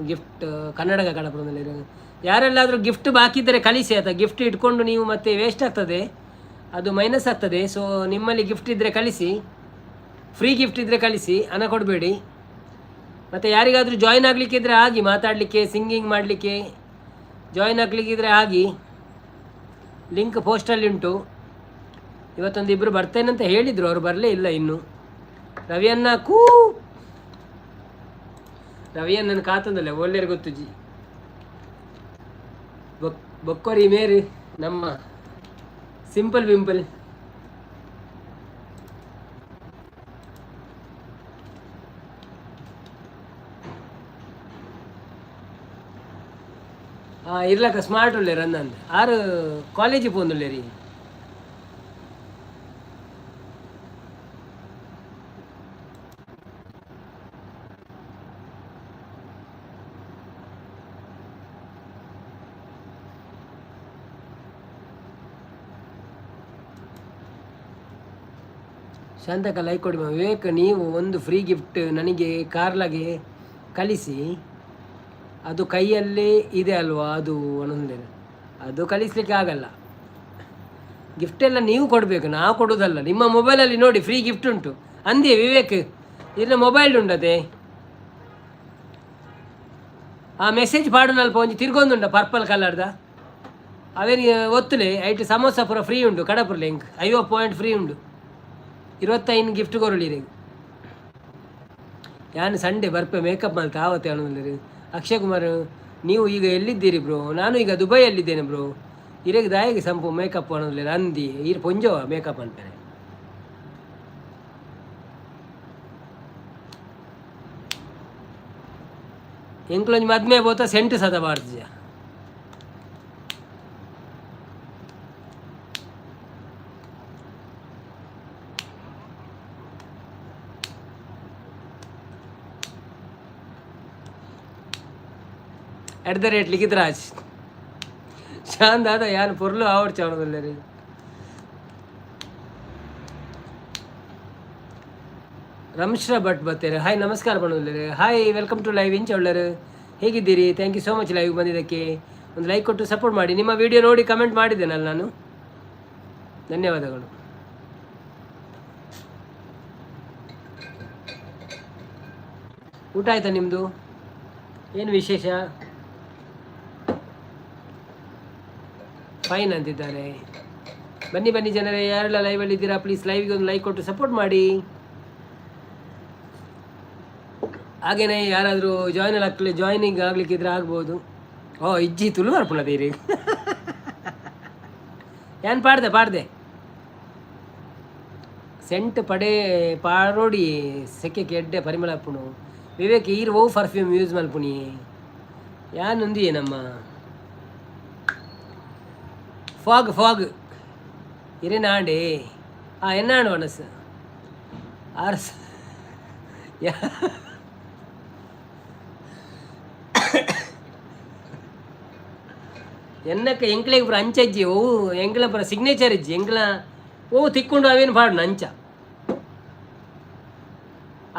gift Kannada ಕಡಪದಲ್ಲಿ. ಯಾರೆಲ್ಲಾದರೂ ಗಿಫ್ಟ್ ಬಾಕಿ ಇದ್ದರೆ ಕಳಿಸಿ ಆಯ್ತಾ? ಗಿಫ್ಟ್ ಇಟ್ಕೊಂಡು ನೀವು ಮತ್ತೆ ವೇಸ್ಟ್ ಆಗ್ತದೆ, ಅದು ಮೈನಸ್ ಆಗ್ತದೆ. ಸೊ ನಿಮ್ಮಲ್ಲಿ ಗಿಫ್ಟ್ ಇದ್ದರೆ ಕಳಿಸಿ. ಫ್ರೀ ಗಿಫ್ಟ್ ಇದ್ದರೆ ಕಳಿಸಿ, ಹಣ ಕೊಡಬೇಡಿ. ಮತ್ತು ಯಾರಿಗಾದರೂ ಜಾಯಿನ್ ಆಗಲಿಕ್ಕಿದ್ರೆ ಆಗಿ, ಮಾತಾಡಲಿಕ್ಕೆ, ಸಿಂಗಿಂಗ್ ಮಾಡಲಿಕ್ಕೆ ಜಾಯಿನ್ ಆಗಲಿಕ್ಕಿದ್ರೆ ಆಗಿ. ಲಿಂಕ್ ಪೋಸ್ಟಲ್ಲಿ ಉಂಟು. ಇವತ್ತೊಂದು ಇಬ್ಬರು ಬರ್ತೇನೆ ಹೇಳಿದರು, ಅವರು ಬರಲೇ ಇಲ್ಲ ಇನ್ನು. ರವಿಯನ್ನ ಕೂ ರವಿಯಣ್ಣನ ಕಾತಂದಲ್ಲ ಒಳ್ಳೆಯರು ಗೊತ್ತುಜಿ. ಬೊಕ್ಕೊರಿ ಮೇರಿ ನಮ್ಮ ಸಿಂಪಲ್ ವಿಂಪಲ್. ಇರ್ಲಕ್ಕ ಸ್ಮಾರ್ಟ್ ಉಳ್ಳೇರು ಅಂದಂದು ಆರು ಕಾಲೇಜಿಗೆ ಪೋಂದುಲ್ಲೇರಿ. ಶಾಂತಕ ಲೈಕ್ ಕೊಡಿ. ವಿವೇಕ್, ನೀವು ಒಂದು ಫ್ರೀ ಗಿಫ್ಟ್ ನನಗೆ ಕಾರ್ಲಾಗೆ ಕಳಿಸಿ, ಅದು ಕೈಯಲ್ಲೇ ಇದೆ ಅಲ್ವಾ ಅದು ಅನ್ನೊಂದೇನೆ. ಅದು ಕಳಿಸ್ಲಿಕ್ಕೆ ಆಗಲ್ಲ. ಗಿಫ್ಟ್ ಎಲ್ಲ ನೀವು ಕೊಡಬೇಕು, ನಾವು ಕೊಡೋದಲ್ಲ. ನಿಮ್ಮ ಮೊಬೈಲಲ್ಲಿ ನೋಡಿ ಫ್ರೀ ಗಿಫ್ಟ್ ಉಂಟು ಅಂದೇ ವಿವೇಕ್, ಇನ್ನ ಮೊಬೈಲ್ ಉಂಡತೆ. ಆ ಮೆಸೇಜ್ ಪಾಡುನಲ್ಪ ಒಂಜಿ ತಿರ್ಗೊಂದುಂಡ ಪರ್ಪಲ್ ಕಲರ್ದ ಅವೇನು ಒತ್ತುಲೆ ಐಟ್ ಸಮೋಸ ಪೂರ ಫ್ರೀ ಉಂಡು. ಕಡಪುರ್ಲೆ ಇಂಕ್ 50 ಪಾಯಿಂಟ್ ಫ್ರೀ ಉಂಡು. 25 ಗಿಫ್ಟ್ ಕೊರೊಲಿ. ಯಾನ್ ಸಂಡೇ ಬರ್ಪೆ ಮೇಕಪ್ ಮಲ್ತ ಆವತ್ತೆ ಅಣುಂದೆರ್. ಅಕ್ಷಯ್ ಕುಮಾರ್, ನೀವು ಈಗ ಎಲ್ಲಿದ್ದೀರಿ ಬ್ರೋ? ನಾನು ಈಗ ದುಬೈಯಲ್ಲಿದ್ದೇನೆ ಬ್ರೋ. ಇರೆಗ್ ದಾಯೆಗ್ ಸಂಪು ಮೇಕಪ್ ಅಣುಂದುಲ್ಲೆರ್ ಅಂದಿ ಈರ್ ಪೊಂಜೋವ ಮೇಕಪ್ ಅನ್ಪೆರೆ. ಎಂಕ್ಲೊಂಜಿ ಮದ್ಮೆ ಪೋತ ಸೆಂಟ್ ಸದ ಪಾಡ್ದಿಜ. At the rate Likhith Raj Shan ದಾದ ಯಾನ್ ಪೊರ್ಲು ಆವೊಡ್ಚಿ ಅವನದುಲ್ಲೆರ್. ರಮ್ಶ್ರಾ ಭಟ್ ಬತ್ತೇರು, ಹಾಯ್ ನಮಸ್ಕಾರ ಪಣುಲ್ಲೆರ್. Hi, welcome to live. ಇಂಚ ಉಳ್ಳರು, ಹೇಗಿದ್ದೀರಿ? Thank you so much live ಬಂದಿದ್ದಕ್ಕೆ. ಒಂದು ಲೈಕ್ ಕೊಟ್ಟು ಸಪೋರ್ಟ್ ಮಾಡಿ. ನಿಮ್ಮ ವಿಡಿಯೋ ನೋಡಿ ಕಮೆಂಟ್ ಮಾಡಿದ್ದೇನಲ್ಲ ನಾನು, ಧನ್ಯವಾದಗಳು. ಊಟ ಆಯ್ತಾ ನಿಮ್ಮದು? ಏನು ವಿಶೇಷ? ಫೈನ್ ಅಂತಿದ್ದಾರೆ. ಬನ್ನಿ ಬನ್ನಿ ಜನರೇ, ಯಾರೆಲ್ಲ ಲೈವಲ್ಲಿ ಇದ್ದೀರಾ ಪ್ಲೀಸ್ ಲೈವ್ಗೆ ಒಂದು ಲೈಕ್ ಕೊಟ್ಟು ಸಪೋರ್ಟ್ ಮಾಡಿ. ಹಾಗೇನೇ ಯಾರಾದರೂ ಜಾಯ್ನ್ ಆಗ್ಲಿ ಜಾಯ್ನಿಂಗ್ ಆಗ್ಲಿಕ್ಕಿದ್ರೆ ಆಗ್ಬೋದು. ಓ ಇಜ್ಜಿ ತುಳು ಬರ್ಪುಣದೀರಿ ಏನ್ ಪಾಡ್ದೆ ಪಾಡ್ದೆ ಸೆಂಟ್ ಪಡೆ ಪಾರೋಡಿ ಸೆಕೆ ಎಡ್ಡೆ ಪರಿಮಳ ಅಪ್ಪುಣು. ವಿವೇಕ್, ಈರ್ ಓ ಪರ್ಫ್ಯೂಮ್ ಯೂಸ್ ಮಲ್ಪುಣಿ? ಯಾನ್ ಉಂದಿಯೇ ನಮ್ಮ ಫಾಗ್ ಫಾಗ್ ಇರೇನಾಂಡೆ. ಆ ಎನ್ನಾಂಡು ಮನಸ್ಸು ಆರ್ಸ್ ಎನ್ನಕ್ಕ ಎಂಕ್ಲೆಗ್ ಪೂರ ಅಂಚಜ್ಜಿ ಓ ಎಂಕ್ಲ ಪೂರ ಸಿಗ್ನೇಚರ್ ಇಜ್ಜಿ ಎಂಕ್ಲ ಓ ತಿಕ್ಕೊಂಡು ಅವೇನು ಪಾಡುನ ಅಂಚ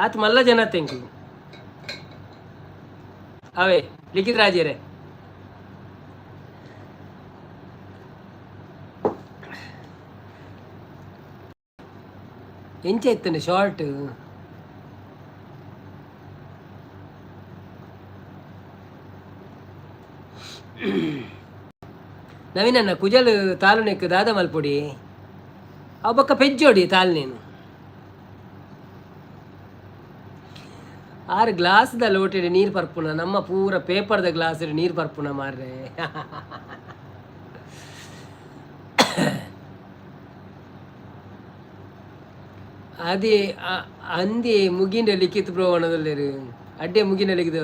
ಆತ್ ಮಲ್ಲ ಜನತ್ತೆ ಎಂಕ್ಲು ಅವೇ ಲಿಖಿತ್ ರಾಜರೇ. ಎಂಚ ಇತ್ತಂಡೆ ಶಾರ್ಟ್ ನವೀನಣ್ಣ ಕುಜಲ್ ತಾಲುನೆಕ್ ದಾದ ಮಲ್ಪೊಡಿ ಅವು ಬೊಕ್ಕ ಪೆಜ್ಜೋಡಿ ತಾಲ್ನೇನು. ಆರು ಗ್ಲಾಸ್ದ ಲೋಟೆಡ್ ನೀರು ಪರ್ಪುನ, ನಮ್ಮ ಪೂರ ಪೇಪರ್ದ ಗ್ಲಾಸ್ ನೀರು ಪರ್ಪುನ ಮಾರ್ರೆ. ಅದೇ ಅಂದಿ ಮುಗಿಂಡ ಲಿಖಿತ್ ಬ್ರೋ ಅಣದಲ್ಲೇರು ಅಡ್ಡೆ ಮುಗಿನ ಲಿಖಿತ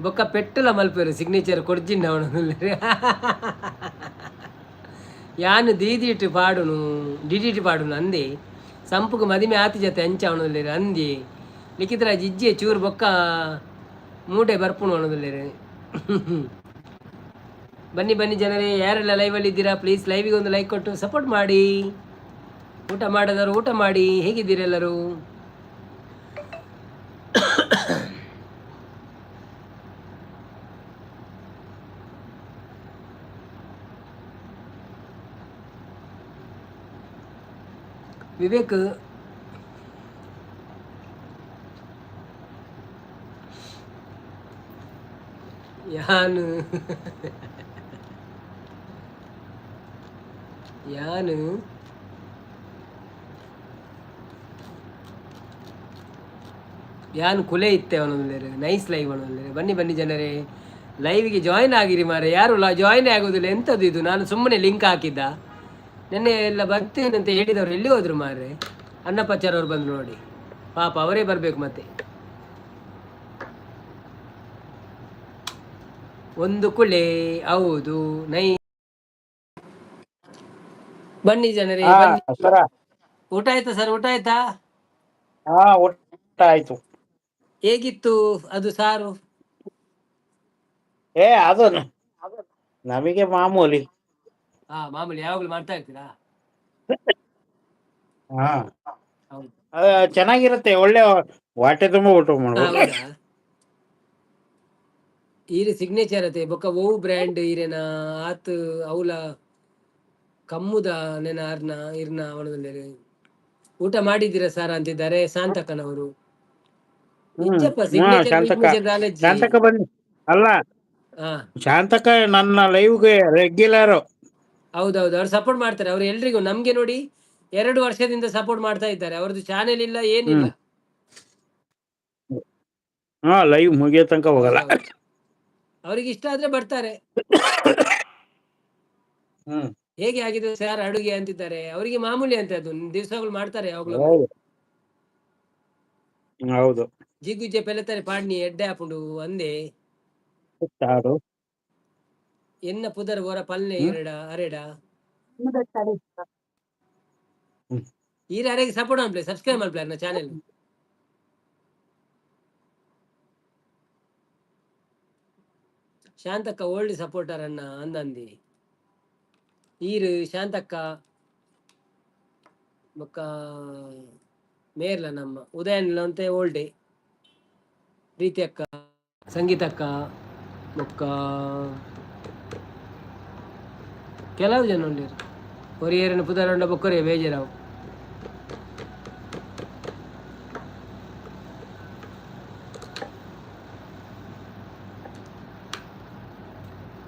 ಬೊಕ್ಕ ಪೆಟ್ಟಲ ಮಲ್ಪೇರು ಸಿಗ್ನೇಚರ್ ಕೊಡ್ಜಿಂಡ ಅವನದಲ್ಲೇರು. ಯಾನು ದೀದಿಟ್ಟು ಪಾಡುನು ಡಿಡಿಟ್ ಪಾಡುನು ಅಂದೆ ಸಂಪುಗು ಮದಿಮೆ ಆತಿ ಜೊತೆ ಅಂಚ ಅವನದಲ್ಲೇರು ಅಂದಿ ಲಿಖಿತರಾಜ್ ಇಜ್ಜೆ ಚೂರು ಬೊಕ್ಕ ಮೂಟೆ ಬರ್ಪುನು ಅವನದಲ್ಲೇರು. ಬನ್ನಿ ಬನ್ನಿ ಜನರೇ, ಯಾರೆಲ್ಲ ಲೈವಲ್ಲಿ ಇದ್ದೀರಾ ಪ್ಲೀಸ್ ಲೈವಿಗೆ ಒಂದು ಲೈಕ್ ಕೊಟ್ಟು ಸಪೋರ್ಟ್ ಮಾಡಿ. ಊಟ ಮಾಡದವರು ಊಟ ಮಾಡಿ. ಹೇಗಿದ್ದೀರೆಲ್ಲರೂ? ವಿವೇಕ್ ಯಾನು ಯಾನು ಯಾನ್ ಕುಲೆ ಇತ್ತೆ ಅವನೊಂದು ನೈಸ್ ಲೈವ್ ಅವನೊಂದು. ಬನ್ನಿ ಬನ್ನಿ ಜನರೇ, ಲೈವ್ಗೆ ಜಾಯಿನ್ ಆಗಿರಿ ಮಾರೆ. ಯಾರು ಜಾಯಿನ್ ಆಗೋದಿಲ್ಲ, ಎಂಥದ್ದು ಇದು? ನಾನು ಸುಮ್ಮನೆ ಲಿಂಕ್ ಹಾಕಿದ್ದ. ನಿನ್ನೆ ಎಲ್ಲ ಬರ್ತೇನೆ ಅಂತ ಹೇಳಿದವರು ಎಲ್ಲಿ ಹೋದ್ರು ಮಾರ್ರೆ? ಅನ್ನಪ್ಪಾಚಾರ್ ಅವ್ರು ಬಂದ್ರು ನೋಡಿ, ಪಾಪ ಅವರೇ ಬರಬೇಕು ಮತ್ತೆ. ಒಂದು ಕುಳೆ, ಹೌದು. ನೈ ಬನ್ನಿ ಜನರೇ. ಹಾ. ಬನ್ನಿ. ಸರ. ಊಟ ಆಯ್ತಾ ಸರ್? ಊಟ ಆಯ್ತಾ? ಹಾ, ಊಟ ಆಯ್ತು. ಹೇಗಿತ್ತು ಅದು ಸಾರು? ಏ, ಅದು ನಮಗೆ ಮಾಮೂಲಿ. ಹಾ, ಮಾಮೂಲಿ. ಯಾವಾಗ್ಲೂ ಮಾಡ್ತಾ ಇರ್ತೀರಾ? ಹಾ. ಹೌದು. ಅದು ಚೆನ್ನಾಗಿರುತ್ತೆ, ಒಳ್ಳೆ ಹೊಟ್ಟೆ ತುಂಬ ಊಟ ಮಾಡ್ಬೋದು. ಹೌದಾ? ಈರೆ ಸಿಗ್ನೇಚರ್ ಅತೆ. ಬೊಕ್ಕ ಓವು ಬ್ರ್ಯಾಂಡ್ ಈರೆನ ಆತ್ ಅವಲ ಕಮ್ಮುದ ನೆನ ಅರ್ನ ಇರ್ನ ಅವನದಲ್ಲಿ. ಊಟ ಮಾಡಿದ್ದೀರಾ ಸರ್ ಅಂತಿದ್ದಾರೆ ಶಾಂತಕ್ಕನವರು. ನಿಜಪ್ಪ. ಸಿಗ್ನೇಚರ್. ಶಾಂತಕ್ಕ. ಶಾಂತಕ್ಕ ಬನ್ನಿ ಅಲ್ಲ. ಹಾ. ಶಾಂತಕ್ಕ ನನ್ನ ಲೈವ್ಗೆ ರೆಗ್ಯುಲರ್. ಹೌದೌದು, ಅವ್ರು ಸಪೋರ್ಟ್ ಮಾಡ್ತಾರೆ. ಅವ್ರು ಎಲ್ರಿಗೂ, ನಮ್ಗೆ ನೋಡಿ 2 ವರ್ಷದಿಂದ ಸಪೋರ್ಟ್ ಮಾಡ್ತಾ ಇದ್ದಾರೆ. ಅವ್ರದ್ದು ಚಾನೆಲ್ ಇಲ್ಲ, ಏನಿಲ್ಲ. ಹಾ, ಲೈವ್ ಮುಗಿಯೋ ತನಕ ಹೋಗಲ್ಲ. ಹೌದು. ಅವ್ರಿಗೆ ಇಷ್ಟ ಆದ್ರೆ ಬರ್ತಾರೆ. ಹೇಗೆ ಆಗಿದೆ ಸರ್ ಅಡುಗೆ ಅಂತಿದ್ದಾರೆ. ಅವರಿಗೆ ಮಾಮೂಲಿ ಅಂತ, ಅದು ದಿವಸಗಳು ಮಾಡ್ತಾರೆ ಯಾವಾಗ್ಲೂ. ಹೌದು ಹೌದು. ಜಿಗುಜೆ ಪೆಲೆತಾರೆ ಪಾಡ್ನಿ ಎಡ್ಡೆ ಆಪುಂಡು ಅಂದೆ. ಸಾರು. ಎನ್ನ ಪುದರ್ ಹೊರ ಪಲ್ನೆ ಇರಡ ಅರೆಡ. ಈರ ಅರೆಗೆ ಸಪೋರ್ಟ್ ಮಲ್ಪಲೆ, ಸಬ್ಸ್ಕ್ರೈಬ್ ಮಲ್ಪಲೆ ನನ್ನ ಚಾನೆಲ್. ಶಾಂತಕ್ಕ ಓಲ್ಡ್ ಸಪೋರ್ಟರ್ ಅಣ್ಣ ಅಂದಂದಿ ಈರು. ಶಾಂತಕ್ಕ ಬೊಕ್ಕ ಮೇರ್ಲ ನಮ್ಮ ಉದಯನ್ ಅಂತೆ ಓಲ್ಡೆ. ಪ್ರೀತಿ ಅಕ್ಕ, ಸಂಗೀತಕ್ಕ, ಬೊಕ್ಕ ಕೆಲವು ಜನ ಉಳ್ಳೇರು. ಕೊರಿಯರನ ಪುದರುಂಡ ಬೊಕ್ಕರೆ ಬೇಜಾರಾವು.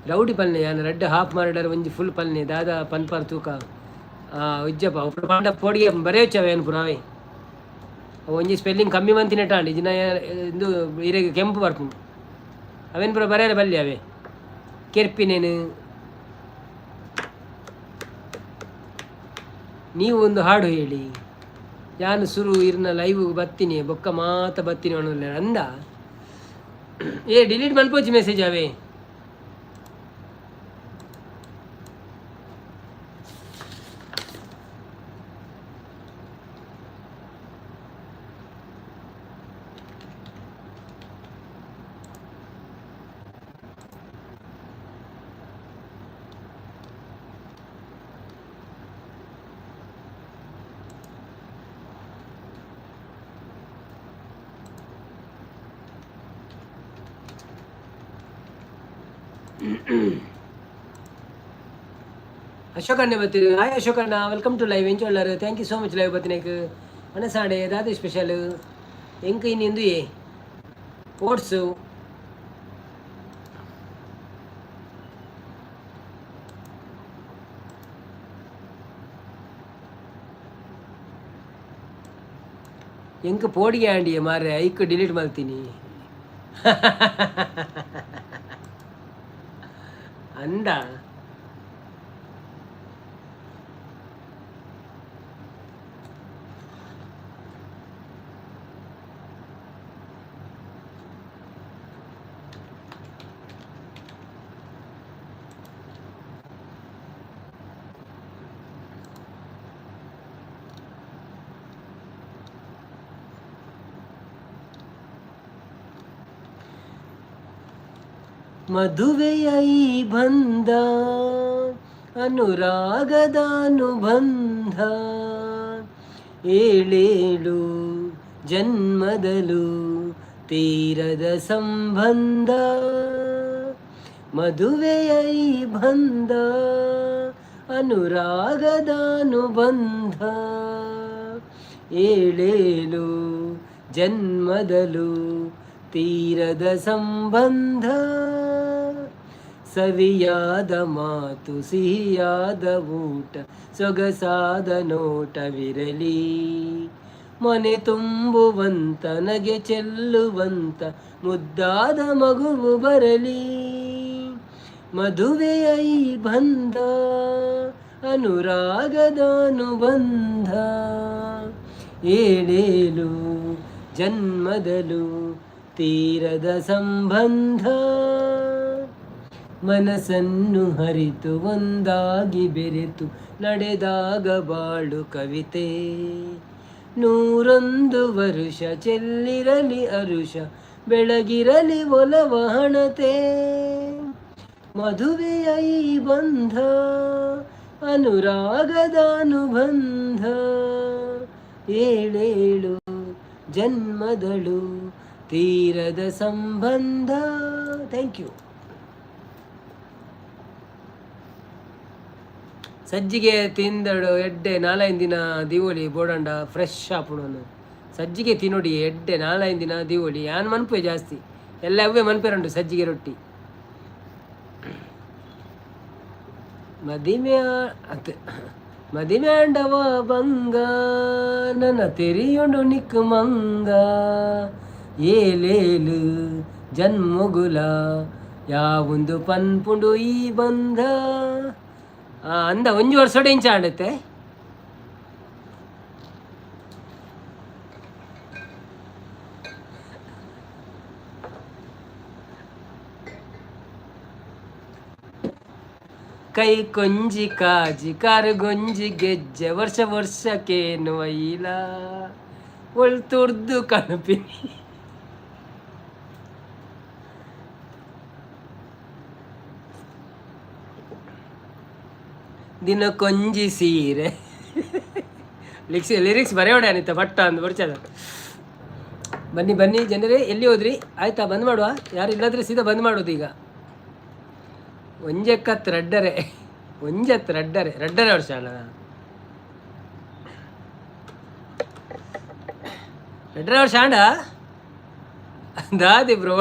ರೌಡಿ ಪಲ್ನೆ ಯಾನ್ ರಡ್ಡ್ ಹಾಫ್ ಮರ್ಡರ್, ಒಂಜಿ ಫುಲ್ ಪಲ್ನೆ ದಾದ ಪನ್ಪರ್ ತೂಕ. ಆ ಉಜ್ಜಪ್ಪ ಪಂಡ ಪೋಡಿಗೆ ಬರೆಯೋಚವೆ ಏನು ಪುರಾವೆ. ಒಂಜಿ ಸ್ಪೆಲ್ಲಿಂಗ್ ಕಮ್ಮಿ ಮಂತಿನ ಟಾಂಡ್ ಇಜಿನ ಇಂದು ಇರೆಗ್ ಕೆಂಪು ಬರ್ಪುಂಡು. ಅವೇನು ಪೂರ ಬರೆಯರೆ ಬಲ್ಲಿ ಅವೆ ಕೆರ್ಪಿನೇನು. ನೀವು ಒಂದು ಹಾಡು ಹೇಳಿ. ಯಾನು ಸುರು ಇರ್ನ ಲೈವ್ ಬತ್ತೀನಿ, ಬೊಕ್ಕ ಮಾತ ಬತ್ತೀನಿ ಅನ್ನೋಲ್ಲ ಅಂದ. ಏ, ಡಿಲೀಟ್ ಮನ್ಪೋಚಿ ಮೆಸೇಜ್ ಅವೇ. ಅಶೋಕಣ್ಣ ಬತ್ತೀರಿ. ಹಾಯ್ ಅಶೋಕಣ್ಣ, welcome to live. ಎಂಚೊಳ್ಳಾರು? Thank you so much live ಬತ್ತಿನೇಕ್. ಮನಸಾಡೆ ದಾದ ಸ್ಪೆಷಲ್ ಎಂಕ್ ಇನ್ನೆಂದು? ಏ, ಓಟ್ಸು. ಎಂಕ್ ಪೋಡಿಗೆ ಆಂಡಿಯೇ ಮಾರ್ರೆ, ಐಕ್ ಡಿಲೀಟ್ ಮಲ್ತೀನಿ ಅಂದ. ಮದುವೆಯ ಈ ಬಂಧ ಅನುರಾಗದ ಅನುಬಂಧ, ಏಳೇಳು ಜನ್ಮದಲು ತೀರದ ಸಂಬಂಧ. ಮದುವೆಯ ಈ ಬಂಧ ಅನುರಾಗದ ಅನುಬಂಧ, ಏಳೇಳು ಜನ್ಮದಲು ತೀರದ ಸಂಬಂಧ. ಸವಿಯಾದ ಮಾತು, ಸಿಹಿಯಾದ ಊಟ, ಸೊಗಸಾದ ನೋಟವಿರಲಿ. ಮನೆ ತುಂಬುವಂತ, ನಗೆ ಚೆಲ್ಲುವಂತ ಮುದ್ದಾದ ಮಗುವು ಬರಲಿ. ಮದುವೆಯ ಈ ಬಂಧ ಅನುರಾಗದ ಅನುಬಂಧ, ಏಳೇಳು ಜನ್ಮದಲ್ಲೂ ತೀರದ ಸಂಬಂಧ. ಮನಸ್ಸನ್ನು ಅರಿತು ಒಂದಾಗಿ ಬೆರೆತು ನಡೆದಾಗ ಬಾಳು ಕವಿತೆ. 101 ವರುಷ ಚೆಲ್ಲಿರಲಿ ಅರುಷ, ಬೆಳಗಿರಲಿ ಒಲವ ಹಣತೆ. ಮದುವೆಯ ಈ ಬಂಧ ಅನುರಾಗದ ಅನುಬಂಧ, ಏಳೇಳು ಜನ್ಮದಲ್ಲೂ ತೀರದ ಸಂಬಂಧ. Thank you. ಸಜ್ಜಿಗೆ ತಿಂದಡು ಎಡ್ಡೆ, ನಾಲೈದು ದಿನ ದೀವೊಲಿ ಬೋಡಂಡ ಫ್ರೆಶ್ ಆಪುಂಡು. ಸಜ್ಜಿಗೆ ತಿನ್ನೋಡಿ ಎಡ್ಡೆ, ನಾಲೈದು ದಿನ ದೀವೊಲಿ. ಯಾನ್ ಮನ್ಪುವೆ ಜಾಸ್ತಿ, ಎಲ್ಲ ಅವೇ ಮನ್ಪೆರುಂಡು ಸಜ್ಜಿಗೆ ರೊಟ್ಟಿ. ಮದಿಮೆ ಅತ್ ಮದಿಮೆ ಆಂಡವ ಬಂಗ, ನನ್ನ ತೆರಿಯುಂಡು ನಿಕ್ ಮಂಗ. ಏಲೇಲು ಜನ್ಮಗುಲ ಯಾವೊಂದು ಪನ್ಪುಂಡು ಈ ಬಂಧ. ಅಂದ ಒಂಜಿ ವರ್ಷಡೆ ಇಂಚ ಆಂಡತ್ತೆ. ಕೈ ಕೊಂಜಿ ಕಾಜಿ ಕಾರುಗೊಂಜಿ ಗೆಜ್ಜೆ, ವರ್ಷ ವರ್ಷಕ್ಕೇನು ಐಲ ಒಳ್ತುರ್ದು ಕಣಪಿನಿ. ದಿನಕ್ಕೊಂಜಿ ಸೀರೆ. ಲಿಕ್ಸ್ ಲಿರಿಕ್ಸ್ ಬರೆಯೋಣ ಅನಿತ ಭಟ್ಟ ಅಂದು ಬರ್ಚದ. ಬನ್ನಿ ಬನ್ನಿ ಜನರೇ, ಎಲ್ಲಿ ಹೋದ್ರಿ? ಆಯ್ತಾ, ಬಂದ್ ಮಾಡುವ. ಯಾರು ಇಲ್ಲಾದ್ರೆ ಸೀದಾ ಬಂದ್ ಮಾಡೋದು ಈಗ. ಒಂಜಕ್ಕತ್ ರಡ್ಡರೆ, ಒಂಜತ್ ರಡ್ಡರೆ, ರಡ್ಡರೆ ವರ್ಷ ಅಲ್ಲ, ರಡ್ಡರೆ ವರ್ಷ ಆಂಡ ದಾದಿ ಬ್ರೋ.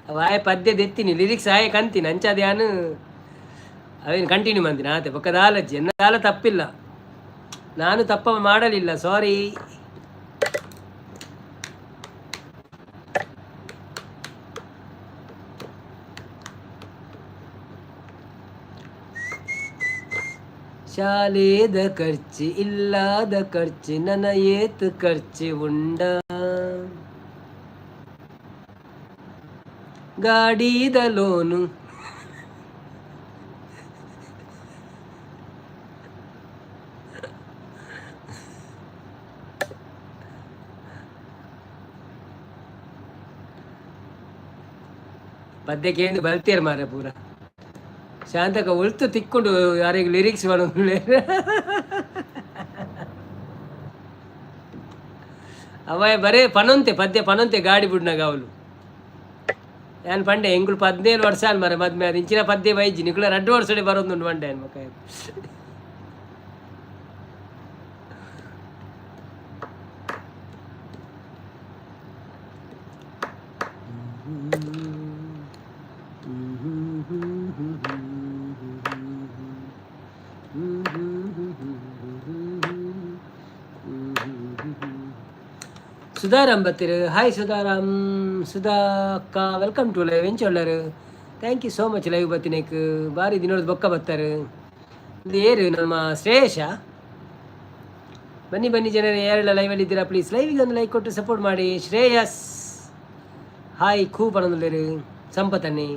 ಅವ ಆಯೆ ಪದ್ಯ ದೆತ್ತೀನಿ, ಲಿರಿಕ್ಸ್ ಆಯೆ ಕಂತೀನಿ ಅಂಚಾದ ಯಾನು ಅವೇನು ಕಂಟಿನ್ಯೂ ಮಂದಿನ ಆತೆ ಬೊಕ್ಕ ದಾಲಜ್ಜಿ ಎನ್ನ ದಾಲ ತಪ್ಪಿಲ್ಲ, ನಾನು ತಪ್ಪ ಮಾಡಲಿಲ್ಲ, ಸಾರಿ. ಶಾಲೇದ ಖರ್ಚಿ ಇಲ್ಲಾದ ಖರ್ಚಿ ನನ್ನ ಏತ್ ಖರ್ಚಿ ಉಂಡ, ಗಾಡಿದ ಲೋನು. ಪದ್ಯಕ್ಕೆ ಏನು ಬಲ್ತೀರ ಮಾರ ಪೂರ. ಶಾಂತಕ ಒಳ್ತು ತಿಕ್ಕೊಂಡು ಯಾರಿಗೆ ಲಿರಿಕ್ಸ್ ಮಾಡೋದು. ಅವ ಬರೇ ಪನೊಂತೆ ಪದ್ಯ ಪನೊಂತೆ ಗಾಡಿ ಬುಡ್ನಾಗ ಅವಳು. ಯಾನ್ ಪಂಡೆ ಎಂಗುಳು 17 ವರ್ಷ ಅಲ್ ಮರ ಮದ್ಮೆ ಅದು ಇಂಚಿನ ಪದ್ಯ ಬೈಜಿ ನಿಕುಲ ರಡ್ಡು ವರ್ಷಡೆ ಬರೋದುಂಡು ಪಂಡೆ ಮಕ್ಕ. ಸುಧಾರಾಮ್ ಬತ್ತಿರು. ಹಾಯ್ ಸುಧಾರಾಮ್. ಸುಧಾ ಅಕ್ಕ, welcome to live. ಎಂಚೊಳ್ಳರು? Thank you so much live ಬತ್ತಿನೇಕ್. ಬಾರಿ ದಿನದ ಬೊಕ್ಕ ಬತ್ತಾರೆ. ಇದು ಏರು ನಮ್ಮ ಶ್ರೇಯಶ. ಬನ್ನಿ ಬನ್ನಿ ಜನರೇ, ಯಾರೆಲ್ಲ ಲೈವಲ್ಲಿ ಇದ್ದೀರಾ ಪ್ಲೀಸ್ ಲೈವಿಗೆ ಒಂದು ಲೈಕ್ ಕೊಟ್ಟು ಸಪೋರ್ಟ್ ಮಾಡಿ. ಶ್ರೇಯಸ್ ಹಾಯ್ ಖೂ ಪಣಂದುಲ್ಲೇರು ಸಂಪತನ್ನಿ.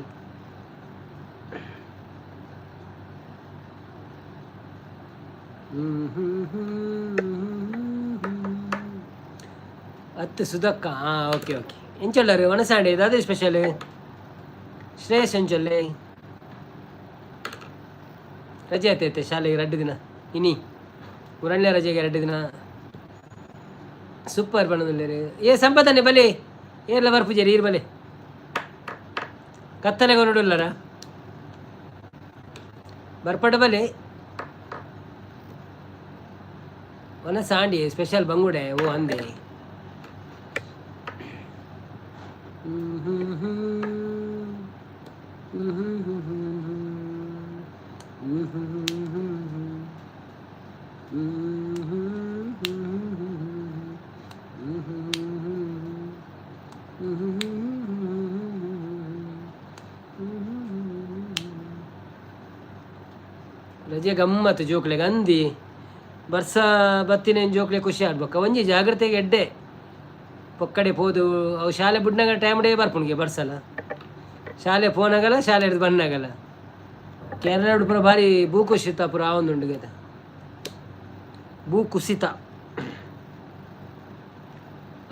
ಅತ್ತು ಸುಧಕ್ಕ. ಹಾಂ, ಓಕೆ ಓಕೆ. ಎಂಚೊಲ್ಲರು ವನಸಾಂಡೆ ದಾದ ಸ್ಪೆಷಲ್? ಶ್ರೇಯಸ್ ಎಂಚೊಲ್ಲೆ? ರಜೆ ಆಯ್ತೈತೆ ಶಾಲೆಗೆ 2 ದಿನ. ಇನಿ ಊರಣ್ಣ ರಜೆಗೆ 2 ದಿನ. ಸೂಪರ್ ಬಣ್ಣದಲ್ಲಿರು. ಏ ಸಂಪದನೆ ಬಲೆ ಏರ್ಲ ಬರ್ಪುಜೇರಿ ಈರ್ ಬಲೆ ಕತ್ತಲೆಗೆ ನೋಡುಲ್ಲರ ಬರ್ಪಡ ಬಲೆ. ಒನ ಸಾಂಡಿ ಸ್ಪೆಷಲ್ ಬಂಗುಡೆ ಓ ಅಂದೆ. ರಜೆ ಗಮ್ಮತ್ತು ಜೋಕ್ಲೆಗ್ ಅಂದಿ. ಬರ್ಸ ಬತ್ತಿನ ಜೋಕ್ಲೆ ಖುಷಿ ಆಡ್ಬೇಕ. ಒಂಜಿ ಜಾಗ್ರತೆಗೆ ಎಡ್ಡೆ ಪೊಕ್ಕಡೆ ಪೋದು. ಅವು ಶಾಲೆ ಬುಡ್ನಾಗ ಟೈಮ್ ಡೇ ಬರ್ಪುಣಿಗೆ ಬರ್ಸಲ. ಶಾಲೆ ಫೋನಾಗಲ್ಲ, ಶಾಲೆ ಹಿಡ್ದು ಬಣ್ಣಾಗಲ್ಲ. ಕೇರಳ ಪೂರ ಭಾರಿ ಭೂಕುಸಿತ ಪೂರ ಆವೊಂದುಂಡು ಗೇತ, ಭೂ ಕುಸಿತ.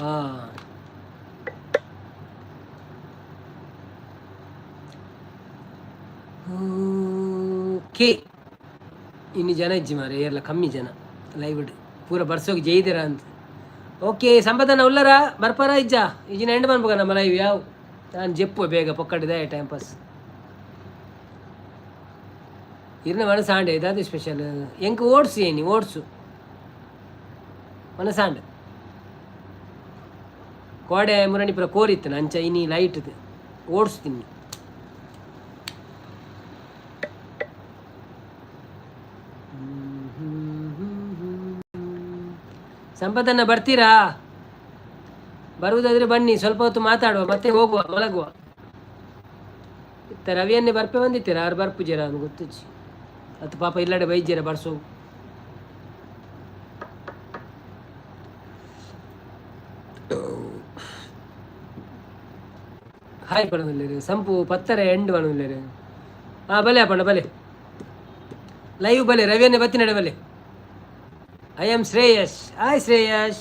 ಹಾಂ, ಓಕೆ. ಇನ್ನು ಜನ ಇಜ್ಜಿ ಮಾರೆ, ಏರ್ಲ ಕಮ್ಮಿ ಜನ ಲೈವ್. ಪೂರ ಬರ್ಸೋಗಿ ಜೈದಿರ ಅಂತ. ಓಕೆ, ಸಂಪದನ ಉಲ್ಲರ ಬರ್ಪಾರ ಇಜ್ಜಾ? ಇಜ್ಜಿನ ಎಂಡ್ ಮನ್ಪುಗ ನಮ್ಮ ಲೈವ್. ಯಾವ ನಾನು ಜೆಪ್ಪು ಬೇಗ ಪೊಕ್ಕಡಿದೆ ಟೈಮ್ ಪಾಸ್. ಇರ್ನ ಮನಸಾಂಡೆ ಇದಾದ ಸ್ಪೆಷಲ್ ಎಂಕ್ ಓಟ್ಸ್ ಏನಿ, ಓಟ್ಸು ಮನಸಾಂಡ್. ಕೋಡೆ ಮುರಣಿಪುರ ಕೋರಿತ್ತು ಅಂಚ ಇನಿ ಲೈಟ್ ಓಟ್ಸ್ ತಿನ್ನಿ. ಸಂಪತ್ತನ್ನ ಬರ್ತೀರಾ? ಬರುವುದಾದ್ರೆ ಬನ್ನಿ, ಸ್ವಲ್ಪ ಹೊತ್ತು ಮಾತಾಡುವ, ಮತ್ತೆ ಹೋಗುವ, ಮಲಗುವ. ಇತ್ತ ರವಿಯನ್ನೇ ಬರ್ಪೆ ಬಂದಿತ್ತೀರ ಆರು ಬರ್ಪುಜರ ಅವ್ನು ಗೊತ್ತುಚ್ಚಿ. ಅದು ಪಾಪ ಇಲ್ಲಡೆ ಬೈಜ್ಜರ ಬರ್ಸು. ಹಾಯ್ ಪಡೋದಿಲ್ಲ ಸಂಪು ಪತ್ತರ ಎಂಡ್ ಪಡೋದಿಲ್ಲ. ಹಾಂ, ಬಲೆ ಅಪ್ಪಣ್ಣ, ಬಲೆ ಲೈವ್ ಬಲೆ. ರವಿಯನ್ನೇ ಬತ್ತಿನಡೆ ಬಲೆ. I am Shreyas. Hi Shreyas,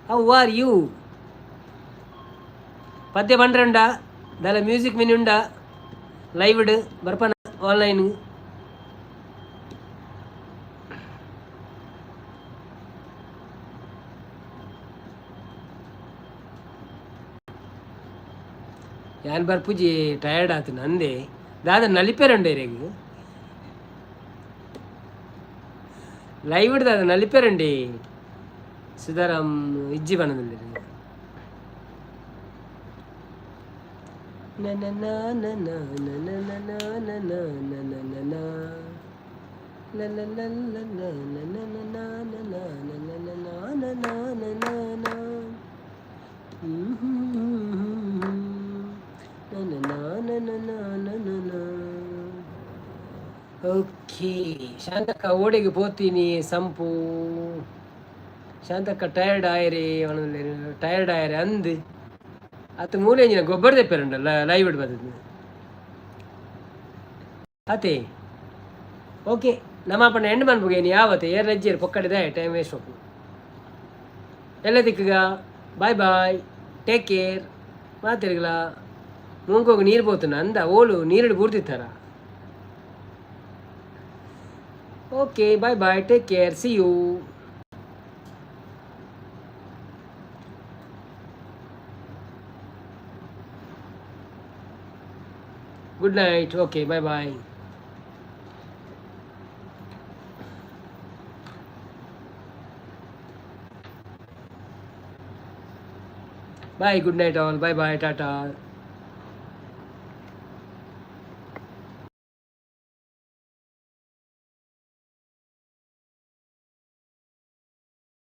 how are you? ಪದ್ಯ ಬಂಡ್ರಂಡ ದಾಲ ಮ್ಯೂಸಿಕ್ ಮಿನಿ ಉಂಡ ಲೈವ್ಡ್ ಬರ್ಪನ ಆನ್ಲೈನ್. ಯಾನ್ ಬರ್ಪುಜಿ, ಟಯರ್ಡ್ ಆತು ನಂದೆ. ದಾದ ನಲಿಪೆರಂಡೆ ಇರೆಗ್ ಲೈವ್ ದಾದ ನಲಿಪೆರಂಡಿ. ಸುಧಾರಾಮ್ ಇಜ್ಜಿ ಬಣ್ಣದಲ್ಲಿ. ಓಕೆ, ಶಾಂತಕ್ಕ ಓಡೆಗೆ ಪೋತೀನಿ ಸಂಪು. ಶಾಂತಕ್ಕ ಟಯರ್ಡ್ ಆಯರಿ, ಟಯರ್ಡ್ ಆಯರಿ ಅಂದ್. ಅತ್ ಮೂಲೆ ಗೊಬ್ಬರ ದೆಪ್ಪೆರುಂಡಲ್ಲ ಲೈವ್ ಇಡ್ ಬರ್ತದೆ ಅತೆ. ಓಕೆ, ನಮ್ಮ ಅಪ್ಪನ ಎಂಡ್ ಮನ್ಪುಗೆ ಯಾವತ್ತೆ ಏರ್ ರಜ್ಜೇರು ಪೊಕ್ಕಡಿದೆ ಟೈಮ್ ವೇಸ್ಟ್ ಹೋಗು ಎಲ್ಲ ದಿಕ್ಕಗ. Bye bye, take care. ಮಾತಿರ್ಗಲ ಮುಂಕೋಗಿ ನೀರು ಪೋತುನ ಅಂದ ಓಲು ನೀರುಡು ಬೂರ್ತಿತ್ತಾರ. Okay, bye bye, take care, see you. Good night. Okay, bye bye. Bye, good night all. Bye bye, tata.